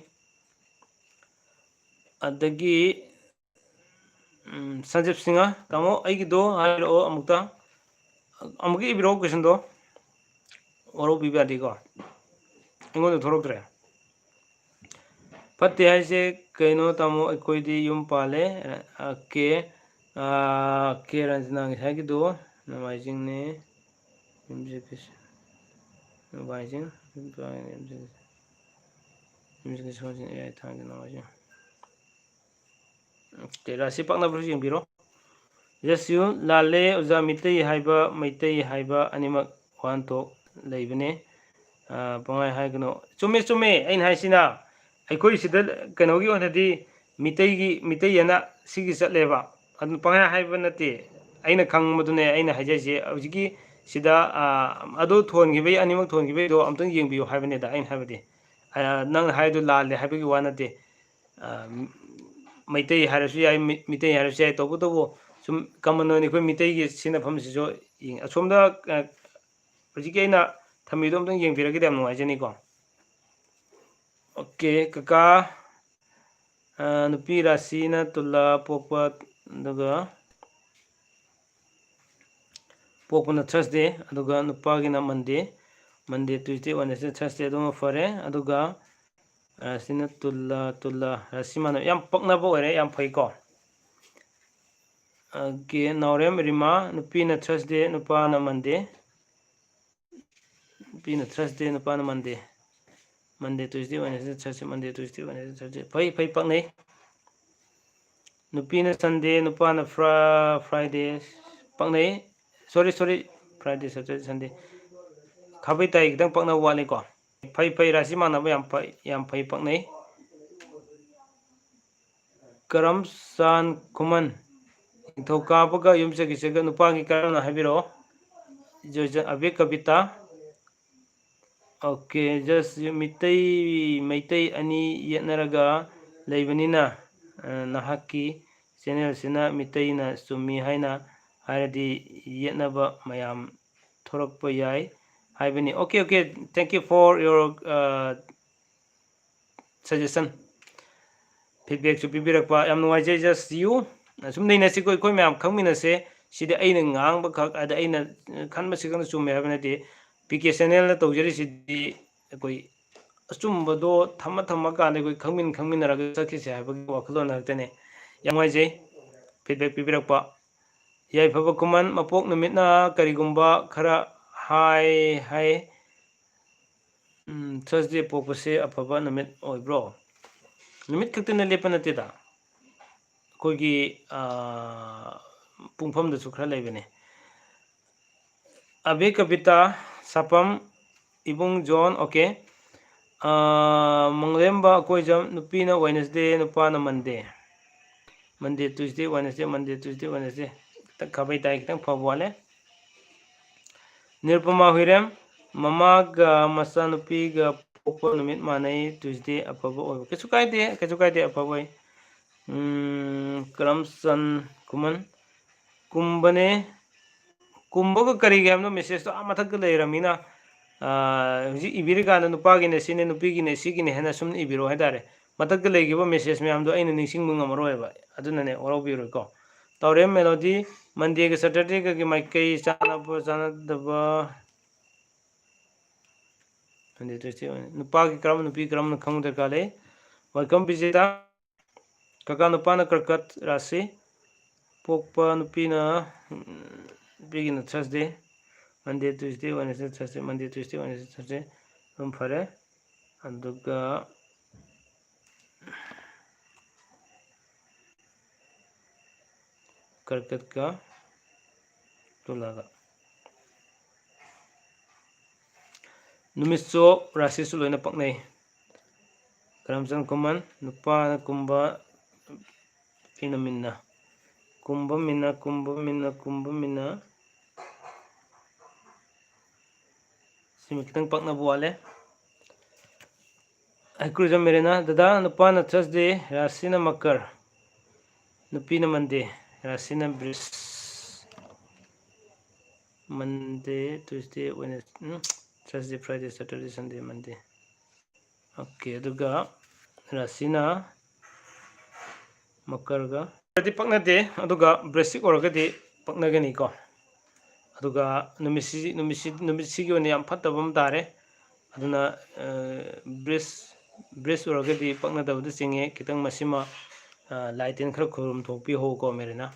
ꯑꯗꯒꯤ, ꯎꯝ, ꯁꯟꯖꯤꯞ ꯁꯤꯡꯍ, ꯇꯥꯃꯣ, ꯑꯩꯒꯤꯗꯣ ꯍꯥꯏꯔꯛꯑꯣ ꯑꯃꯨꯛꯇ꯫ ꯑꯃꯨꯛꯀ ꯏꯕꯤꯔꯛꯑꯣ questionꯗꯣ꯫ ꯋꯥꯔꯧꯕꯤꯕ ꯌꯥꯗꯦꯀꯣ꯫ ꯑꯩꯉꯣꯟꯗ ꯊꯣꯛꯂꯛꯇ꯭ꯔꯦ꯫ ꯐꯠꯇꯦ ꯍꯥꯏꯁꯦ ꯀꯩꯅꯣ, ꯇꯥꯃꯣ? ꯑꯩꯈꯣꯏꯗꯤ ꯌꯨꯝ ꯄꯥꯜꯂꯦ꯫ ꯑ, ꯀꯦ, ꯑ, ꯀꯦ ꯔꯟꯖꯅꯥ ꯉꯁꯥꯏꯒꯤꯗꯣ ꯅꯣꯡꯃꯥꯏꯖꯤꯡꯅꯦ꯫ ꯌꯨꯝꯁꯦ ꯀꯩꯁ-, ꯅꯣꯡꯃꯥꯏꯖꯤꯡ, ꯌꯨꯝꯁꯦ ꯀꯩꯁ-, ꯌꯨꯝꯁꯦ ꯀꯩꯁ-, ꯏꯔꯥꯏ, ꯊꯥꯡꯖ, ꯅꯣꯡꯃꯥꯏꯖꯤꯡ꯫ ꯔꯥꯁꯤ ꯄꯛꯅꯕꯁꯨ ꯌꯦꯡꯕꯤꯔꯣ꯫ ꯖꯁ ꯌꯨ꯫ ꯂꯥꯜꯂꯦ ꯑꯣꯖꯥ, ꯃꯤꯇꯩ ꯍꯥꯏꯕ, ꯃꯩꯇꯩ ꯍꯥꯏꯕ ꯑꯅꯤꯃꯛ ꯋꯥꯍꯟꯊꯣꯛ ꯂꯩꯕꯅꯦ꯫ ꯑ, ꯄꯪꯍꯥꯏ ꯍꯥꯏꯒꯅꯨ꯫ ꯆꯨꯝꯃꯦ, ꯆꯨꯝꯃꯦ꯫ ꯑꯩꯅ ꯍꯥꯏꯁꯤꯅ, ꯑꯩꯈꯣꯏ ꯁꯤꯗ ꯀꯩꯅꯣꯒꯤ ꯑꯣꯏꯅꯗꯤ ꯃꯤꯇꯩꯒꯤ, ꯃꯤꯇꯩ ꯑꯅ ꯁꯤꯒꯤ ꯆꯠꯂꯦꯕ꯫ ꯑꯗꯨ ꯄꯪꯍꯥꯏ ꯍꯥꯏꯕ ꯅꯠꯇꯦ꯫ ꯑꯩꯅ ꯈꯪꯕꯗꯨꯅꯦ ꯑꯩꯅ ꯍꯥꯏꯖꯔꯤꯁꯦ꯫ ꯍꯧꯖꯤꯛꯀꯤ ꯁꯤꯗ ꯑꯗꯨ ꯊꯣꯟꯈꯤꯕꯩ, ꯑꯅꯤꯃꯛ ꯊꯣꯟꯈꯤꯕꯩꯗꯣ ꯑꯝꯇꯪ ꯌꯦꯡꯕꯤꯌꯨ ꯍꯥꯏꯕꯅꯤꯗ ꯑꯩꯅ ꯍꯥꯏꯕꯗꯤ꯫ ꯅꯪꯅ ꯍꯥꯏꯗꯨ ꯂꯥꯜꯂꯦ ꯍꯥꯏꯕꯒꯤ ꯋꯥ ꯅꯠꯇꯦ꯫ ꯃꯩꯇꯩ ꯍꯥꯏꯔꯁꯨ ꯌꯥꯏ, ꯃꯤꯇꯩ ꯍꯥꯏꯔꯁꯨ ꯌꯥꯏ꯫ ꯇꯧꯕꯇꯕꯨ ꯁꯨꯝ ꯀꯃꯟ ꯑꯣꯏꯅ ꯑꯩꯈꯣꯏ ꯃꯤꯇꯩꯒꯤ ꯁꯤꯖꯤꯟꯅꯐꯝꯁꯤꯁꯨ ꯑꯁꯣꯝꯗ ꯍꯧꯖꯤꯛꯀꯤ ꯑꯩꯅ ꯊꯝꯕꯤꯗꯣ ꯑꯝꯇꯪ ꯌꯦꯡꯕꯤꯔꯒꯗꯤ ꯌꯥꯝ ꯅꯨꯡꯉꯥꯏꯖꯅꯤꯀꯣ꯫ ꯑꯣꯀꯦ ꯀꯀꯥ, ꯅꯨꯄꯤ ꯔꯥꯁꯤꯅ ꯇꯨꯂꯥ ꯄꯣꯛꯄ, ꯑꯗꯨꯒ ꯄꯣꯛꯄꯅ ꯊꯔꯁꯗꯦ, ꯑꯗꯨꯒ ꯅꯨꯄꯥꯒꯤꯅ ꯃꯟꯗꯦ꯫ ꯃꯟꯗꯦ, ꯇ꯭ꯌꯨꯁꯗꯦ, ꯋꯦꯅꯁꯗꯦ, ꯊꯔꯁꯗꯦ ꯑꯗꯨꯃ ꯐꯔꯦ꯫ ꯑꯗꯨꯒ ꯔꯥꯁꯤꯅ ꯇꯨꯂꯥ, ꯇꯨꯂꯥ, ꯔꯥꯁꯤ ꯃꯥꯟꯅꯕ, ꯌꯥꯝ ꯄꯛꯅꯕ ꯑꯣꯏꯔꯦ, ꯌꯥꯝ ꯐꯩꯀꯣ꯫ ꯑꯣꯀꯦ, ꯅꯥꯎꯔꯦꯝ ꯔꯤꯃꯥ, ꯅꯨꯄꯤꯅ ꯊꯔꯁꯗꯦ, ꯅꯨꯄꯥꯅ ꯃꯟꯗꯦ꯫ ꯅꯨꯄꯤꯅ ꯊꯔꯁꯗꯦ, ꯅꯨꯄꯥꯅ ꯃꯟꯗꯦ꯫ ꯃꯟꯗꯦ, ꯇ꯭ꯌꯨꯁꯗꯦ, ꯋꯦꯅꯁꯗꯦ, ꯊꯔꯁꯗꯦ, ꯃꯟꯗꯦ, ꯇ꯭ꯌꯨꯁꯗꯦ, ꯋꯦꯅꯁꯗꯦ, ꯊꯔꯁꯗꯦ꯫ ꯐꯩ, ꯐꯩ, ꯄꯛꯅꯩ꯫ ꯅꯨꯄꯤꯅ ꯁꯟꯗꯦ, ꯅꯨꯄꯥꯅ ꯐ꯭ꯔꯥ-, ꯐ꯭ꯔꯥꯏꯗꯦ꯫ ꯄꯛꯅꯩ꯫ ꯁꯣꯔꯤ, ꯁꯣꯔꯤ, ꯐ꯭ꯔꯥꯏꯗꯦ, ꯁꯇꯔꯗꯦ, ꯁꯟꯗꯦ꯫ ꯈꯥꯕꯩ ꯇꯥꯏ ꯈꯤꯇꯪ ꯄꯛꯅꯕ ꯋꯥꯠꯂꯤꯀꯣ꯫ ꯐꯩ, ꯐꯩ, ꯔꯥꯁꯤ ꯃꯥꯟꯅꯕ ꯌꯥꯝ ꯐꯩ, ꯌꯥꯝ ꯐꯩ, ꯄꯛꯅꯩ꯫ ꯀꯔꯝꯆꯥꯟ ꯈꯨꯃꯟ, ꯅꯤꯡꯊꯧꯀꯥꯕꯒ ꯌꯨꯝꯁꯀꯩꯁꯒ ꯅꯨꯄꯥꯒꯤ ꯀꯔꯝꯅ ꯍꯥꯏꯕꯤꯔꯛꯑꯣ? ꯖꯣꯏꯆꯟ, ꯑꯕꯦ ꯀꯕꯤꯇꯥ꯫ ꯑꯣꯀꯦ, ꯖꯁ ꯃꯤꯇꯩ, ꯃꯩꯇꯩ ꯑꯅꯤ ꯌꯦꯠꯅꯔꯒ ꯂꯩꯕꯅꯤꯅ, ꯑ, ꯅꯍꯥꯛꯀꯤ ꯆꯦꯅꯦꯜꯁꯤꯅ ꯃꯤꯇꯩꯅ ꯆꯨꯝꯃꯤ ꯍꯥꯏꯅ ꯍꯥꯏꯔꯗꯤ ꯌꯦꯠꯅꯕ ꯃꯌꯥꯝ ꯊꯣꯔꯛꯄ ꯌꯥꯏ ꯍꯥꯏꯕꯅꯤ꯫ Okay, okay, thank you for your, ꯑ, suggestion, feedbackꯁꯨ ꯄꯤꯕꯤꯔꯛꯄ ꯌꯥꯝ ꯅꯨꯡꯉꯥꯏꯖꯩ꯫ Just you, ꯑꯁꯨꯝ ꯅꯩꯅꯁꯤꯀꯣ, ꯑꯩꯈꯣꯏ ꯃꯌꯥꯝ ꯈꯪꯃꯤꯟꯅꯁꯦ꯫ ꯁꯤꯗꯤ ꯑꯩꯅ ꯉꯥꯡꯕꯈꯛ, ꯑꯗ ꯑꯩꯅ ꯈꯟꯕꯁꯤ ꯈꯛꯇ ꯆꯨꯝꯃꯦ ꯍꯥꯏꯕ ꯅꯠꯇꯦ꯫ ꯄꯤ ꯀꯦ ꯆꯦꯅꯦꯜꯅ ꯇꯧꯖꯔꯤꯁꯤꯗꯤ ꯑꯩꯈꯣꯏ ꯑꯆꯨꯝꯕꯗꯣ ꯊꯝꯃ ꯊꯝꯃꯀꯥꯟꯗ ꯑꯩꯈꯣꯏ ꯈꯪꯃꯤꯟ ꯈꯪꯃꯤꯟꯅꯔꯒ ꯆꯠꯈꯤꯁꯦ ꯍꯥꯏꯕꯒꯤ ꯋꯥꯈꯜꯂꯣꯟ ꯈꯛꯇꯅꯤ꯫ ꯌꯥꯝ ꯅꯨꯡꯉꯥꯏꯖꯩ feedback ꯄꯤꯕꯤꯔꯛꯄ꯫ ꯌꯥꯏꯐꯕ ꯈꯨꯃꯟ, ꯃꯄꯣꯛ ꯅꯨꯃꯤꯠꯅ ꯀꯔꯤꯒꯨꯝꯕ ꯈꯔ ꯍꯥꯏ ꯍꯥꯏ꯫ ꯎꯝ, ꯊꯔꯁꯗꯦ ꯄꯣꯛꯄꯁꯦ ꯑꯐꯕ ꯅꯨꯃꯤꯠ ꯑꯣꯏꯕ꯭ꯔꯣ? ꯅꯨꯃꯤꯠ ꯈꯛꯇꯅ ꯂꯦꯞꯄ ꯅꯠꯇꯦꯗ, ꯑꯩꯈꯣꯏꯒꯤ, ꯑꯥ, ꯄꯨꯡꯐꯝꯗꯁꯨ ꯈꯔ ꯂꯩꯕꯅꯦ꯫ ꯑꯕꯦ ꯀꯕꯤꯇꯥ, ꯁꯥꯄꯝ, ꯏꯕꯨꯡ ꯖꯣꯟ, ꯑꯣꯀꯦ꯫ ꯑꯥ, ꯃꯪꯂꯦꯝꯕ ꯑꯀꯣꯏꯖꯝ, ꯅꯨꯄꯤꯅ ꯋꯦꯅꯁꯗꯦ, ꯅꯨꯄꯥꯅ ꯃꯟꯗꯦ꯫ ꯃꯟꯗꯦ, ꯇ꯭ꯌꯨꯁꯗꯦ, ꯋꯦꯅꯁꯗꯦ, ꯃꯟꯗꯦ, ꯇ꯭ꯌꯨꯁꯗꯦ, ꯋꯦꯅꯁꯗꯦ꯫ ꯈꯤꯇꯪ ꯈꯥꯕꯩ ꯇꯥꯏ, ꯈꯤꯇꯪ ꯐꯕ ꯋꯥꯠꯂꯦ꯫ ꯅꯤꯔꯨꯄꯃꯥ ꯍꯨꯏꯔꯦꯝ, ꯃꯃꯥꯒ ꯃꯆꯥꯅꯨꯄꯤꯒ ꯄꯣꯛꯄ ꯅꯨꯃꯤꯠ ꯃꯥꯟꯅꯩ, Tuesday ꯑꯐꯕ ꯑꯣꯏꯕ꯫ ꯀꯩꯁꯨ ꯀꯥꯏꯗꯦ, ꯀꯩꯁꯨ ꯀꯥꯏꯗꯦ, ꯑꯐꯕ ꯑꯣꯏ꯫ ꯎꯝ, ꯀꯔꯝꯆꯟ ꯈꯨꯃꯟ, ꯀꯨꯝꯕꯅꯦ꯫ ꯀꯨꯝꯕꯒ ꯀꯔꯤꯒ ꯍꯥꯏꯕꯅꯣ? Message ꯇꯣ ꯑꯥ ꯃꯊꯛꯇ ꯂꯩꯔꯝꯃꯤꯅ, ꯑꯥ, ꯍꯧꯖꯤꯛ ꯏꯕꯤꯔꯤꯀꯥꯟꯗ ꯅꯨꯄꯥꯒꯤꯅ ꯁꯤꯅꯦ, ꯅꯨꯄꯤꯒꯤꯅ ꯁꯤꯒꯤꯅꯦ ꯍꯥꯏꯅ ꯁꯨꯝ ꯏꯕꯤꯔꯛꯑꯣ ꯍꯥꯏꯇꯥꯔꯦ꯫ ꯃꯊꯛꯇ ꯂꯩꯈꯤꯕ message ꯃꯌꯥꯝꯗꯣ ꯑꯩꯅ ꯅꯤꯡꯁꯤꯡꯕ ꯉꯝꯃꯔꯣꯏꯕ, ꯑꯗꯨꯅꯅꯦ, ꯋꯥꯔꯧꯕꯤꯔꯣꯏꯀꯣ꯫ ꯇꯧꯔꯦꯝ ꯃꯦꯂꯣꯗꯤ, Monday ꯒ Saturday ꯒꯒꯤ ꯃꯥꯏꯀꯩ ꯆꯥꯟꯅꯕ ꯆꯥꯟꯅꯗꯕ, Monday, Tuesday ꯑꯣꯏꯅ ꯅꯨꯄꯥꯒꯤ ꯀꯔꯝꯕ, ꯅꯨꯄꯤ ꯀꯔꯝꯕꯅ ꯈꯪꯕ ꯗꯔꯀꯥꯔ ꯂꯩ? Welcome ꯕꯤꯖꯦꯇꯥ꯫ ꯀꯀꯥ ꯅꯨꯄꯥꯅ ꯀꯔꯀꯠ ꯔꯥꯁꯤ, ꯄꯣꯛꯄ ꯅꯨꯄꯤꯅ, ꯎꯝ, ꯅꯨꯄꯤꯒꯤꯅ Thursday, Monday, Tuesday, Wednesday, Thursday, Monday, Tuesday, Wednesday, Thursday ꯑꯗꯨꯝ ꯐꯔꯦ꯫ ꯑꯗꯨꯒ ꯀꯔꯀꯠꯀ ꯇꯨꯂꯥꯒ꯫ ꯅꯨꯃꯤꯠꯁꯨ ꯔꯥꯁꯤꯁꯨ ꯂꯣꯏꯅ ꯄꯛꯅꯩ꯫ ꯀꯔꯝꯆꯟ ꯈꯨꯃꯟ, ꯅꯨꯄꯥꯅ ꯀꯨꯝꯕ, ꯅꯨꯄꯤꯅ ꯃꯤꯟꯅ꯫ ꯀꯨꯝꯕ ꯃꯤꯟꯅ, ꯀꯨꯝꯕ ꯃꯤꯟꯅ, ꯀꯨꯝꯕ ꯃꯤꯟꯅ꯫ ꯁꯤꯃ ꯈꯤꯇꯪ ꯄꯛꯅꯕ ꯋꯥꯠꯂꯦ꯫ ꯍꯩꯀ꯭ꯔꯨꯖꯝ ꯃꯦꯔꯤꯅꯥ, ꯗꯗꯥ, ꯅꯨꯄꯥꯅ Thursday, ꯔꯥꯁꯤꯅ ꯃꯀꯔ, ꯅꯨꯄꯤꯅ Monday, ꯔꯥꯁꯤꯅ ꯕ꯭ꯔꯤꯁ, Monday, Tuesday, Wednesday, ꯎꯝ, Thursday, Friday, Saturday, Sunday, Monday꯫ Okay, ꯑꯗꯨꯒ ꯔꯥꯁꯤꯅ ꯃꯀꯔꯒ꯫ ꯗꯤ ꯄꯛꯅꯗꯦ, ꯑꯗꯨꯒ ꯕ꯭ꯔꯤꯁ ꯑꯣꯏꯔꯒꯗꯤ ꯄꯛꯅꯒꯅꯤꯀꯣ꯫ ꯑꯗꯨꯒ ꯅꯨꯃꯤꯠꯁꯤ, ꯅꯨꯃꯤꯠꯁꯤ, ꯅꯨꯃꯤꯠꯁꯤꯒꯤ ꯑꯣꯏꯅ ꯌꯥꯝ ꯐꯠꯇꯕ ꯑꯃ ꯇꯥꯔꯦ꯫ ꯑꯗꯨꯅ, ꯑ, ꯕ꯭ꯔꯤꯁ, ꯕ꯭ꯔꯤꯁ ꯑꯣꯏꯔꯒꯗꯤ ꯄꯛꯅꯗꯕꯗ ꯆꯤꯡꯉꯦ꯫ ꯈꯤꯇꯪ ꯃꯁꯤꯃ, ꯑ, ꯂꯥꯏ ꯇꯤꯟ ꯈꯔ ꯈꯨꯔꯨꯝ ꯊꯣꯛꯄꯤꯍꯧꯀꯣ, ꯃꯦꯔꯤꯅꯥ꯫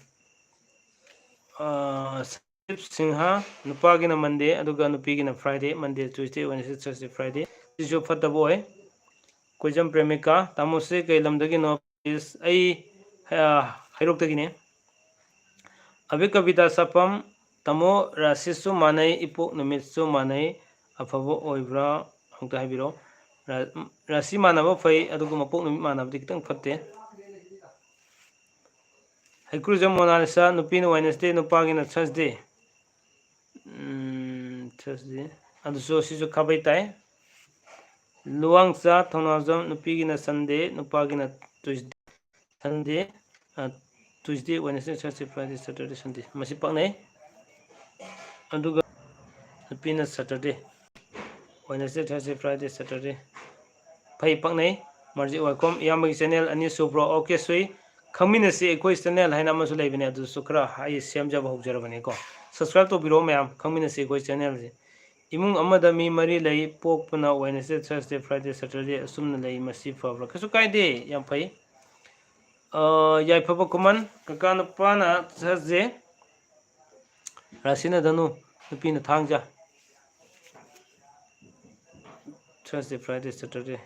ꯑ, ꯁꯟꯗꯤꯞ ꯁꯤꯡꯍ, ꯅꯨꯄꯥꯒꯤꯅ Monday, ꯑꯗꯨꯒ ꯅꯨꯄꯤꯒꯤꯅ Friday, Monday, Tuesday, Wednesday, Thursday, Friday꯫ ꯁꯤꯁꯨ ꯐꯠꯇꯕ ꯑꯣꯏ꯫ ꯀꯣꯏꯖꯝ ꯄ꯭ꯔꯦꯃꯤꯀꯥ, ꯇꯥꯃꯣꯁꯦ ꯀꯩ ꯂꯝꯗꯒꯤꯅꯣ? Please, ꯑꯩ, ꯑ, ꯍꯩꯔꯣꯛꯇꯒꯤꯅꯦ꯫ ꯑꯕꯤꯀꯕꯤꯇꯥ ꯁꯥꯄꯝ, ꯇꯥꯃꯣ ꯔꯥꯁꯤꯁꯨ ꯃꯥꯟꯅꯩ, ꯏꯄꯣꯛ ꯅꯨꯃꯤꯠꯁꯨ ꯃꯥꯟꯅꯩ, ꯑꯐꯕ ꯑꯣꯏꯕ꯭ꯔꯥ? ꯑꯃꯨꯛꯇ ꯍꯥꯏꯕꯤꯔꯛꯑꯣ꯫ ꯔꯥ-, ꯔꯥꯁꯤ ꯃꯥꯟꯅꯕ ꯐꯩ, ꯑꯗꯨꯒ ꯃꯄꯣꯛ ꯅꯨꯃꯤꯠ ꯃꯥꯟꯅꯕꯗꯤ ꯈꯤꯇꯪ ꯐꯠꯇꯦ꯫ ꯍꯩꯀ꯭ꯔꯨꯖꯝ ꯃꯣꯅꯥꯂꯤꯁꯥ, ꯅꯨꯄꯤꯅ Wednesday, ꯅꯨꯄꯥꯒꯤꯅ Thursday꯫ ꯎꯝ, Thursday, ꯑꯗꯨꯁꯨ ꯁꯤꯁꯨ ꯈꯥꯕꯩ ꯇꯥꯏ꯫ ꯂꯨꯋꯥꯡꯆꯥ ꯊꯧꯅꯥꯖꯝ, ꯅꯨꯄꯤꯒꯤꯅ Sunday, ꯅꯨꯄꯥꯒꯤꯅ Tuesday, Sunday, ꯑ, Tuesday, Wednesday, Thursday, Friday, Saturday, Sunday꯫ ꯃꯁꯤ ꯄꯛꯅꯩ꯫ ꯑꯗꯨꯒ ꯅꯨꯄꯤꯅ Saturday, Wednesday, Thursday, Friday, Saturday꯫ ꯐꯩ, ꯄꯛꯅꯩ꯫ ꯃꯔꯖꯤꯠ, welcome꯫ ꯏꯌꯥꯝꯕꯒꯤ channel ꯑꯅꯤ ꯁꯨꯕ꯭ꯔꯣ? OK ꯁꯨꯏ꯫ ꯈꯪꯃꯤꯟꯅꯁꯤ ꯑꯩꯈꯣꯏ channel ꯍꯥꯏꯅ ꯑꯃꯁꯨ ꯂꯩꯕꯅꯦ, ꯑꯗꯨꯁꯨ ꯈꯔ ꯑꯩ ꯁꯦꯝꯖꯕ ꯍꯧꯖꯔꯕꯅꯤꯀꯣ꯫ Subscribe ꯇꯧꯕꯤꯔꯣ ꯃꯌꯥꯝ, ꯈꯪꯃꯤꯟꯅꯁꯤ ꯑꯩꯈꯣꯏ channelꯁꯦ꯫ ꯏꯃꯨꯡ ꯑꯃꯗ ꯃꯤ ꯃꯔꯤ ꯂꯩ, ꯄꯣꯛꯄꯅ Wednesday, Thursday, Friday, Saturday ꯑꯁꯨꯝꯅ ꯂꯩ, ꯃꯁꯤ ꯐꯕ꯭ꯔꯥ? ꯀꯩꯁꯨ ꯀꯥꯏꯗꯦ, ꯌꯥꯝ ꯐꯩ꯫ ꯑ, ꯌꯥꯏꯐꯕ ꯈꯨꯃꯟ, ꯀꯀꯥ ꯅꯨꯄꯥꯅ Thursday, ꯔꯥꯁꯤꯅ ꯙꯅꯨ, ꯅꯨꯄꯤꯅ ꯊꯥꯡꯖ꯫ Thursday, Friday, Saturday꯫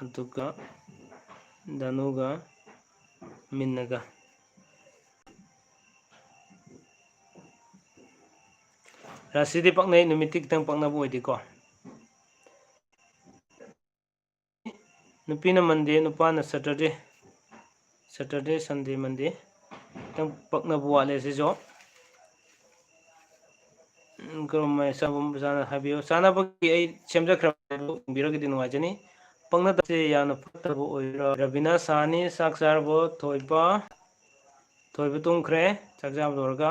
ꯑꯗꯨꯒ ꯙꯅꯨꯒ ꯃꯤꯟꯅꯒ꯫ ꯔꯥꯁꯤꯗꯤ ꯄꯛꯅꯩ, ꯅꯨꯃꯤꯠꯇꯤ ꯈꯤꯇꯪ ꯄꯛꯅꯕ ꯑꯣꯏꯗꯦꯀꯣ꯫ ꯅꯨꯄꯤꯅ Monday, ꯅꯨꯄꯥꯅ Saturday꯫ Saturday, Sunday, Monday꯫ ꯈꯤꯇꯪ ꯄꯛꯅꯕ ꯋꯥꯠꯂꯦ ꯁꯤꯁꯨ꯫ ꯎꯝ, ꯀꯔꯝꯍꯥꯏꯅ ꯆꯥꯕ ꯆꯥꯅ ꯍꯥꯏꯕꯤꯌꯨ꯫ ꯆꯥꯅꯕꯒꯤ ꯑꯩ ꯁꯦꯝꯖꯈ꯭ꯔꯕꯅꯦ, ꯑꯗꯨ ꯌꯦꯡꯕꯤꯔꯒꯗꯤ ꯅꯨꯡꯉꯥꯏꯖꯅꯤ꯫ ꯄꯛꯅꯗꯕꯁꯦ ꯌꯥꯝꯅ ꯐꯠꯇꯕ ꯑꯣꯏꯔꯣ꯫ ꯔꯕꯤꯅꯥ ꯁꯥꯍꯅꯤ, ꯆꯥꯛ ꯆꯥꯔꯕꯣ? ꯊꯣꯏꯕ, ꯊꯣꯏꯕ ꯇꯨꯝꯈ꯭ꯔꯦ, ꯆꯥꯛ ꯆꯥꯕ ꯂꯣꯏꯔꯒ꯫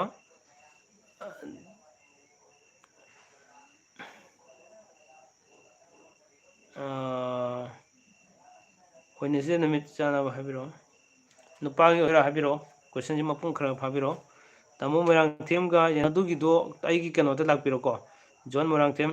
ꯑꯥ, Wednesday ꯅꯨꯃꯤꯠ ꯆꯥꯅꯕ ꯍꯥꯏꯕꯤꯔꯛꯑꯣ꯫ ꯅꯨꯄꯥꯒꯤ ꯑꯣꯏꯔ ꯍꯥꯏꯕꯤꯔꯛꯑꯣ꯫ Questionꯁꯤ ꯃꯄꯨꯡ ꯈꯔ ꯐꯥꯕꯤꯔꯛꯑꯣ꯫ ꯇꯥꯃꯣ ꯃꯣꯏꯔꯥꯡꯊꯦꯝꯒ ꯑꯗꯨꯒꯤꯗꯣ ꯑꯩꯒꯤ ꯀꯩꯅꯣꯗ ꯂꯥꯛꯄꯤꯔꯣꯀꯣ꯫ ꯖꯣꯟ ꯃꯣꯏꯔꯥꯡꯊꯦꯝ꯫